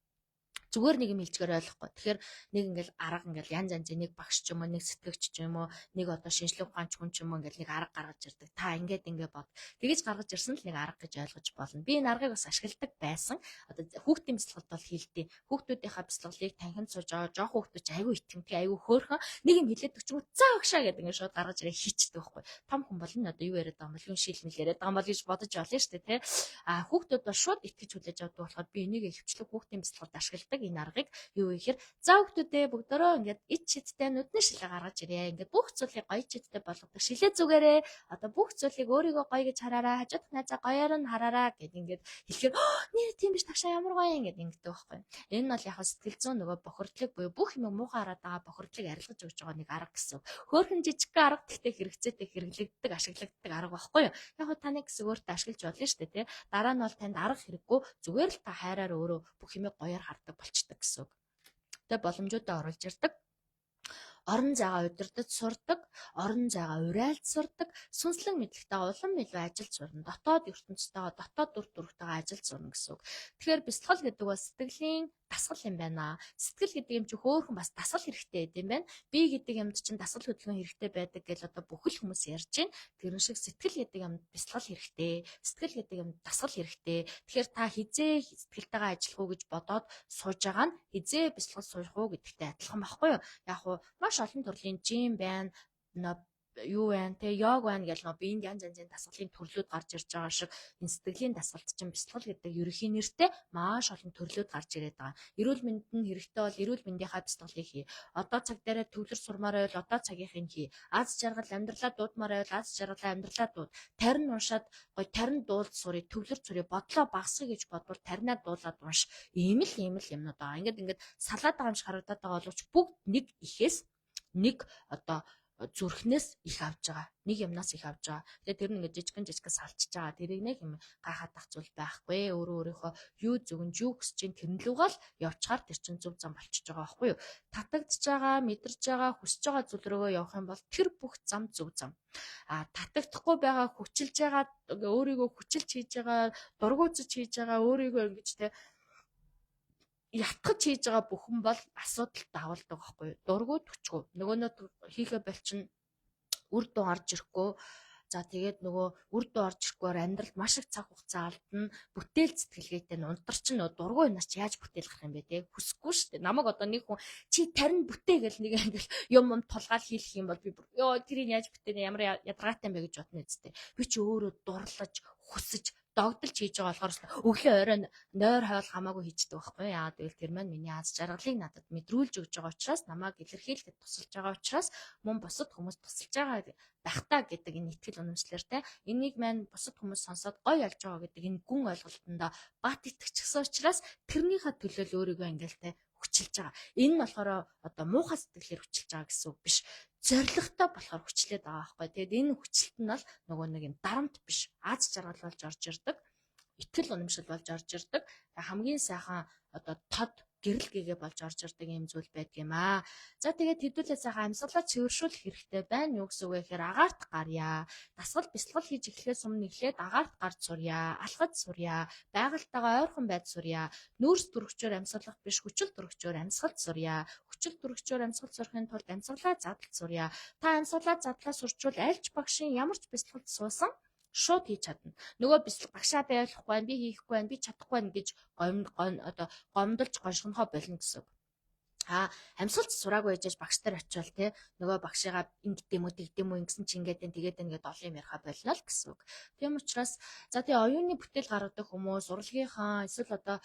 Зүгээр нэг юм хэлжгээр ойлгохгүй. Тэгэхээр нэг ингээл арга ингээл янз янзын нэг багш ч юм уу, нэг сэтгэгч ч юм уу, нэг одоо шинжлэх ухаанч хүн ч юм уу ингээл нэг арга гаргаж ирдэг. Та ингээд ингээ бод. Тэгэж гаргаж ирсэн л нэг арга гэж ойлгож болно. Би энэ аргыг бас ашигладаг байсан. Одоо хүүхдийн бяцлагалд бол хэлдэг. Хүүхдүүдийнхаа бяцлаглалыг танхимд сууж байгаа жоох хүүхдүүд ч айгүй итгэмтэй, айгүй хөөрхөн нэг юм хэлээд өгч юм. За өгшаа гэдэг ингээ шууд гаргаж ирээ хийчдэг байхгүй. Том хүн бол нь одоо юу яриад байгаа юм бол, юм шилмэл яриад байгаа юм бол гэж бодож олно шүү дээ, тэ. А хүүхдүүд бол шууд итгэж хүлээж авдаг болохоор би энийг ихэвчлэн хүүхдийн бяцлагалд ашигладаг энэ аргыг. Юу вэ гэхээр, за хүүхдүүдээ, бүгдөө ингээд ид шидтэй нүдний шилээ гаргаж ирээ. Ингээд бүх зүйлийг гоё чидтэй болгодог шилээ зүгээрээ одоо бүх зүйлийг өөрийгөө гоё гэж хараараа, хажуудах найзаа гоёор нь хараараа гэд ингээд хэлэхээр нэр тийм биш, тагшаа ямар гоё ингээд ингэдэг байхгүй. Энэ нь бол яг сэтгэл зүйн нөгөө бохирдлыг буюу бүх юм муухай хараад байгаа бохирдлыг арилгаж өгч байгаа нэг арга гэсэн. Хөөхөн жижиг арга, гэхдээ хэрэгцээтэй хэрэглэгддэг, ашиглагддаг арга байхгүй юу? Яг таны гэсэн өөртөө ашиглаж болно шүү дээ, тий. Дараа нь бол танд арга хэрэггүй, зүгээр л та хайраар өөрөө бүх юмыг гоёор хардаг болчдөг гэсэн үг. Тэгээ боломжуудаа оруулж ирдэг, орон зайгаа удирдах сурдаг, орон зайгаа урайлж сурдаг, сүнслэг мэдлэгтэйгээ улам илүү ажиллаж сурна. Дотоод ертөнцтэйгээ, дотоод дүр төрхтэйгээ ажиллаж сурна гэсэн үг. Тэгэхээр бясалгал гэдэг бол сэтгэлийн дасгал юм байна. Сэтгэл гэдэг юм чи хөөхөн бас дасгал хэрэгтэй байд юм байна. Бие гэдэг юмд чинь дасгал хөдөлгөөн хэрэгтэй байдаг гэж одоо бүхэл хүмүүс ярьж байна. Тэрэн шиг сэтгэл гэдэг юмд бясалгал хэрэгтэй. Сэтгэл гэдэг юмд дасгал хэрэгтэй. Тэгэхээр та хизээ сэтгэлтэйгээ ажиллах уу гэж бодоод сууж байгаа нь хизээ бясалгал суух уу гэдэгтэй адилхан байхгүй юу? Яг уу маш олон төрлийн gym байна, юу байна те, йог байна гэл нөө биеинд янз янзын дасгалын төрлүүд гарч ирж байгаа шиг энэ сэтгэлийн дасгалт чинь бясалгал гэдэг ерөнхий нэртэй маш олон төрлүүд гарч ирээд байгаа. Эрүүл мэнд нь хэрэгтэй бол эрүүл мэндийнхаа бясалгалыг хий. Одоо цаг дээрээ төвлөр сурмаар байвал одоо цагийнхыг хий. Аз жаргал амьдралаа дуудмаар байвал аз жаргалаа амьдралаа дууд. Тарин уншаад гой тарин дуулд сурыг, төвлөр сурыг, бодлоо багасгая гэж бодвол таринаа дуулаад унш. Ийм л юмнууд байгаа. Ингээд ингээд салаад байгаа юм шиг харагдаад байгаа боловч бүгд нэг ихээс, нэг одоо зүрхнээс их авж байгаа. Нэг юмнаас их авж байгаа. Тэгээ тэр нь ингээд жижигэн жижигэн салчиж байгаа. Тэрийг нэг юм гайхаад ах зүйл байхгүй. Өөрөө өөрийнхөө юу зөвгөнж, юу хүсэж чинь тэрэн лүүгээ л явчихаар тэр чинь зөв зам болчихж байгаа байхгүй юу? Татагдж байгаа, мэдэрж байгаа, хүсэж байгаа зүйл рүүгээ явах юм бол тэр бүх зам зөв зам. А татагдахгүй байгаа, хүчилж байгаа, өөрийгөө хүчилж хийж байгаа, дургуутж хийж байгаа, өөрийгөө ингэж те ятгах хийж байгаа бүхэн бол асуудал дагуулдаг байхгүй юу? Дургуй түчгүй. Нөгөө нэг хийхэ болчин үр дүн орж ирэхгүй. За тэгээд нөгөө үр дүн орж ирэхгүйгээр амьдралд маш их цаг хугацаа алдна. Бүтээл сэтгэлгээтэй нь унтар чинь нөгөө дургуй юмнаас чи яаж бүтээл гарах юм бэ те? Хүсэхгүй шүү дээ. Намайг одоо нэг хүн чи тарин бүтээ гэл нэг ингээл юм юм тулгаал хийх юм бол би бүр ёо тэрийг яаж бүтээнэ, ямар ядаргаатай юм бэ гэж бодно үстэй. Би чи өөрөө дурлаж, хүсэж, догдолж хийж байгаа болохоор өглөө орой нойр хоол хамаагүй хийждэг байхгүй. Яагаад гэвэл тэр маань миний аз жаргалыг надад мэдрүүлж өгч байгаа учраас, намайг илэрхийлэхэд тусалж байгаа учраас, мөн бусад хүмүүс тусалж байгаа байх та гэдэг энэ итгэл үнэмшлэртэй энийг маань бусад хүмүүс сонсоод гоё олж байгаа гэдэг энэ гүн ойлголтондоо бат итгэчихсэн учраас тэрнийхээ төлөө л өөрийгөө ингээл хүчилж байгаа. Энэ нь болохоор одоо муухай сэтгэлээр хүчилж байгаа гэсэн үг биш. Зоригтой болохоор хүчлээд байгаа байхгүй. Тэгээд энэ хүчлэлт нь бол нөгөө нэг юм дарамт биш. Аз жаргал болж орж ирдэг. Итгэл үнэмшил болж орж ирдэг. Хамгийн сайхан одоо тод гэрэл гэгээ болж орж ирдэг юм зүйл байдаг юм аа. За тэгээд хэдүүлээ сайхан амьсгалаа цэвэршүүлэх хэрэгтэй байна. Юу гэсэн үг вэ гэхээр агаарт гарья. Дасгал бясалгал хийж эхлэхээс өмнө эхлээд агаарт гарч сурья. Алхаж сурья. Байгальтайгаа ойрхон байж сурья. Нүүрс төрөгчөөр амьсгалах биш, хүчил төрөгчөөр амьсгалж сурья. Хүчил төрөгчөөр амьсгалж сурахын тулд амьсгалаа задлж сурья. Та амьсгалаа задлаа сурчвал альч багшийн ямар ч бясалгалд суусан шууд хийж чадна. Нөгөө бясалгал багшаа байлахгүй байна, би хийхгүй байна, би чадахгүй байна гэж одоо гомдолж гоншгонхоо болно гэсэн үг. А амьсгалч сураагүй ээжэж багш нар очивол те нөгөө багшигаа ингэдэм үү, тэгдэм үү, ингэсэн чи ингээд энэ тэгээд энэ гээд олон юм яриха болно л гэсэн үг. Тийм учраас за тэгээ оюуны бүтээл гаргадаг хүмүүс, урлагийнхаа эсвэл одоо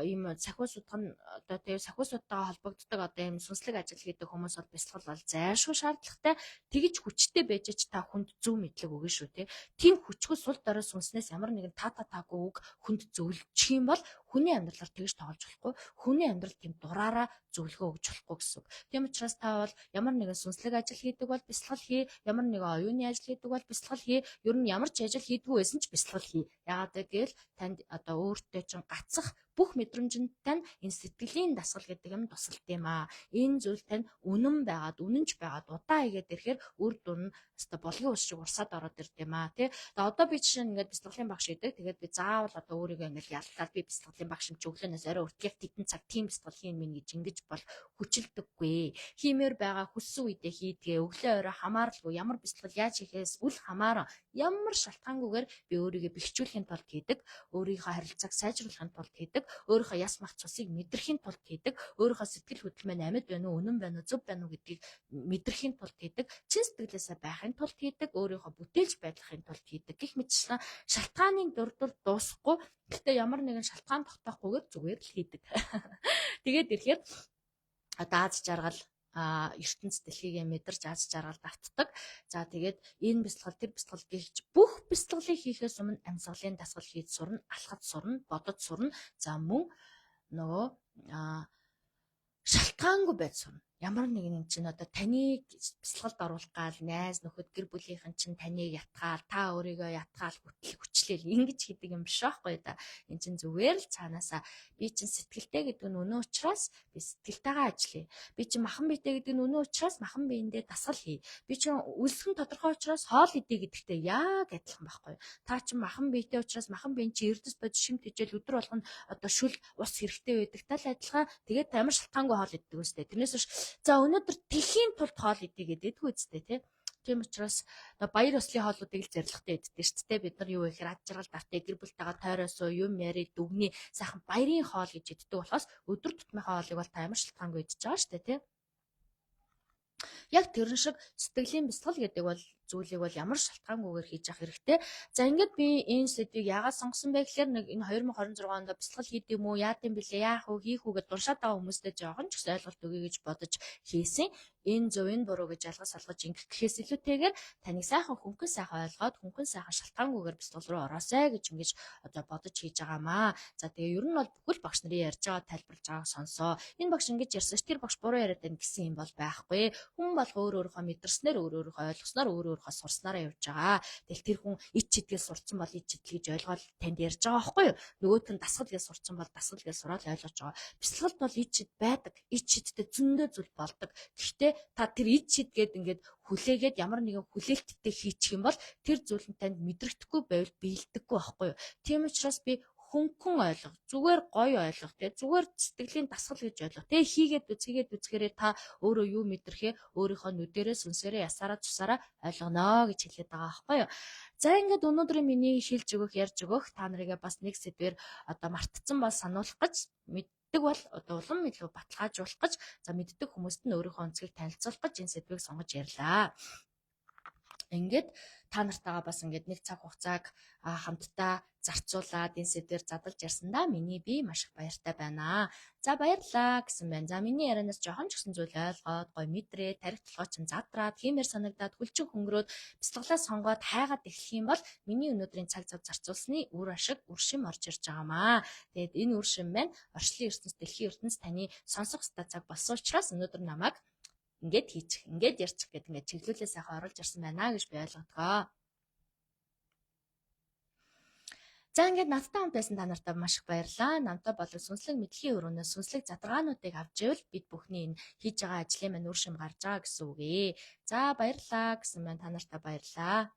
ийм сахиу судган одоо тэгээ сахиу судтайгаа холбогддог одоо ийм сүнслэг ажил хийдэг хүмүүс бол бясалгал бол зайлшгүй шаардлагатай. Тэгж хүчтэй байж ч та хүнд зөв мэдлэг өгнө шүү те. Тийм хүчгүй сул дорой сүнснээс ямар нэгэн та та таагүй үг хүнд зөвлөчих юм бол хүний амьдралаар тэгж тоглож болохгүй. Хүний амьдрал тийм дураараа зөвлөгөө өгч болохгүй гэсэн үг. Тийм учраас та бол ямар нэгэн сүнслэг ажил хийдэг бол бясалгал хий, ямар нэгэн оюуны ажил хийдэг бол бясалгал хий, ер нь ямар ч ажил хийдэггүй байсан ч бясалгал хий. Яагаад гэвэл танд одоо өөртөө чинь гацах Бүх мэдрэмжинд тань энэ сэтгэлийн дасгал гэдэг юм тусалт юм аа. Энэ зүйл тань үнэн байгаад, үнэнч байгаад удаан хийгээд ирэхээр үр дүн нь өстой булгийн ус шиг урсаад ороод ирд юм аа, тий. Тэгээ одоо би жишээ нь ингээд бяцлаглалын багш гэдэг. Тэгээд би заавал одоо өөрийгөө ингээд ялтаад би бяцлаглалын багш юм чи өглөөнөөс орой хүртэл яг тэдэн цаг тийм бяцлал хийн минь гэж ингэж бол хүчилдэггүй. Хиймээр байгаа хүссэн үедээ хийдгээ, өглөө орой хамааралгүй, ямар бяцлал яаж хийхээс үл хамааран, ямар шалтгаангүйгээр би өөрийгөө бэхжүүлэхийн тулд хийдэг, өөрийнхөө харилцааг сайжруулахын тулд хийдэг, өөрийнхөө яс мах цусыг мэдрэхийн тулд хийдэг, өөрийнхөө сэтгэл хөдлөл маань амьд байна уу, үнэн байна уу, зөв байна уу гэдгийг мэдрэхийн тулд хийдэг, чин сэтгэлээсээ байхын тулд хийдэг, өөрийнхөө бүтээлч байдлахын тулд хийдэг гэх мэтчлэн шалтгааныг дурдвал дуусахгүй. Гэхдээ ямар нэгэн шалтгаан тогтоохгүйгээр зүгээр л хийдэг. Тэгээд ирэхээр одоо аз жаргал, ертөнц дэлхийг мэдэрч аз жаргал давтдаг. За, тэгээд энэ бясалгал, тэр бясалгал гихч бүх бясалгалыг хийхээс өмнө амьсгалын дасгал хийж сурна, алхаж сурна, бодож сурна. За, мөн нөгөө шалтгаангүй байж сурна. Ямар нэгэн юм чинь одоо таныг бясалгалд оруулах гал найз нөхөд, гэр бүлийнхэн чинь таныг ятгаал, та өөрийгөө ятгаал, хөтлөх хүчлээл ингэж хийдэг юм биш байхгүй да. Энэ чинь зүгээр л цаанаасаа би чинь сэтгэлтэй гэдэг нь үнэн учраас би сэтгэлтэйгээ ажиллая. Би чинь махан биетэй гэдэг нь үнэн учраас махан биендээ дасгал хий. Би чинь өлсгөн тодорхой учраас хоол идэ гэдэгтэй яг адилхан байхгүй. Та чинь махан биетэй учраас махан биеийн чи эрдэс бод шим тэжээл өдөр болгоно одоо шүл ус хэрэгтэй байдагтай л адилхан. Тэгээд ямар шалтгаангүй хоол иддэг үстэй. Тэрнээс биш за өнөөдөр тэхийн тулд хоол идэ гэдэг үстэй, тий. Тийм учраас баяр ёслолын хоолуудыг л зоригтой иддэг шүү дээ. Бид нар юу гэхээр ад жаргал давтай гэр бүлтэйгээ тойроосоо юм яри дүгний сайхан баярын хоол гэж иддэг болохоос өдөр тутмынхаа хоолыг бол та ямар шалтгаангүй идэж байгаа шүү дээ, тий. Яг тэрэн шиг сэтгэлийн бясалгал гэдэг бол зүйлийг бол ямар шалтгаангүйгээр хийж явах хэрэгтэй. За, ингээд би энэ сэдвийг яагаад сонгосон бэ гэхээр нэг энэ 2026 онд бясалгал хийд юм уу, яад юм бэлээ, яах вэ, хийх үү гэдээ уншаад байгаа хүмүүстээ жоохон ч гэсэн ойлголт өгье гэж бодож хийсэн. Энэ зөв, энэ буруу гэж ялгаж салгаж ингэх гэхээс илүүтэйгээр таныг сайхан хөнгөн сайхан ойлгоод, хөнгөн сайхан шалтгаангүйгээр бясалгал руу ороосай гэж ингэж одоо бодож хийж байгаамаа. За, тэгээ ер нь бол бүхэл багш нарын ярьж байгаа, тайлбарлаж байгааг сонсоо. Энэ багш ингэж ярьсан ш, тэр багш буруу яриад байна гэсэн юм бол байхгүй. Хүн болго өөр өөрийнхөө мэдэрснээр, өөр өөрийнхөө ойлгосноор, өөр өөрийнхөө сурснараа явж байгаа. Тэгэл тэр хүн ич чидгэл сурцсан бол ич чидэл гэж ойлгоод танд ярьж байгаа байхгүй юу? Нөгөөх нь дасгал гэж сурцсан бол дасгал гэж сураад ойлгож байгаа. Бясалгалд бол ич чид байдаг. Ич чидтэй зөндөө зүйл болдог. Гэхдээ та тэр ич чид гээд ингээд хүлээгээд ямар нэгэн хүлээлттэй хийчих юм бол тэр зүйл нь танд мэдрэгдэхгүй байвал биелдэггүй байхгүй юу? Тийм учраас би хөнгөн ойлго, зүгээр гоё ойлго, те, зүгээр сэтгэлийн дасгал гэж ойлго. Тэ, хийгээд үз, хийгээд үзэхээрээ та өөрөө юу мэдрэхээ өөрийнхөө нүдэрээ, сүнсээрээ, ясаараа, цусаараа ойлгоно гэж хэлээд байгаа байхгүй юу? За, ингээд өнөөдрийн миний шилж өгөх, ярьж өгөх та нарыгаа бас нэг сэдвэр одоо мартцсан бол сануулах гэж, мэддэг бол одоо улам илүү баталгаажуулах гэж, за, мэддэг хүмүүст нь өөрийнхөө өнцгийг танилцуулах гэж энэ сэдвийг сонгож ярьлаа. Ингээд та нартайгаа бас ингээд нэг цаг хугацааг хамтдаа зарцуулаад энэ сэдвээр задлж ярьсандаа миний би маш их баяртай байна. За, баярлалаа гэсэн байна. За, миний ярианаас жоохон ч гэсэн зүйл ойлгоод, гой мэдрээ, тарих толгой чинь задраад, хиймээр санагдаад, хүлчин хөнгөрөөд, бясалгалаа сонгоод хайгаад эхлэх юм бол миний өнөөдрийн цаг зав зарцуулсны үр ашиг, үр шим орж ирж байгаамаа. Тэгээд энэ үр шим маань орчлын ертөнц, дэлхийн ертөнц таны сонсох ёстой цаг болсон учраас өнөөдөр намайг ингээд хийчих, ингээд ярьчих гэдэг ингээд чиглүүлээ сайхан оруулж ирсэн байна гэж би ойлгодгоо. За, ингээд надтай хамт байсан та нартай маш их баярлалаа. Намтай болон сүнслэг мэдлэгийн өрөөнөөс сүнслэг задаргаануудыг авч ивэл бид бүхний энэ хийж байгаа ажлын маань үр шим гарч байгаа гэсэн үг ээ. За, баярлалаа гэсэн маань, та нартай баярлалаа.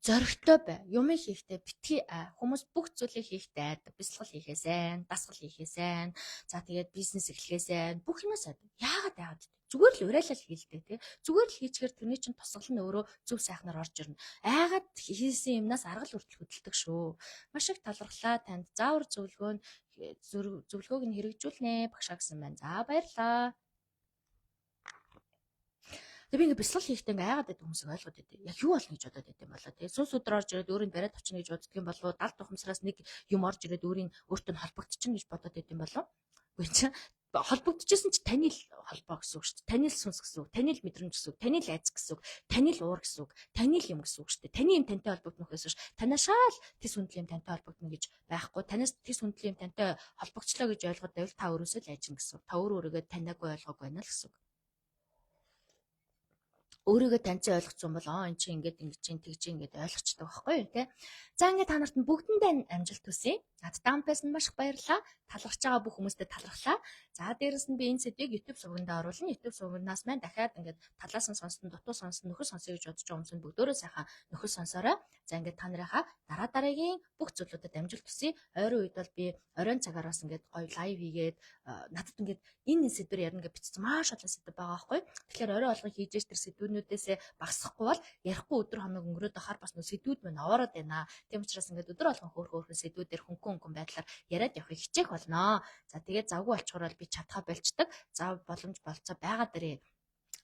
Зоригтой бай. Юмыг хийхдээ битгий ай. Хүмүүс бүх зүйлийг хийхдээ айдаг. Бясалгал хийхээс айн, дасгал хийхээс айн. За, тэгээд бизнес эхлэхээс айн. Бүх юмас айдаг. Яагаад айгаад вэ? Зүгээр л уриалал хийлдэг тий. Зүгээр л хийчихээр тэрний чинь тусгал нь өөрөө зөв сайхнаар орж ирнэ. Айгаад хийсэн юмнаас аргал хүртэл хөдөлдөг шүү. Маш их талархлаа танд. Заавар зөвлөгөө нь зөвлөгөөг нь хэрэгжүүлнэ багшаа гэсэн байна. За, баярлалаа. Тэгээ би ингээ бясалгал хийхдээ ингээ айгаад байдаг хүмүүсийг ойлгоод байдаг. Яг юу болно гэж бодоод байт юм болоо тий. Сүнс өдөр орж ирээд өөрийг бариад авчна гэж боддөг юм болов уу? Далд ухамсараас нэг юм орж ирээд өөрийн өөртөө нь холбогдчихно гэж бодоод байт юм болов уу? Үгүй чи холбогдчихсэн чи таны л холбоо гэсэн үг шүү дээ. Таны л сүнс гэсэн үг, таны л мэдрэмж гэсэн үг, таны л айц гэсэн үг, таны л уур гэсэн үг, таны л юм гэсэн үг шүү дээ. Таны юм тантай холбогдно гэхээс биш танаашаа л тэс хүндэл юм тантай холбогдно гэж байхгүй. Танаас тэс хүндэл юм тантай холбогдчлоо гэж ойлгоод байвал та өөрөөсөө л айжна гэсэн үг. Та өөр өөрийгөө таниагүй, ойлгоогүй байна л гэсэн үг. Өөрийгөө таньцсан, ойлгоцсон бол аа, эн чинь ингээд ингэж чинь, тэгж чинь ингээд ойлгочдөг байхгүй юу, те. За, ингээд та нарт нь бүгдэндээ амжилт хүсье. Надтай хамт байсан маш их баярлалаа. Талархаж байгаа бүх хүмүүстээ талархлаа. За, дээрэс нь би энэ сэдвийг YouTube сувгандаа оруулна. YouTube сувгандаас маань дахиад ингээд талаас нь сонссон, дутуу сонссон, нөхөр сонсъё гэж бодож байгаа хүмүүс нь бүгдөөрөө сайхан нөхөр сонсоорой. За, ингээд та нарынхаа дараа дараагийн бүх зүйлүүдэд амжилт хүсье. Ойрын үед бол би оройн цагаар бас ингээд гоё live хийгээд, надад ингээд энэ сэдвэр ярина гэж бичсэн маш олон сэдв байгаа байхгүй. Тэгэхээр орой болгон хийж тэр сэдвүүнүүдээсээ багасахгүй бол ярихгүй өдөр хоног өнгөрөөд байхаар бас нөө сэдвүүд мань овоороод байна. Тийм учраас ингээд өдөр болгон хөөх хөөхөн сэдвүүдээр хөнгөн хөнгөн байдлаар яриад явахыг хичээх болно. За, тэгээд завгүй болчхоор бол би чадхаа болчдөг. Зав боломж болцоо байгаа дээрээ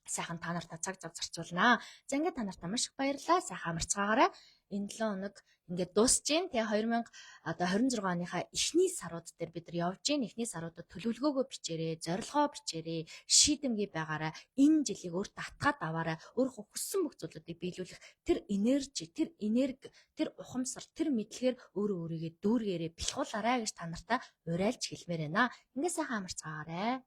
сайхан та нартай цаг зав зарцуулнаа. За, ингээд та нартай маш их баярлалаа. Сайхан амарцгаагаарай. Энэ 7 хоног ингээд дуусж гин. Тэгээ 2000 одоо 26 оныхаа эхний сарууд дээр бид нар явж гин. Эхний саруудад төлөвлөгөөгөө бичээрэй, зорилгоо бичээрэй, шийдэмгий байгаарай. Энэ жилийг өөртөө атгаад аваарай. Өөрийнхөө хүссэн бүх зүйлүүдийг биелүүлэх тэр energy, тэр энерги, тэр ухамсар, тэр мэдлэгээр өөрөө өөрийгөө дүүргээрээ бэлхуулаарай гэж та нартай уриалж хэлмээр байна. Ингээд сайхан амарцгаагаарай.